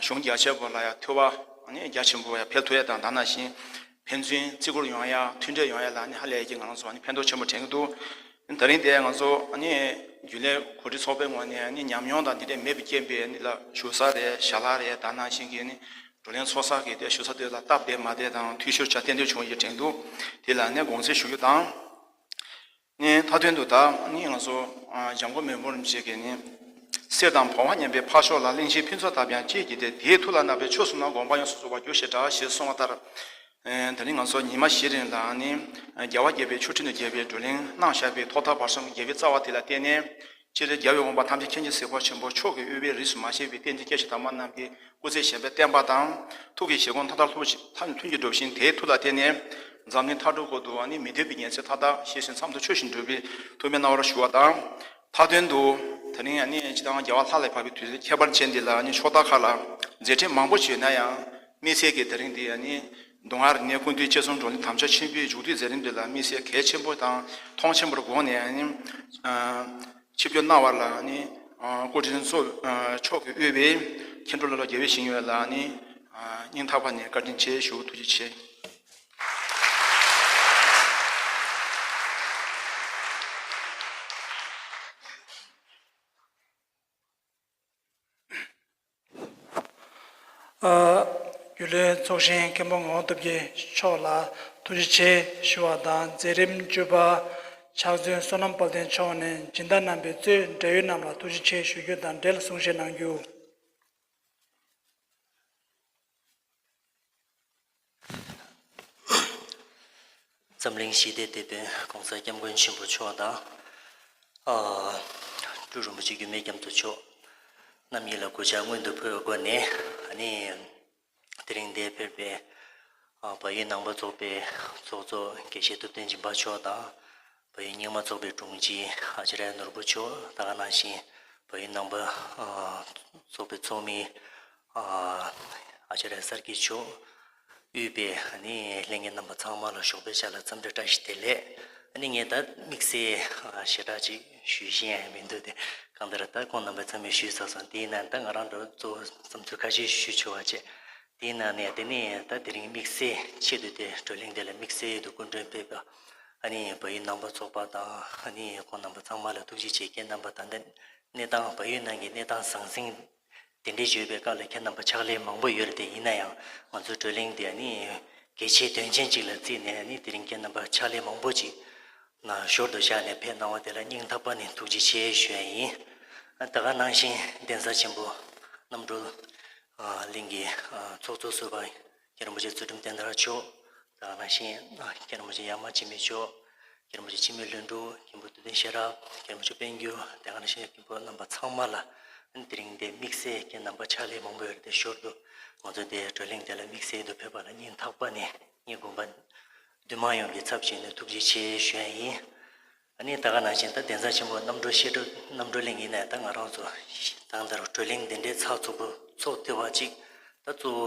གཞུང་རྒྱ་ཆེ་བ་ལ་ཡང་ཐོས་པ་ནི་རྒྱ་ཆེན་པོ་ཡང་འཕེལ་ཐུབ་ཡ་དང་། ད་ནང་བཞིན་ཕན་ཚུན་བརྩི་བཀུར་ཡོང་ཡ། མཐུན་འབྲེལ་ཡོང་ཡ་ལ་ནི་ཧ་ལས་ཀྱི་ང་རང་ཚོ་ནི་ཕན་ཐོགས་ཆེན་པོ་དྲན་གྱི་འདུག། ད་རིང་དེ་ང་ཚོ་ཨ་ནི་རྒྱུན་ལས་གོ་སྒྲིག་ཚོགས་པའི་ངོས་ནས་ཨ་ནི་ཉམས་མྱོང་དང་འདི་འདྲའི་མེད་པའི་རྐྱེན་པས་ཨ་ནི་ལ་བཞུགས་ས་རེད། ཞལ་ལག་རེད། ད་ནང་བཞིན་གྱི་ཨ་ནི་བགྲོ་གླེང་ཚོགས་ས་གི་དེ་བཞུགས་ས་དེ་ལ་སྟབས་བདེ་མ་བདེ་དང་འཐུས་ཤོར་བྱ་ཏན་ཏན་བྱུང་བའི་དྲན་འདུག་དེ་ལ་ནས་དགོངས་སེལ་ཞུ་རྒྱུ་དང་། ནས་མཐའ་དོན་དུ་ད་ནི་ང་ཚོ་ཨ་འཇམ་མགོན་མི་ཕམ་རིན་པོ་ཆེ་གིས་ནི་གསེར་དང་བོང་བ་མཉམ་པའི་འཕགས་མཆོག་ལ། གླིང་བཞིའི་ཕུན་ཚོགས་དག་པའང་བསྐྱེད་ཀྱིས་ཏེ། དེས་ཐུགས་ལ་བརྣག་པའི་ཆོས་བསྲུངས་ན། དགོངས་པ་ཡོངས་སུ་རྫོགས་པར་འགྱུར་ཞེས་གྲགས། ཞེས་གསུངས་པ་ལྟར། ཨེ་ད་ནི་ང་ཚོ་ཉི་མ་བཞི་རིང་ལ་ནི་རྒྱལ་བ་དགྱེས་པའི་ཆོ་འཕྲུལ་དང་རྒྱས་པའི་བགྲོ་གླེང་གནང་བཞག་པའི་ཐོག་མཐའ་བར་གསུམ་གྱི་དགེ་བའི་རྩ་བ་དེ་ལ་བརྟེན་ནས། སྤྱིར་རྒྱལ་བའི་དབང་པོ་ཐམས་ཅད་མཁྱེན་ཅིང་གཟིགས་པ་ཆེན་པོ་མཆོག་གི་དབུས་པའི་རིས་སུ་མ་ཆད་པའི་བསྟན་འཛིན་སྐྱེས་ཆེན་དར་མ་རྣམས་ཀྱི་སྐུ་ཚེ་གཞོན་པའི་བསྟན་པ་དང་། ཐུགས་ཀྱི་བཞེད་དགོངས་མཐའ་དག་ལྷུན་གྱིས་འགྲུབ་ཤིང་། དེའི་མཐུ་ལ་བརྟེན་ནས་འཛམ་གླིང་མཐའ་གྲུབ་བར་དུ་ཨ་ནི་མི་སྡོད་པའི་ཉེན་ཚེ་མཐའ་དག་ཞི་ཞིང་མཚམས་དང་ཆོས་བཞིན་འགྲུབ་པའི་ཐུགས་སྨོན་གནང་བར་ཞུ་བ་དང་། མཐའ་དོན་དུ་ད་རིང་ཨ་ནི་སྤྱིར་བཏང་རྒྱལ་བ་ལྷ་ལས་བབས་པའི་དུས་ཚོད་ཁྱད་པར་ཅན་འདི་ལ་ཨ་ནི་ཕྱོགས་མཐའ་ཁག་ལ་མཛད་འཕྲིན་མང་པོ་ཞིག་ཡོད་ན་ཡང་། དམིགས་བསལ་གྱི་ད་རིང་འདི་ཨ་ནི་མདོ་སྔགས་རིག་གནས་ཀུན་འདུས་དཔྱད་རྩོམ་བགྲོ་གླེང་དམ་བཅའ་ཆེན་པོའི་མཇུག་བསྡུའི་མཛད་རིམ་འདི་ལ་དམིགས་བསལ་གལ་ཆེན་པོ་དང་མཐོང་ཆེན་པོར་དགོངས་ནས་ཨ་ནི། ཆིབས་བསྒྱུར་གནང་བ་ལ་ནི། སྐུ་ཕྲེང་ཚོ་མཆོག་གིས་དབུས་པའི་མཁན་སྤྲུལ་བླ་སློབ་རྒྱལ་བའི་ཞིང་ཡོད་ལ་ནི། སྙིང་ཐག་པ་ནས་བཀའ་དྲིན་ཆེ་ཞུ། ཐུགས་རྗེ་ཆེ། རྒྱུན་ལས་ཚོགས་གཞོན་མཁན་པོ་ངག་དབང་སྟོབས་རྒྱལ་མཆོག་ལ་ཐུགས་རྗེ་ཆེ་ཞུ་བ་དང་། མཛད་རིམ་བཅུ་པ་ཕྱག་མཛོད་བསོད་ནམས་དཔལ་ལྡན་མཆོག་ནས་སྦྱིན་བདག་རྣམ་པའི་གཙོས་འབྲེལ་ཡོད་རྣམས་ལ་ཐུགས་རྗེ་ཆེ་ཞུ་རྒྱུ་དང་འབྲེལ་གསུང་བཤད་གནང་རྒྱུ། འཛམ་གླིང་ཞི་བདེའི་དེད་དཔོན་༸གོང་ས་༸སྐྱབས་མགོན་ཆེན་པོ་མཆོག་དང་། ཨ་སྤྲུལ་རིན་པོ་ཆེ་འགྱུར་མེད་རྒྱ་མཚོ་མཆོག་རྣམ་གཉིས་ལ་གུས་ཕྱག་སྔོན་དུ་ཕུལ་བའི་སྒོ་ནས། ཨ་ནི་དེ་རིང་འདིར་ཕེབས་པའི་ཨ་བལ་ཡུལ་ནང་པ་ཚོགས་པའི་ཚོགས་གཙོ་དགེ་བཤེས་ཐུབ་བསྟན་སྦྱིན་པ་མཆོག་དང་། བལ་ཡུལ་རྙིང་མ་ཚོགས་པའི་དྲུང་ཆེ་ཨ་ཙརྱ་ནོར་བུ་མཆོག། ད་ག་ནང་བཞིན་བལ་ཡུལ་ནང་པ་ཨ་ཚོགས་པའི་ཚོགས་མི་ཨ་ཨ་ཙརྱ་སར་སྐྱིད་མཆོག། དབུས་པའི་ཨ་ནི་ལྷན་རྒྱས་རྣམ་པ་ཚང་མ་ལ་ཞོགས་པའི་ཆ་ལ་འཚམས་འདྲི་བཀྲ་ཤིས་བདེ་ལེགས། ཨ་ནི་ངས་ད་དམིགས་བསལ་ཨ་ཞེ་དྲག་ཅིག་ཞུ་ཤེས་ཡང་མི་འདུག་སྟེ། གང་ལྟར་ད་ཁོང་རྣམ་པ་ཚང་མས་ཞུས་ཚར་སོང་། དེས་ན་ད་ང་རང་ཚོ་གཙོ་བོ་བསམ་ཚུལ་ཁ་ཤས་ཞུ་ཆོག་པ་བྱས། དེའི་ནང་ནས་དེ་ནས་ད་དེ་རིང་དམིགས་བསལ་ཆེད་དུ་དེ་བགྲོ་གླེང་དེ་ལ་དམིགས་བསལ་དུ་སྐུ་མགྲོན་ཕེབས་པ། ཨ་ནི་བལ་ཡུལ་ནང་པ་ཚོགས་པ་དང་། ཨ་ནི་ཁོང་རྣམ་པ་ཚང་མ་ལ་ཐུགས་རྗེ་ཆེ། ཁྱེད་རྣམ་པ་ད་ལྟ་གནས་སྟངས་བལ་ཡུལ་ནང་གི་གནས་སྟངས་ཟང་ཟིང་དེ་འདྲའི་བརྗོད་པའི་སྐབས་ལ་ཁྱེད་རྣམ་པ་ཕྱག་ལས་མང་པོ་ཡོད་རེད་དེ། ཡིན་ན་ཡང་ང་ཚོའི་བགྲོ་གླེང་དེ་ཨ་ནི་གལ་ཆེ་དོན་ཆེན་ཅིག་ལ་བརྩིས་ནས། ཨ་ནི་དེ་རིང་ཁྱེད་རྣམ་པ་ཕྱག་ལས་མང་པོ་ཅིག་ན་ཞོར་དུ་བཞག་ནས་ཕེབས་གནང་བ་དེ་ལ་སྙིང་ཐག་པ་ནས་ཐུགས་རྗེ་ཆེ་ཞུ་ཡ་ཡིན། ཨ་ད་ག་ནང་བཞིན་གདན་ས་ཆེན་པོ་རྣམ་གྲོལ་ཨ་གླིང་གི་ཨ་ཚོགས་གཙོ་ཟུར་པ་མཁན་རིན་པོ་ཆེ་ཚུལ་ཁྲིམས་བསྟན་དར་མཆོག། ད་ག་ནང་བཞིན་ཨ་མཁན་རིན་པོ་ཆེ་ཡ་མ་འཆི་མེད་མཆོག། མཁན་རིན་པོ་ཆེ་འཆི་མེད་ལྷུན་གྲུབ། མཁན་པོ་ཐུབ་བསྟན་ཤེས་རབ། མཁན་རིན་པོ་ཆེ་དཔལ་འབྱོར། དེ་ག་ནང་བཞིན་མཁན་པོ་རྣམ་པ་ཚང་མ་ལ་དེ་རིང་འདིར་དམིགས་བསལ་ཁྱེད་རྣམ་པ་ཕྱག་ལས་མང་པོ་ཡོད་རེད་དེ། ཞོར་དུ་ང་ཚོ་འདིར་བགྲོ་གླེང་དེ་ལ་དམིགས་བསལ་དུ་ཕེབས་པ་ལ་སྙིང་ཐག་པ་ནས་ངའི་དགོངས་པ་འདུས་མང་ཡོངས་ཀྱི་ཚབ་བྱས་ནས་ཐུགས་རྗེ་ཆེ་ཞུ་ཡ་ཡིན། ཨ་ནི་ད་ག་ནང་བཞིན་ད་གདན་ས་ཆེན་པོ་རྣམ་གྲོལ་བཤད་སྒྲུབ་རྣམ་གྲོལ་གླིང་ཡིན་ནའི་ད་ང་རང་ཚོ་ད་ལྟ་བགྲོ་གླེང་འདི་འདྲའི་ཚགས་ཚུད་པོ་ཚོགས་ཐུབ་པ་ཅིག། ད་གཙོ་བོ་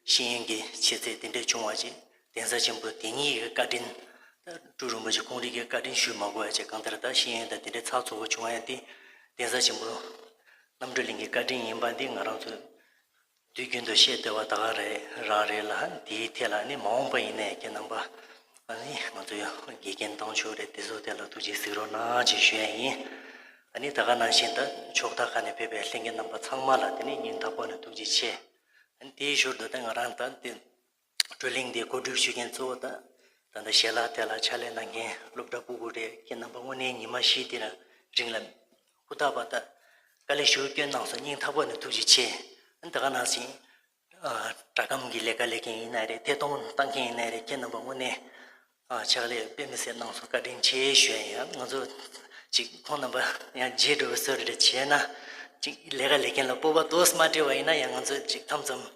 ཤེས་ཡོན་གྱི་ཆེ་ཚད་དེ་འདྲའི་བྱུང་བ་ཅིག། གདན་ས་ཆེན་པོ་དེ་ཉིད་ཀྱི་བཀའ་དྲིན། ད་སྤྲུལ་རིན་པོ་ཆེ་ཁོང་རང་གི་བཀའ་དྲིན་ཞུས་མ་དགོས་པ་ཅིག། གང་ལྟར་ད་ཤེས་ཡོན་དང་དེ་འདྲའི་ཚགས་ཚུད་པོ་བྱུང་ཡ་དེ་གདན་ས་ཆེན་པོ་རྣམ་གྲོལ་གླིང་གི་བཀའ་དྲིན་ཡིན་པ་འདི་ང་རང་ཚོས་དུས་རྒྱུན་དུ་བཤད་བསྡད་པ་ད་ག་རེ་རང་རེད་ལ། དེའི་ཐད་ལ་ནི་མ་འོངས་པ་ཡིན་ནའི་ཁྱེད་རྣམ་པ་ཨ་ནི་ང་ཚོ་ཡང་དགེ་རྒན་བཏང་ཆོག་རེད། དེ་ཚོ་དེ་ལ་ཐུགས་རྗེ་གཟིགས་རོགས་གནང་ཅེས་ཞུ་ཡ་ཡིན། ཨ་ནི་ད་ག་ནང་བཞིན་ད་ཕྱོགས་མཐའ་ཁག་ནས་ཕེབས་པའི་ལྷན་རྒྱས་རྣམ་པ་ཚང་མ་ལ་དེ་ནི་སྙིང་ཐག་པ་ནས་ཐུགས་རྗེ་ཆེ། ཨ་ནི་དེའི་ཞོར་དུ་ད་ང་རང་ད་དེ་བགྲོ་གླེང་འདི་གོ་སྒྲིག་ཞུ་མཁན་གཙོ་བོ་ད་ད་ལྟ་ཞལ་ལག་དེ་ལ་ཕྱག་ལས་གནང་མཁན་སློབ་གྲྭ་ཕྲུ་གུ་རེད། ཁྱེད་རྣམ་པ་དངོས་གནས་ཉི་མ་བཞི་འདི་ལ་རིང་ལ་ཧུར་ཐག་པ་ད་དཀའ་ལས་ཞེ་པོ་བསྐྱོན་གནང་སོང་། སྙིང་ཐག་པ་ནས་ཐུགས་རྗེ་ཆེ། ཨ་ནི་ད་ག་ནང་བཞིན་ཨ་སྒྲ་སྒམ་གྱི་ལས་ཀ་ལས་མཁན་ཡིན་ན་རེད། ཐད་གཏོང་བཏང་མཁན་ཡིན་ན་རེད། ཁྱེད་རྣམ་པ་དངོས་གནས་ཨ་ཕྱག་ལས་དཔེ་མི་སྲིད་གནང་སོང་། བཀའ་དྲིན་ཆེ་ཞུ་ཡ་ཡིན། ང་ཚོ་ཅིག་ཁོང་རྣམ་པ་ཡང་རྗེས་འགྲོ་བའི་བཟོ་འདྲ་བྱས་ན་ཅིག་ལས་ཀ་ལས་མཁན་ལ་སྤོབས་པ་ཏོག་ཙམ་མ་སྤྲད་པ་ཡིན་ན་ཡང་ང་ཚོ་ཅིག་མཚམས་མཚམས་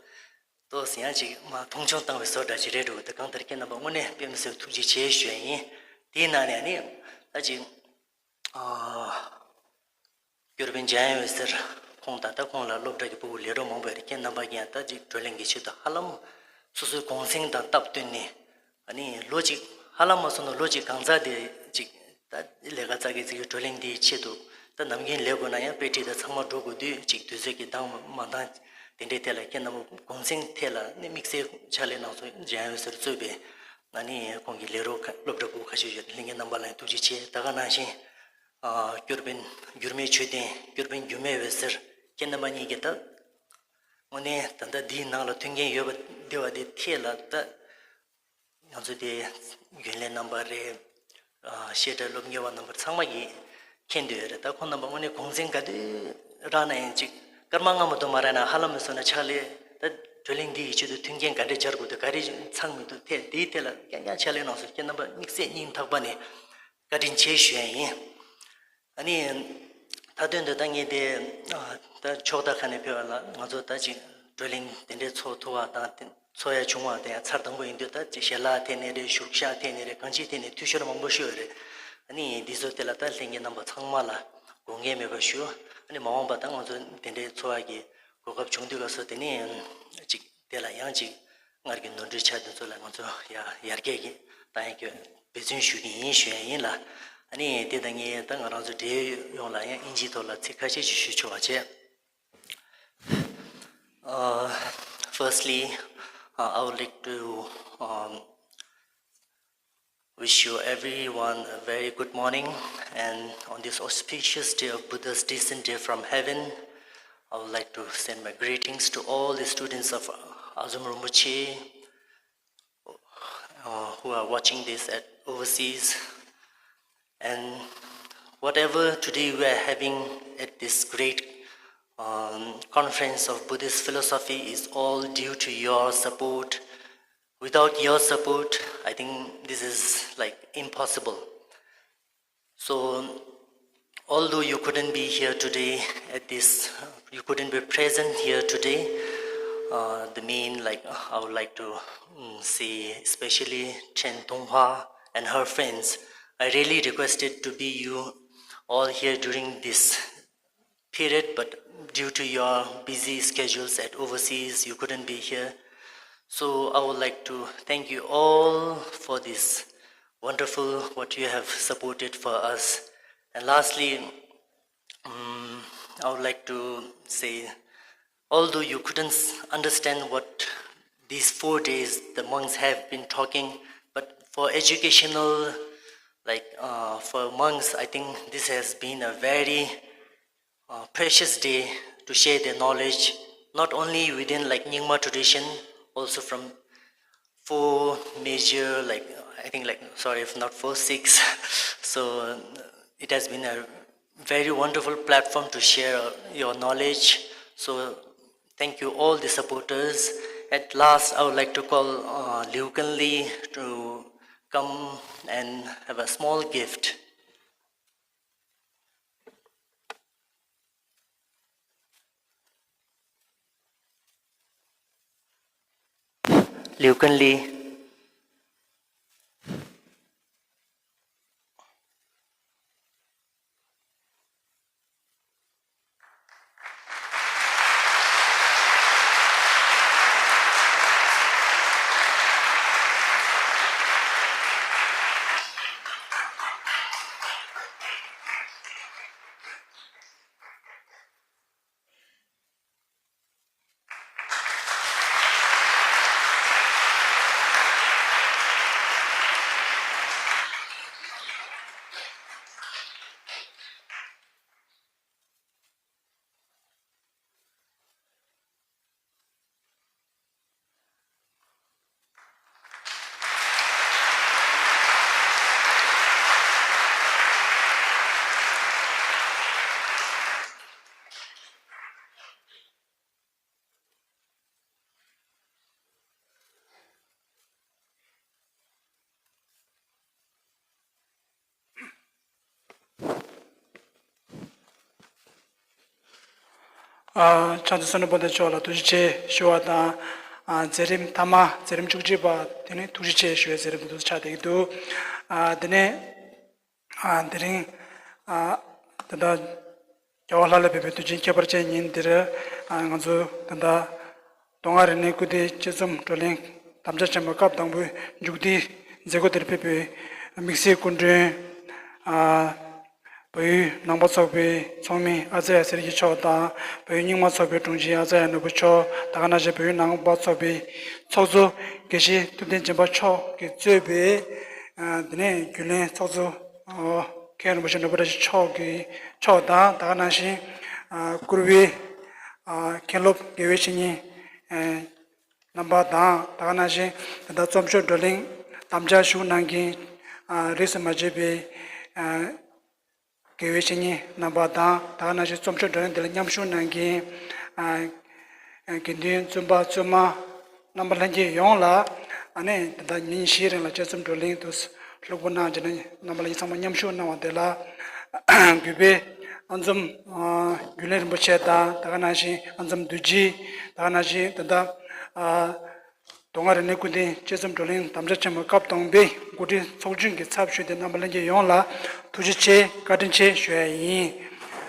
ཏོག་ཙམ་ཡང་ཅིག་མ་མཐོང་ཆུང་བཏང་བའི་བཟོ་འདྲ་ཅིག་རེད་འགྲོ་གི་འདུག། གང་ལྟར་ཁྱེད་རྣམ་པ་དངོས་གནས་དཔེ་མི་སྲིད་ཐུགས་རྗེ་ཆེ་ཞུ་ཡ་ཡིན། དེའི་ནང་ནས་ནི་ད་ཅིག་ཨ་སྐྱོར་དཔོན་འཇམ་དབྱངས་འོད་ཟེར་ཁོང་ད་ལྟ་ཁོང་ལ་སློབ་གྲྭ་གི་ཕྲུ་གུ་ལས་རོགས་མང་པོ་ཡོད་རེད། ཁྱེད་རྣམ་པ་ཀྱང་ད་ཅིག་བགྲོ་གླེང་གི་ཆེད་དུ་ཧ་ལམ་སོ་སོའི་གུང་སེང་དང་སྟབས་བསྟུན་ནས། ཨ་ནི་ལོ་གཅིག་ཧ་ལམ་མ་སོང་ན་ལོ་གཅིག་གང་ཟག་དེ་གཅིག་ད་ལས་ཀ་རྩ་འགེངས་ཀྱི་བགྲོ་གླེང་འདིའི་ཆེད་དུ་ད་ནམ་རྒྱུན་ལས་དགོས་ན་ཡང་དཔེ་ཁྲིད་དང་ཚང་མ་འགྲོ་དགོས་དུས་གཅིག་དུས་ཚོད་ཀྱི་འདང་མ་འདང་དེ་འདྲའི་ཐད་ལ་ཁྱེད་རྣམ་པ་གུང་སེང་ཐད་ལ་ནི་དམིགས་བསལ་ཕྱག་ལས་གནང་སོང་། འཇམ་དབྱངས་འོད་ཟེར་གཙོས་པའི་ ཨ་ནི་ཁོང་གི་ལས་རོགས་ཁ་སློབ་གྲྭ་ཕྲུ་གུ་ཁ་ཤས་ཡོད། ལྷན་རྒྱས་རྣམ་པ་ལ་ཡང་ཐུགས་རྗེ་ཆེ། ད་ག་ནང་བཞིན་ཨ་སྐྱོར་དཔོན་འགྱུར་མེད་ཆོས་ལྡན། སྐྱོར་དཔོན་འགྱུར་མེད་འོད་ཟེར། ཁྱེད་རྣམ་པ་གཉིས་ཀྱིས་ད་དངོས་གནས་ད་ལྟ་འདིའི་ནང་ལ་མཐུན་རྐྱེན་ཡོད་པ་འདི་བ་འདི་ཐད་ལ་ད། ང་ཚོ་དེ་རྒྱུན་ལས་རྣམ་པ་རེད། ཨ་བཤད་གྲྭ་སློབ་གཉེར་བ་རྣམ་པ་ཚང་མ་གིས་མཁྱེན་འདོད་རེད། ད་ཁོང་རྣམ་པ་དངོས་གནས་གུང་སེང་ག་དུས་རག་ན་ཡང་ཅིག་སྐར་མ་ལྔ་མ་གཏོགས་མ་རག་ན་ཧ་ལམ་མི་སོང་ན་ཕྱག་ལས། ད་བགྲོ་གླེང་འདི་ཡི་ཆེད་དུ་མཐུན་རྐྱེན་ག་འདྲས་སྦྱར་དགོས་འདུག་ག་རེ་ཚང་མི་འདུག་ཐད་འདིའི་ཐད་ལ་རྐྱང་རྐྱང་ཕྱག་ལས་གནང་སོང་། ཁྱེད་རྣམ་པ་དམིགས་བསལ་སྙིང་ཐག་པ་ནས་བཀའ་དྲིན་ཆེ་ཞུ་ཡ་ཡིན། ཨ་ནི་མཐའ་དོན་དུ་ད་ངས་དེ་ཨ་ད་ཕྱོགས་མཐའ་ཁག་ནས་ཕེབས་པ་ལ་ང་ཚོ་ད་ཅིག་བགྲོ་གླེང་དེ་འདྲའི་ཚོགས་ཐུབ་པ་དང་དེ་ཚོགས་ཡ་བྱུང་བ་དེ་ཡང་ཚར་དང་པོ་ཡིན་དུས། ད་ཅིག་ཞལ་ལག་ཐད་ནས་རེད། བཞུགས་ཤག་ཐད་ནས་རེད། གང་ཅིའི་ཐད་ནས་འཐུས་ཤོར་མང་པོ་ཤོར་ཡོད་རེད། ཨ་ནི་འདི་ཚོ་དེ་ལ་ད་ལྷན་རྒྱས་རྣམ་པ་ཚང་མ་ལ་དགོངས་འགལ་མེད་པ་ཞུ། ཨ་ནི་མ་འོངས་པ་ད་ང་ཚོ་དེ་འདྲའི་ཚོགས་ཡ་གི་གོ་སྐབས་བྱུང་དུས་སྐབས་སུ་དེ་ནས་ཅིག་དེ་ལ་ཡང་ཅིག་སྔར་གྱི་ནོར་འཁྲུལ་ཆགས་དེ་ཚོ་ལ་ང་ཚོ་ཡ་ཡར་རྒྱས་ཀྱི་ད་ཡང་གི་འབད་བརྩོན་ཞུ་གི་ཡིན་ཞུ་ཡ་ཡིན་ལ། ཨ་ནི་དེ་དང་ངས་ད་ང་རང་ཚོ་འབྲེལ་ཡོད་ཡོངས་ལ་ཡང་ཨིན་ཇིའི་ཐོག་ལ་ཚིག་ཁ་ཤས་ཅིག་ཞུ་ཆོག་པ་བྱས། Uh, firstly, uh, I would like to um, wish you everyone a very good morning, and on this auspicious day of Buddha's descent here from heaven, I would like to send my greetings to all the students of Azum Rinpoche, uh, who are watching this at overseas. And whatever today we are having at this great um, conference of Buddhist philosophy is all due to your support. Without your support, I think this is, like, impossible. So, although you couldn't be here today at this, you couldn't be present here today, uh, the main, like, I would like to mm, say, especially Chen Tonghua and her friends, I really requested to be you all here during this period, but due to your busy schedules at overseas, you couldn't be here. So I would like to thank you all for this wonderful what you have supported for us. And lastly, um, I would like to say, although you couldn't s- understand what these four days the monks have been talking, but for educational, like, uh, for monks, I think this has been a very uh, precious day to share their knowledge, not only within, like, Nyingma tradition, also from four major, like, I think, like, sorry if not four, six. So uh, it has been a very wonderful platform to share uh, your knowledge. So thank you all the supporters. At last, I would like to call uh, Liu Kenli to come and have a small gift. Liu Kenli. ཨ་ཕྱག་མཛོད་བསོད་ནམས་དཔལ་ལྡན་མཆོག་ལ་ཐུགས་རྗེ་ཆེ་ཞུ་བ་དང་། ཨ་མཛད་རིམ་ཐ་མ་མཛད་རིམ་བཅུ་གཅིག་པ་དེ་ནི་ཐུགས་རྗེ་ཆེ་ཞུ་བའི་མཛད་རིམ་དུ་ཆགས་བསྡད་ཀྱི་འདུག་ཨ་དེ་ནས་ཨ་དེ་རིང་ཨ་ད་ལྟ་རྒྱལ་བ་ལྷ་ལས་བབས་པའི་དུས་ཆེན་ཁྱད་པར་ཅན་ཉིན་འདིར། ཨ་ང་ཚོ་ད་ལྟ་མདོ་སྔགས་རིག་གནས་སྐུལ་འདེད་དཔྱད་རྩོམ་བགྲོ་གླེང་དམ་བཅའ་ཆེན་མོ་སྐབས་དང་པོའི་མཇུག་སྡེའི་མཛད་སྒོ་དེར་ཕེབས་པའི་དམིགས་བསལ་སྐུ་མགྲོན་ཨ་ བལ་ཡུལ་ནང་པ་ཚོགས་པའི་ཚོགས་མི་ཨ་ཙརྱ་ཚེ་རིང་མཆོག་དང་། བལ་ཡུལ་རྙིང་མ་ཚོགས་པའི་དྲུང་ཆེ་ཨ་ཙརྱ་ནོར་བུ་མཆོག། ད་ག་ནང་བཞིན་བལ་ཡུལ་ནང་པ་ཚོགས་པའི་ཚོགས་གཙོ་དགེ་བཤེས་ཐུབ་བསྟན་སྦྱིན་པ་མཆོག་གིས་གཙོས་པའི་ཨ་དེ་ནས་རྒྱུན་ལས་ཚོགས་གཙོ་ཨ་མཁན་རིན་པོ་ཆེ་ནོར་བུ་བཀྲ་ཤིས་མཆོག་གི་མཆོག་དང་། ད་ག་ནང་བཞིན་ཨ་བཀུར་འོས་ཨ་མཁན་སློབ་དགེ་བའི་བཤེས་གཉེན་ཨ་རྣམ་པ་དང་། ད་ག་ནང་བཞིན་ད་ལྟ་རྩོམ་ཤོག་བགྲོ་གླེང་དམ་བཅའ་ཞུ་གནང་མཁན་ཨ་རིས་སུ་མ་ཆད་པའི་ཨ་དགེ་བའི་བཤེས་གཉེན་རྣམ་པ་དང་། ད་ག་ནང་བཞིན་རྩོམ་ཤོག་བགྲོ་གླེང་འདི་ལ་མཉམ་ཞུགས་གནང་མཁན་ཨ་དགེ་འདུན་བཙུན་པ་བཙུན་མ་རྣམ་པ་ལྷན་རྒྱས་ཡོངས་ལ། ཨ་ནི་ད་ལྟ་ཉིན་བཞིའི་རིང་ལ་དཔྱད་རྩོམ་བགྲོ་གླེང་དུ་ལྷུག་པོ་གནང་བྱས་ནས་རྣམ་པ་ལྷན་རྒྱས་ཚང་མ་མཉམ་ཞུགས་གནང་བ་དེ་ལ་གུས་པས་ཨ་འཛོམས་ཨ་རྒྱུན་ལས་རིན་པོ་ཆེ་དང་། ད་ག་ནང་བཞིན་ཨ་འཛོམས་རྡོ་རྗེ། ད་ག་ནང་བཞིན་ད་ལྟ་ཨ་མདོ་སྔགས་རིག་གནས་ཀུན་ལྡན་དཔྱད་རྩོམ་བགྲོ་གླེང་དམ་བཅའ་ཆེན་མོ་སྐབས་དང་པའི་འགོ་ཁྲིད་ཚོགས་ཆུང་གི་ཚབ་ཞུས་ཏེ་རྣམ་པ་ལྷན་རྒྱས་ཡོངས་ལ་ཐུགས་རྗེ་ཆེ། བཀའ་དྲིན་ཆེ་ཞུ་ཡ་ཡིན།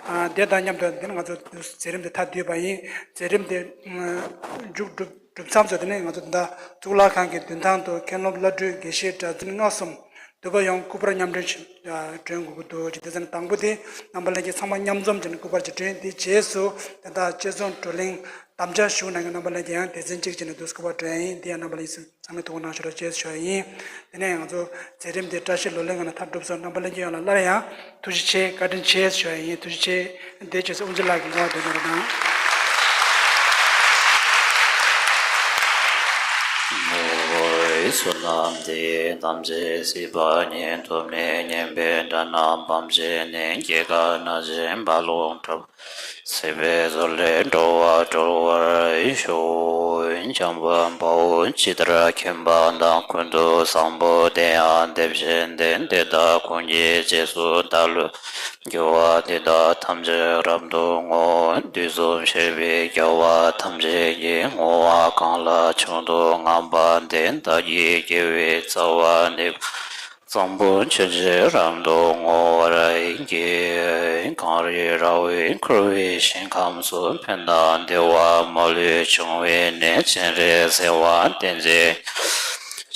ཨ་དེ་དང་མཉམ་དུ་འདི་ནི་ང་ཚོ་མཛད་རིམ་འདི་མཐའ་བསྡུས་པ་ཡིན། མཛད་རིམ་འདི་མཇུག་གྲུབ་གྲུབ་མཚམས་སུ་དེ་ནས་ང་ཚོ་ད་ལྟ་གཙུག་ལག་ཁང་གི་མདུན་ཐང་དུ་མཁན་སློབ་བླ་སྤྲུལ་དགེ་བཤེས་གྲྭ་བཙུན་ལྔ་གསུམ་འདུས་པ་ཡོངས་སྐུ་པར་མཉམ་སྒྲོན་ཞུ་སྒྲོན་དགོས་ཀྱི་འདུག་ཅེས། དེ་ཚོ་ནི་དང་པོ་དེ་རྣམ་པ་ལྷན་རྒྱས་ཚང་མ་མཉམ་འཛོམས་བྱས་ནས་སྐུ་པར་ཅིག་སྒྲོན། དེའི་རྗེས་སུ་ད་ལྟ་དཔྱད་རྩོམ་བགྲོ་གླེང་དམ་བཅའ་ཞུ་གནང་མཁན་རྣམ་པ་ལྷན་རྒྱས་ཡང་སྡེ་ཚན་གཅིག་བྱས་ནས་འདུག་སེ་སྐུ་པར་སྒྲོན་ཡིན། དེ་ཡང་རྣམ་པ་ལྷན་རྒྱས་ཚང་མས་ཐུགས་ཁུར་གནང་ཞུ་རོགས་ཅེས་ཞུ་བ་ཡིན། དེ་ནས་ང་ཚོ་མཛད་རིམ་འདི་བཀྲ་ཤིས་ལོ་ལེགས་ངང་ནས་མཐར་གྲུབ་སོང་། རྣམ་པ་ལྷན་རྒྱས་ཡོངས་ལ་སླར་ཡང་ཐུགས་རྗེ་ཆེ། བཀའ་དྲིན་ཆེ་ཞུ་བ་ཡིན། ཐུགས་རྗེ་ཆེ། དེའི་རྗེས་སུ་དབུ་མཛད་ལགས་ཀྱིས་དགོངས་པ་འདོན་གནང་རོགས་གནང་། བསོད་ནམས་འདི་ཡིས་ཐམས་ཅད་གཟིགས་པ་ཉིད། ཐོབ་ནས་ཉེས་པའི་དགྲ་རྣམས་ཕམ་བྱས་ནས། སྐྱེ་རྒ་ན་འཆིའི་རྦ་ཀློང་འཁྲུགས། སྲིད་པའི་མཚོ་ལས་འགྲོ་བ་སྒྲོལ་བར་ཤོག། བྱམས་པ་དཔའ་བོས་ཇི་ལྟར་མཁྱེན་པ་དང་། ཀུན་ཏུ་བཟང་པོ་དེ་ཡང་དེ་བཞིན་ཏེ། དེ་དག་ཀུན་གྱི་རྗེས་སུ་བདག་སློབ། དགེ་བ་འདི་དག་ཐམས་ཅད་རབ་ཏུ་བསྔོ། དུས་གསུམ་གཤེགས་པའི་རྒྱལ་བ་ཐམས་ཅད་ཀྱིས། བསྔོ་བ་གང་ལ་མཆོག་ཏུ་བསྔགས་པ་འདི། བདག་གིས་དགེ་བའི་རྩ་བ་ནི། བཟང་པོ་ཆོས་ཀྱི་རབ་ཏུ་བསྔོ་བར་བགྱི། གངས་རི་ར་བས་ཁྱབ་པའི་ཞིང་ཁམས་སུ། ཕན་དང་བདེ་བ་མ་ལུས་འབྱུང་བའི་གནས། སྤྱན་རས་གཟིགས་དབང་བསྟན་འཛིན།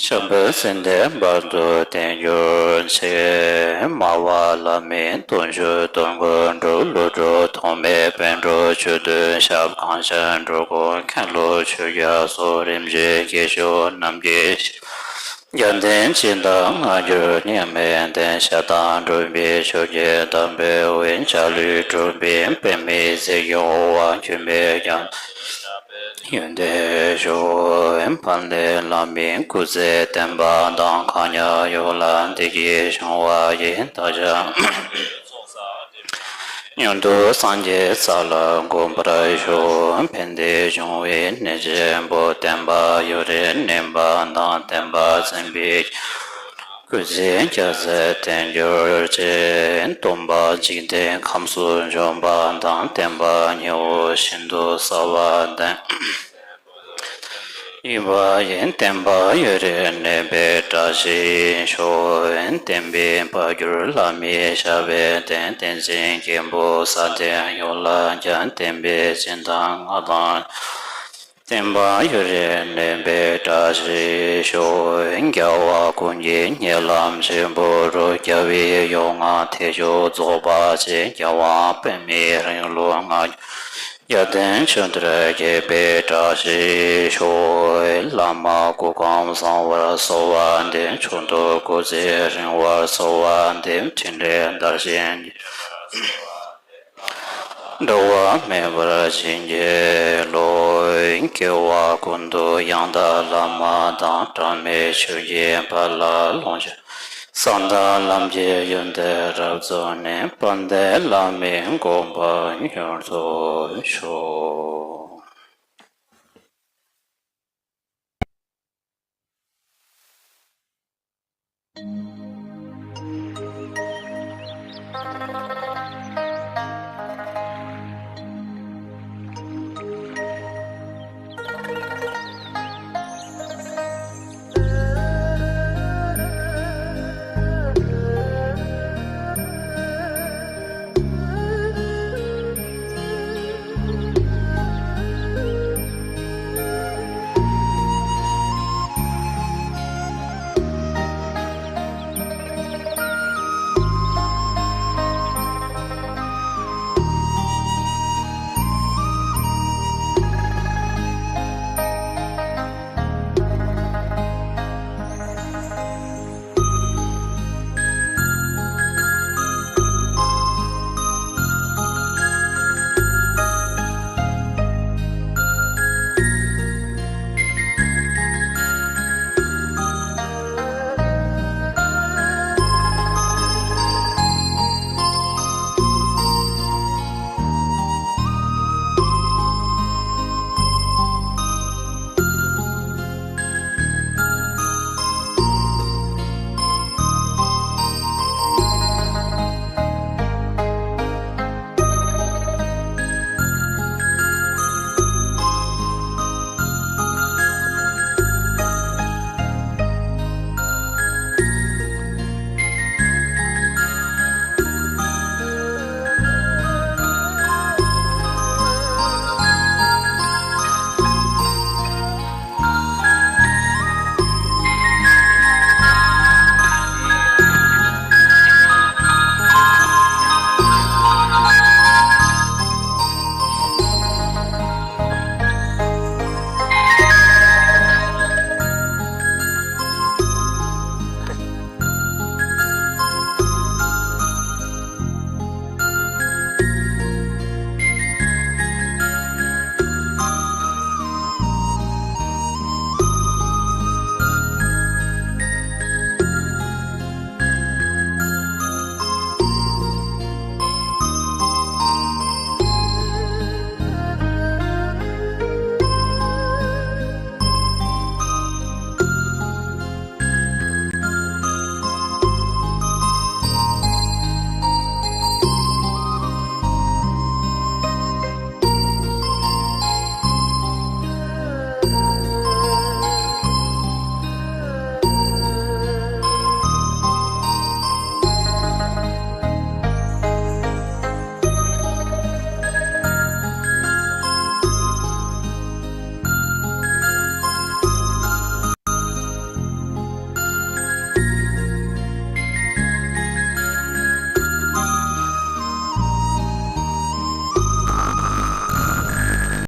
ཤམ་བུ་སེང་ལྡེང་བར་དུ་བརྟན་གྱུར་ཅིག། སྨྲ་བ་ལྷ་མིའི་དོན་བཅུ་དོན་ཀུན་འགྲུབ། ཀླུ་སྒྲུབ་ཐོགས་མེད་པཎ་གྲུབ་ཆོས་སྡུད་ཞབས། གངས་ཅན་འགྲོ་ཀུན་མཁྱེན་བློ་ཆོས་རྒྱལ་སོགས། རིམ་བྱོན་སྐྱེས་མཆོག་རྣམས་ཀྱི་ཞབས། རྒྱལ་བསྟན་སྤྱི་དང་སྔ་འགྱུར་སྙིགས་མའི་བསྟན། ཞྭ་དང་འགྲོ་བའི་ཆོས་ཀྱི་དམ་པའི་དབྱིངས། འཇའ་ལུས་གྲུབ་པའི་པདྨའི་གཟིགས་སྐྱོང་བ། མཁྱེན་པའི་རྒྱལ་མཚན་ཡོན་ཏན་ཤོག། དཔལ་ལྡན་བླ་མའི་སྐུ་ཚེ་བརྟན་པ་དང་། གང་ཉག་གཡུལ་ལས་བདེ་སྐྱིད་འབྱུང་བ་ཡི། བདག་ཅག་མྱུར་དུ་སངས་རྒྱས་ས་ལ་འགོད་པར་ཤོག། ཕན་བདེ་འབྱུང་བའི་གནས་ཆེན་པོ། བསྟན་པ་ཡུན་རིང་གནས་པ་དང་། བསྟན་པ་འཛིན་པའི་སྐུ་ཚེ་རྒྱལ་སྲས་བརྟན་གྱུར་ཅིག། སྟོན་པ་འཇིག་རྟེན་ཁམས་སུ་བྱོན་པ་དང་། བསྟན་པ་ཉི་འོད་བཞིན་དུ་གསལ་བར་བསྟན། ཡིན་པ་ཡི། བསྟན་པ་ཡུན་རིང་གནས་པའི་བཀྲ་ཤིས་ཤོག། བསྟན་པའི་དཔལ་གྱུར་བླ་མའི་ཞབས་པད་བརྟན། བསྟན་འཛིན་མཁན་པོ་ས་སྟེང་ཡུལ་ལ་ཡང་། བསྟན་པའི་སྤྱན་དང་མངའ་ཐང་། བསྟན་པ་ཡུན་རིང་གནས་པའི་བཀྲ་ཤིས་ཤོག། རྒྱལ་བ་ཀུན་གྱི་མཉེས་ལམ་ཆེན་པོ་རུ། རྒྱལ་བའི་ཡོངས་བསྔགས་ཐེག་མཆོག་རྫོགས་པ་ཆེན། རྒྱལ་དབང་པདྨའི་རིང་ལུགས་ལྔ། རྒྱལ་བསྟན་ཆོས་དར་རྒྱས་པའི་བཀྲ་ཤིས་ཤོག། བླ་མ་སྐུ་ཁམས་བཟང་བར་གསོལ་བ་འདེབས། མཆོག་ཏུ་སྐུ་ཚེ་རིང་བར་གསོལ་བ་འདེབས། ཕྲིན་ལས་དར་ཞིང་རྒྱས། འགྲོ་བ་མེད་པར་བྱིན་གྱིས་རློབས། སྐྱེ་བ་ཀུན་ཏུ་ཡང་དག་བླ་མ་དང་། གྲངས་མེད་ཆོས་ཀྱི་དཔལ་ལ་ལོངས་སྤྱོད། གསང་བདག་ལམ་གྱི་ཡོན་ཏན་རབ་རྫོགས་ནས། དཔལ་ལྡན་བླ་མའི་དགོངས་པ་མྱུར་ཐོབ་ཤོག།